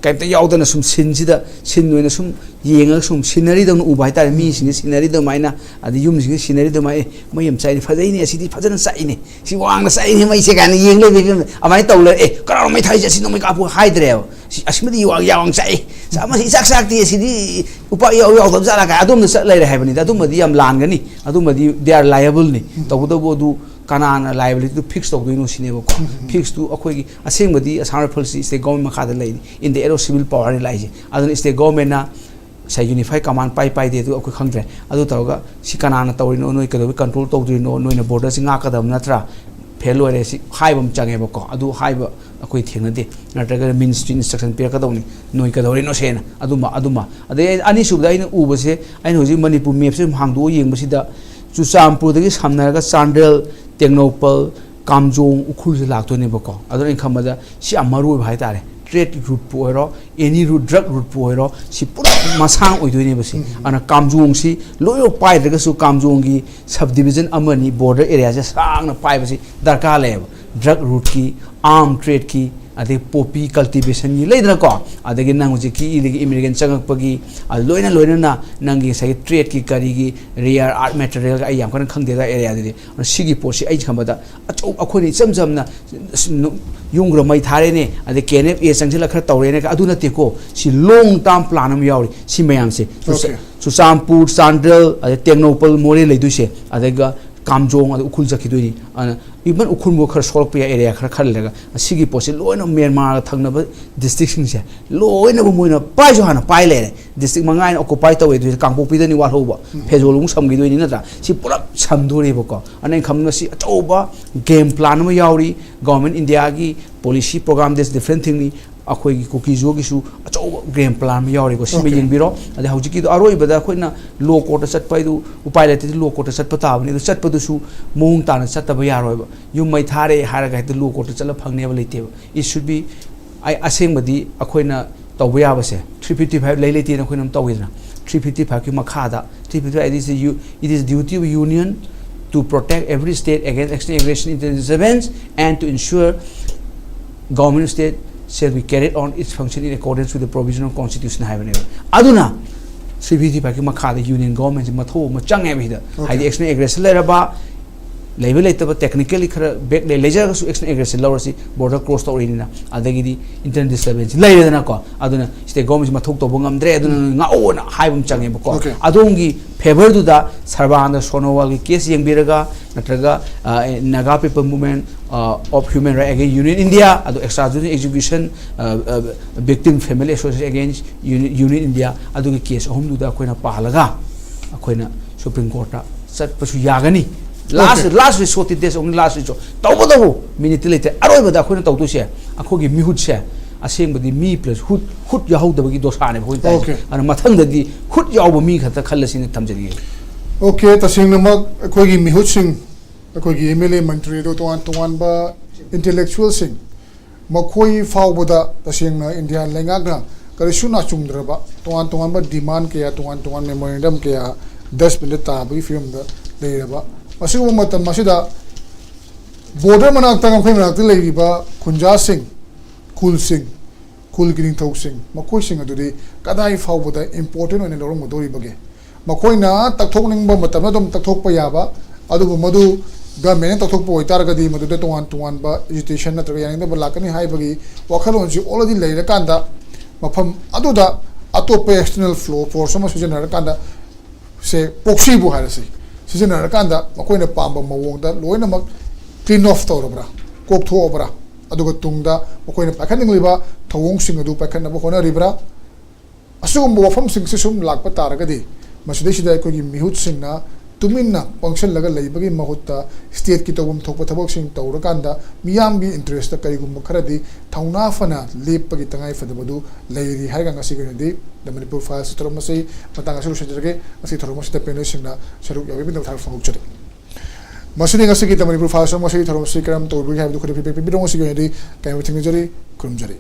ꯀꯩꯝꯇ ꯌꯥꯎꯗꯅ ꯁꯨꯝ ꯁꯤꯟꯁꯤꯗ, ꯁꯤꯟ ꯑꯣꯏꯅ ꯁꯨꯝ ꯌꯦꯡꯉꯒ ꯁꯨꯝ ꯁꯤꯅꯔꯤꯗꯧꯅ ꯎꯕ ꯍꯥꯏꯇꯥꯔꯦ꯫ ꯃꯤꯁꯤꯡꯁꯦ ꯁꯤꯅꯔꯤꯗꯨꯃꯥꯏꯅ, ꯑꯗꯩ ꯌꯨꯝꯁꯤꯡꯁꯦ ꯁꯤꯅꯔꯤꯗꯨꯃꯥꯏꯅ, "ꯑꯦ, ꯃꯩ ꯌꯥꯝ ꯆꯥꯏꯅꯦ, ꯐꯖꯩꯅꯦ, ꯑꯁꯤꯗꯤ ꯐꯖꯅ ꯆꯥꯛꯏꯅꯦ, ꯁꯤ ꯋꯥꯡꯅ ꯆꯥꯛꯏꯅꯦ ꯃꯩꯁꯦ" ꯀꯥꯏꯅ ꯌꯦꯡ ꯂꯩꯕ ꯐꯤꯕꯝꯗ ꯑꯗꯨꯃꯥꯏꯅ ꯇꯧ ꯂꯩꯔꯦ꯫ "ꯑꯦ, ꯀꯅꯥꯅꯣ ꯃꯩ ꯊꯥꯔꯤꯁꯦ? ꯑꯁꯤ ꯅꯣꯡꯃꯩ ꯀꯥꯞꯄꯨ" ꯍꯥꯏꯗ꯭ꯔꯦꯕ꯫ "ꯁꯤ, ꯑꯁꯤꯃꯗꯤ ꯌꯥꯝ, ꯌꯥꯝ ꯆꯥꯛꯏ, ꯁꯤ ꯑꯃꯁꯤ ꯏꯆꯥꯛ ꯆꯥꯛꯇꯦ, ꯑꯁꯤꯗꯤ ꯎꯄꯥꯛ ꯏꯌꯥꯎ ꯌꯥꯎꯗꯕ ꯖꯥꯠꯂꯥ" ꯀꯥꯏ ꯑꯗꯣꯝꯗ ꯆꯠ ꯂꯩꯔꯦ ꯍꯥꯏꯕꯅꯤꯗ꯫ ꯑꯗꯨꯝꯕꯗꯤ ꯌꯥꯝ ꯂꯥꯟꯒꯅꯤ, ꯑꯗꯨꯝꯕꯗꯤ they are liableꯅꯤ꯫ ꯇꯧꯕꯇꯕꯨ ꯑꯗꯨ ꯀꯅꯥꯅ liabilityꯗꯨ fix ꯇꯧꯗꯣꯏꯅꯣ ꯁꯤꯅꯦꯕꯀꯣ꯫ ꯎꯝ, ꯎꯝ꯫ Fixꯇꯨ ꯑꯩꯈꯣꯏꯒꯤ ꯑꯁꯦꯡꯕꯗꯤ ꯑꯁꯥꯝ ꯔꯥꯏꯐꯜꯁꯤ state government ꯃꯈꯥꯗ ꯂꯩꯅꯤ, in the air of civil powerꯅꯤ ꯂꯥꯛꯏꯁꯦ꯫ ꯑꯗꯨꯅ state governmentꯅ ꯉꯁꯥꯏ ꯌꯨꯅꯤꯐꯥꯏ ꯀꯃꯥꯟ ꯄꯥꯏ ꯄꯥꯏꯗꯦ ꯑꯗꯨ ꯑꯩꯈꯣꯏ ꯈꯪꯗ꯭ꯔꯦ꯫ ꯑꯗꯨ ꯇꯧꯔꯒ ꯁꯤ ꯀꯅꯥꯅ ꯇꯧꯔꯤꯅꯣ, ꯅꯣꯏ ꯀꯩꯗꯧꯕꯩ ꯀꯟꯇ꯭ꯔꯣꯜ ꯇꯧꯗꯣꯏꯅꯣ, ꯅꯣꯏꯅ ꯕꯣꯔꯗꯔꯁꯤ ꯉꯥꯛꯀꯗꯕ ꯅꯠꯇ꯭ꯔꯥ, ꯐꯦꯜ ꯑꯣꯏꯔꯦ, ꯁꯤ ꯍꯥꯏꯕ ꯑꯃ ꯆꯪꯉꯦꯕꯀꯣ꯫ ꯑꯗꯨ ꯍꯥꯏꯕ ꯑꯩꯈꯣꯏ ꯊꯦꯡꯅꯗꯦ꯫ ꯅꯠꯇ꯭ꯔꯒꯅ ꯃꯤꯅꯤꯁꯇ꯭ꯔꯤ ꯏꯟꯁꯇ꯭ꯔꯛꯁꯟ ꯄꯤꯔꯛꯀꯗꯧꯅꯤ, ꯅꯣꯏ ꯀꯩꯗꯧꯔꯤꯅꯣ ꯁꯦꯅ꯫ ꯑꯗꯨꯃ ꯑꯗꯨꯃ ꯑꯗꯩ ꯑꯩ ꯑꯅꯤꯁꯨꯕꯗ ꯑꯩꯅ ꯎꯕꯁꯦ, ꯑꯩꯅ ꯍꯧꯖꯤꯛ ꯃꯅꯤꯄꯨꯔ ꯃꯦꯞꯁꯦ ꯑꯗꯨꯝ ꯍꯥꯡꯗꯣꯛꯑ ꯌꯦꯡꯕꯁꯤꯗ, ꯆꯨꯔꯆꯥꯟꯄꯨꯔꯗꯒꯤ ꯁꯝꯅꯔꯒ ꯆꯥꯟꯗꯦꯜ, ꯇꯦꯡꯅꯧꯄꯜ, ꯀꯥꯝꯖꯣꯡ, ꯎꯈ꯭ꯔꯨꯜꯁꯦ ꯂꯥꯛꯇꯣꯏꯅꯦꯕꯀꯣ꯫ ꯑꯗꯨꯅ ꯑꯩꯅ ꯈꯟꯕꯗ ꯁꯤ ꯌꯥꯝ ꯃꯔꯨ ꯑꯣꯏꯕ ꯍꯥꯏꯇꯥꯔꯦ꯫ ꯇ꯭ꯔꯦꯗ ꯔꯨꯠꯄꯨ ꯑꯣꯏꯔꯣ, ꯑꯦꯅꯤ ꯔꯨꯠ, ꯗ꯭ꯔꯒ ꯔꯨꯠꯄꯨ ꯑꯣꯏꯔꯣ, ꯁꯤ ꯄꯨꯂꯞ ꯃꯁꯥꯡ ꯑꯣꯏꯗꯣꯏꯅꯦꯕ ꯁꯤ꯫ ꯑꯗꯨꯅ ꯀꯥꯝꯖꯣꯡꯁꯤ ꯂꯣꯏꯅꯃꯛ ꯄꯥꯏꯗ꯭ꯔꯒꯁꯨ ꯀꯥꯝꯖꯣꯡꯒꯤ ꯁꯕ ꯗꯤꯕꯤꯖꯟ ꯑꯃꯅꯤ ꯕꯣꯔꯗꯔ ꯑꯦꯔꯤꯌꯥꯁꯦ ꯁꯥꯡꯅ ꯄꯥꯏꯕꯁꯤ ꯗꯔꯀꯥꯔ ꯂꯩꯌꯦꯕ꯫ ꯗ꯭ꯔꯒ ꯔꯨꯠꯀꯤ, ꯑꯥꯔꯝ ꯇ꯭ꯔꯦꯗꯀꯤ, ꯑꯗꯩ ꯄꯣꯄꯤ ꯀꯜꯇꯤꯚꯦꯁꯟꯒꯤ ꯂꯩꯗꯅꯀꯣ, ꯑꯗꯒꯤ ꯅꯪ ꯍꯧꯖꯤꯛꯀꯤ ꯏꯂꯤꯒꯦꯜ ꯏꯃꯤꯒ꯭ꯔꯦꯟ ꯆꯪꯉꯛꯄꯒꯤ, ꯑ, ꯂꯣꯏꯅ ꯂꯣꯏꯅꯅ ꯅꯪꯒꯤ ꯉꯁꯥꯏꯒꯤ ꯇ꯭ꯔꯦꯗꯀꯤ ꯀꯔꯤꯒꯤ ꯔꯦꯌꯔ ꯑꯥꯔꯠ ꯃꯦꯇꯔꯤꯌꯦꯜꯒ ꯑꯩ ꯌꯥꯝ ꯀꯟꯅ ꯈꯪꯗꯦꯗ ꯑꯦꯔꯤꯌꯥꯗꯨꯗꯤ꯫ ꯑꯗꯣ ꯁꯤꯒꯤ ꯄꯣꯠꯁꯤ ꯑꯩ ꯈꯟꯕꯗ ꯑꯆꯧ-, ꯑꯩꯈꯣꯏꯅ ꯏꯆꯝ ꯆꯝꯅ ꯁ-, ꯅꯨ-, ꯌꯨꯝꯒ꯭ꯔ ꯃꯩ ꯊꯥꯔꯦꯅꯦ, ꯑꯗꯩ ꯀꯦ ꯑꯦꯟ ꯑꯦꯐ ꯑꯦ ꯆꯪꯁꯤꯜꯂ ꯈꯔ ꯇꯧꯔꯦꯅꯦ, ꯑꯗꯨ ꯅꯠꯇꯦꯀꯣ꯫ ꯁꯤ ꯂꯣꯡ ꯇꯥꯔꯝ ꯄ꯭ꯂꯥꯟ ꯑꯃ ꯌꯥꯎꯔꯤ꯫ ꯁꯤ ꯃꯌꯥꯝꯁꯦ ꯆꯨꯔꯆ-, Okay. ꯆꯨꯔꯆꯥꯟꯄꯨꯔ, ꯆꯥꯟꯗꯦꯜ, ꯑꯗꯩ ꯇꯦꯡꯅꯧꯄꯜ, ꯃꯣꯔꯦ ꯂꯩꯗꯣꯏꯁꯦ, ꯑꯗꯨꯒ ꯀꯥꯝꯖꯣꯡ, ꯑꯗꯩ ꯎꯈ꯭ꯔꯨꯜ ꯆꯠꯈꯤꯗꯣꯏꯅꯤ꯫ ꯑꯗꯨꯅ even ꯎꯈ꯭ꯔꯨꯜꯕꯨ ꯈꯔ ꯁꯣꯛꯂꯛꯄ ꯌꯥꯏ, ꯑꯦꯔꯤꯌꯥ ꯈꯔ ꯈꯜꯂꯒ꯫ ꯑꯁꯤꯒꯤ ꯄꯣꯠꯁꯦ ꯂꯣꯏꯅ ꯃ꯭ꯌꯥꯟꯃꯥꯔꯒ ꯊꯪꯅꯕ ꯗꯤꯁꯇ꯭ꯔꯤꯛꯁꯤꯡꯁꯦ ꯂꯣꯏꯅꯃꯛ ꯃꯣꯏꯅ ꯄꯥꯏꯁꯨ ꯍꯥꯟꯅ ꯄꯥꯏ ꯂꯩꯔꯦ꯫ ꯗꯤꯁꯇ꯭ꯔꯤꯛ ꯃꯉꯥ ꯍꯥꯏꯅ ꯑꯣꯀꯨꯄꯥꯏ ꯇꯧꯋꯦ, ꯑꯗꯨꯗꯤ ꯀꯥꯡꯄꯣꯛꯄꯤꯗꯅꯤ ꯋꯥꯠꯍꯧꯕ꯫ ꯎꯝ꯫ ꯐꯦꯖꯣꯜ ꯑꯃꯨꯛ ꯁꯝꯈꯤꯗꯣꯏꯅꯤ ꯅꯠꯇ꯭ꯔꯥ? ꯁꯤ ꯄꯨꯂꯞ ꯁꯝꯗꯣꯔꯤꯕꯀꯣ꯫ ꯑꯗꯨꯅ ꯑꯩꯅ ꯈꯟꯕꯗ ꯁꯤ ꯑꯆꯧꯕ ꯒꯦꯝ ꯄ꯭ꯂꯥꯟ ꯑꯃ ꯌꯥꯎꯔꯤ꯫ ꯒꯣꯔꯃꯦꯟ ꯏꯟꯗꯤꯌꯥꯒꯤ ꯄꯣꯂꯤꯁꯤ ꯄ꯭ꯔꯣꯒ꯭ꯔꯥꯝ, that's different thingꯅꯤ꯫ ꯑꯩꯈꯣꯏꯒꯤ ꯀꯨꯀꯤꯖꯣꯒꯤꯁꯨ ꯑꯆꯧꯕ ꯒꯦꯝ ꯄ꯭ꯂꯥꯟ ꯑꯃ ꯌꯥꯎꯔꯤꯀꯣ꯫ ꯁꯤꯃ Okay. ꯌꯦꯡꯕꯤꯔꯣ꯫ ꯑꯗꯩ ꯍꯧꯖꯤꯛꯀꯤꯗꯣ ꯑꯔꯣꯏꯕꯗ ꯑꯩꯈꯣꯏꯅ ꯂꯣ ꯀꯣꯔꯠꯇ ꯆꯠꯄ ꯍꯥꯏꯗꯨ ꯎꯄꯥꯏ ꯂꯩꯇ꯭ꯔꯗꯤ ꯂꯣ ꯀꯣꯔꯠꯇ ꯆꯠꯄ ꯇꯥꯕꯅꯤ꯫ ꯑꯗꯨ ꯆꯠꯄꯗꯨꯁꯨ ꯃꯑꯣꯡ ꯇꯥꯅ ꯆꯠꯇꯕ ꯌꯥꯔꯣꯏꯕ꯫ ꯌꯨꯝ ꯃꯩ ꯊꯥꯔꯦ ꯍꯥꯏꯔꯒ ꯍꯦꯛꯇ ꯂꯣ ꯀꯣꯔꯠꯇ ꯆꯠꯂ ꯐꯪꯅꯦꯕ ꯂꯩꯇꯦꯕ꯫ It should be, ꯑꯩ ꯑꯁꯦꯡꯕꯗꯤ ꯑꯩꯈꯣꯏꯅ ꯇꯧꯕ ꯌꯥꯕꯁꯦ, three fifty five ꯂꯩ ꯂꯩꯇꯦꯅ ꯑꯩꯈꯣꯏꯅ ꯑꯗꯨꯝ ꯇꯧꯋꯤꯗꯅ꯫ Three fifty five ꯀꯤ ꯃꯈꯥꯗ, three fifty five, it is the u-, it is duty of union to protect every state against external aggression, inter-, disturbance and to ensure government state shall be carried on its function in accordance with the provision of constitution ꯍꯥꯏꯕꯅꯦꯕ꯫ ꯑꯗꯨꯅ three fifty five ꯀꯤ ꯃꯈꯥꯗ union ꯒꯣꯔꯃꯦꯟꯁꯤ ꯃꯊꯧ ꯑꯃ ꯆꯪꯉꯦꯕ ꯁꯤꯗ꯫ Okay. ꯍꯥꯏꯗꯤ external aggression ꯂꯩꯔꯕ, ꯂꯩꯕ ꯂꯩꯇꯕ technically ꯈꯔ back ꯂꯩ, ꯂꯩꯖꯔꯒꯁꯨ action aggressive ꯂꯧꯔꯁꯤ, border cross ꯇꯧꯔꯤꯅꯤꯅ, ꯑꯗꯒꯤꯗꯤ internal disturbance ꯂꯩꯔꯦꯗꯅꯀꯣ꯫ ꯑꯗꯨꯅ state government ꯁꯤ ꯃꯊꯧ ꯇꯧꯕ ꯉꯝꯗ꯭ꯔꯦ, ꯑꯗꯨꯅ ꯅꯣꯏ ꯉꯥꯛꯑꯣꯅ ꯍꯥꯏꯕ ꯑꯃ ꯆꯪꯉꯦꯕꯀꯣ꯫ Okay. ꯑꯗꯣꯝꯒꯤ favour ꯗꯨꯗ ꯁꯔꯕꯥꯅꯟꯗ ꯁꯣꯅꯣꯋꯥꯜꯒꯤ case ꯌꯦꯡꯕꯤꯔꯒ, ꯅꯠꯇ꯭ꯔꯒ Naga People Movement of Human Rights Against Union India, ꯑꯗꯣ extrajudicial execution, victim family association against Union India, ꯑꯗꯨꯒꯤ case ꯑꯍꯨꯝꯗꯨꯗ ꯑꯩꯈꯣꯏꯅ ꯄꯥꯜꯂꯒ ꯑꯩꯈꯣꯏꯅ Supreme Court ꯇ ꯆꯠꯄꯁꯨ ꯌꯥꯒꯅꯤ꯫ Last, Okay. Last resort T, that's only last resort꯫ ꯇꯧꯕꯇꯕꯨ minute ꯇꯤ ꯂꯩꯇꯦ꯫ ꯑꯔꯣꯏꯕꯗ ꯑꯩꯈꯣꯏꯅ ꯇꯧꯗꯣꯏꯁꯦ, ꯑꯩꯈꯣꯏꯒꯤ ꯃꯤꯍꯨꯠꯁꯦ ꯑꯁꯦꯡꯕꯗꯤ ꯃꯤ plus ꯍꯨꯠ, ꯍꯨꯠ ꯌꯥꯎꯍꯧꯗꯕꯒꯤ ꯗꯣꯁꯥꯅꯦꯕ ꯑꯩꯈꯣꯏꯅ ꯇꯥꯏꯁꯦ꯫ Okay. ꯑꯗꯨꯅ ꯃꯊꯪꯗꯗꯤ ꯍꯨꯠ ꯌꯥꯎꯕ ꯃꯤ ꯈꯛꯇ ꯈꯜꯂꯁꯤꯅ ꯊꯝꯖꯅꯤꯡꯉꯤ꯫ Okay, ꯇꯁꯦꯡꯅꯃꯛ ꯑꯩꯈꯣꯏꯒꯤ ꯃꯤꯍꯨꯠꯁꯤꯡ, ꯑꯩꯈꯣꯏꯒꯤ M L A, ꯃꯟꯇ꯭ꯔꯤ, ꯑꯗꯨ ꯇꯣꯉꯥꯟ ꯇꯣꯉꯥꯟꯕ intellectual ꯁꯤꯡ, ꯃꯈꯣꯏ ꯐꯥꯎꯕꯗ ꯇꯁꯦꯡꯅ ꯏꯟꯗꯤꯌꯥ ꯂꯩꯉꯥꯛꯅ ꯀꯔꯤꯁꯨ ꯅꯥꯆꯨꯡꯗ꯭ꯔꯕ ꯇꯣꯉꯥꯟ ꯇꯣꯉꯥꯟꯕ demand ꯀꯌꯥ, ꯇꯣꯉꯥꯟ ꯇꯣꯉꯥꯟꯕ memorandum ꯀꯌꯥ dustbin ꯗ ꯇꯥꯕꯒꯤ ꯐꯤꯕꯝꯗ ꯂꯩꯔꯕ꯫ ꯑꯁꯤꯒꯨꯝꯕ ꯃꯇꯝ ꯑꯁꯤꯗ border ꯃꯅꯥꯛꯇ, ꯉꯝꯈꯩ ꯃꯅꯥꯛꯇ ꯂꯩꯔꯤꯕ ꯈꯨꯟꯖꯥꯁꯤꯡ, ꯈꯨꯜꯁꯤꯡ, ꯈꯨꯜꯒꯤ ꯅꯤꯡꯊꯧꯁꯤꯡ, ꯃꯈꯣꯏꯁꯤꯡ ꯑꯗꯨꯗꯤ ꯀꯗꯥꯏ ꯐꯥꯎꯕꯗ important ꯑꯣꯏꯅ ꯂꯧꯔꯝꯒꯗꯧꯔꯤꯕꯒꯦ? ꯃꯈꯣꯏꯅ ꯇꯛꯊꯣꯛꯅꯤꯡꯕ ꯃꯇꯝꯗ ꯑꯗꯨꯝ ꯇꯛꯊꯣꯛꯄ ꯌꯥꯕ, ꯑꯗꯨꯕꯨ ꯃꯗꯨ government ꯅ ꯇꯛꯊꯣꯛꯄ ꯑꯣꯏꯇꯥꯔꯒꯗꯤ ꯃꯗꯨꯗ ꯇꯣꯉꯥꯟ ꯇꯣꯉꯥꯟꯕ agitation ꯅꯠꯇ꯭ꯔꯒ ꯌꯥꯅꯤꯡꯗꯕ ꯂꯥꯛꯀꯅꯤ ꯍꯥꯏꯕꯒꯤ ꯋꯥꯈꯜꯂꯣꯟꯁꯤ already ꯂꯩꯔꯀꯥꯟꯗ, ꯃꯐꯝ ꯑꯗꯨꯗ ꯑꯇꯣꯞꯄ external flow force ꯑꯃ ꯁꯤꯖꯤꯟꯅꯔꯀꯥꯟꯗ, ꯁꯦ proxy ꯕꯨ ꯍꯥꯏꯔꯁꯤ, ꯁꯤꯖꯤꯟꯅꯔꯀꯥꯟꯗ ꯃꯈꯣꯏꯅ ꯄꯥꯝꯕ ꯃꯑꯣꯡꯗ ꯂꯣꯏꯅꯃꯛ clean off ꯇꯧꯔꯕ꯭ꯔꯥ, ꯀꯣꯛꯊꯣꯛꯑꯕ꯭ꯔꯥ, ꯑꯗꯨꯒ ꯇꯨꯡꯗ ꯃꯈꯣꯏꯅ ꯄꯥꯏꯈꯠꯅꯤꯡꯂꯤꯕ ꯊꯧꯑꯣꯡꯁꯤꯡ ꯑꯗꯨ ꯄꯥꯏꯈꯠꯅꯕ ꯍꯣꯠꯅꯔꯤꯕ꯭ꯔꯥ? ꯑꯁꯤꯒꯨꯝꯕ ꯋꯥꯐꯝꯁꯤꯡꯁꯤ ꯁꯨꯝ ꯂꯥꯛꯄ ꯇꯥꯔꯒꯗꯤ, ꯃꯁꯤꯗꯩꯁꯤꯗ ꯑꯩꯈꯣꯏꯒꯤ ꯃꯤꯍꯨꯠꯁꯤꯡꯅ ꯇꯨꯃꯤꯟꯅ ꯄꯪꯁꯤꯜꯂꯒ ꯂꯩꯕꯒꯤ ꯃꯍꯨꯠꯇ state ꯀꯤ ꯇꯧꯐꯝ ꯊꯣꯛꯄ ꯊꯕꯛꯁꯤꯡ ꯇꯧꯔꯀꯥꯟꯗ, ꯃꯤꯌꯥꯝꯒꯤ interest ꯇ ꯀꯔꯤꯒꯨꯝꯕ ꯈꯔꯗꯤ ꯊꯧꯅꯥ ꯐꯅ ꯂꯦꯞꯄꯒꯤ ꯇꯉꯥꯏ ꯐꯗꯕꯗꯨ ꯂꯩꯔꯤ ꯍꯥꯏꯔꯒ ꯉꯁꯤꯒꯤ ꯑꯣꯏꯅꯗꯤ The Manipur Files ꯊꯧꯔꯝ ꯑꯁꯤ ꯃꯇꯥꯡ ꯑꯁꯤꯗ ꯂꯣꯏꯁꯤꯟꯖꯔꯒꯦ꯫ ꯉꯁꯤ ꯊꯧꯔꯝ ꯑꯁꯤꯗ panel ꯁꯤꯡꯅ ꯁꯔꯨꯛ ꯌꯥꯕꯤꯕꯒꯤꯗꯃꯛ ꯊꯥꯒꯠꯄ ꯐꯣꯡꯗꯣꯛꯆꯔꯤ꯫ ꯃꯁꯤꯅꯤ ꯉꯁꯤꯒꯤ The Manipur Files ꯊꯧꯔꯝ ꯑꯁꯤꯒꯤ ꯊꯧꯔꯝ ꯑꯁꯤ ꯀꯔꯝ ꯇꯧꯕꯤꯒꯦ ꯍꯥꯏꯕꯗꯨ ꯑꯩꯈꯣꯏꯗ feedback ꯄꯤꯕꯤꯔꯛꯎ꯫ ꯉꯁꯤꯒꯤ ꯑꯣꯏꯅꯗꯤ ꯀꯥꯏꯅꯕ ꯊꯦꯡꯅꯖꯔꯤ, ꯈꯨꯔꯨꯝꯖꯔꯤ꯫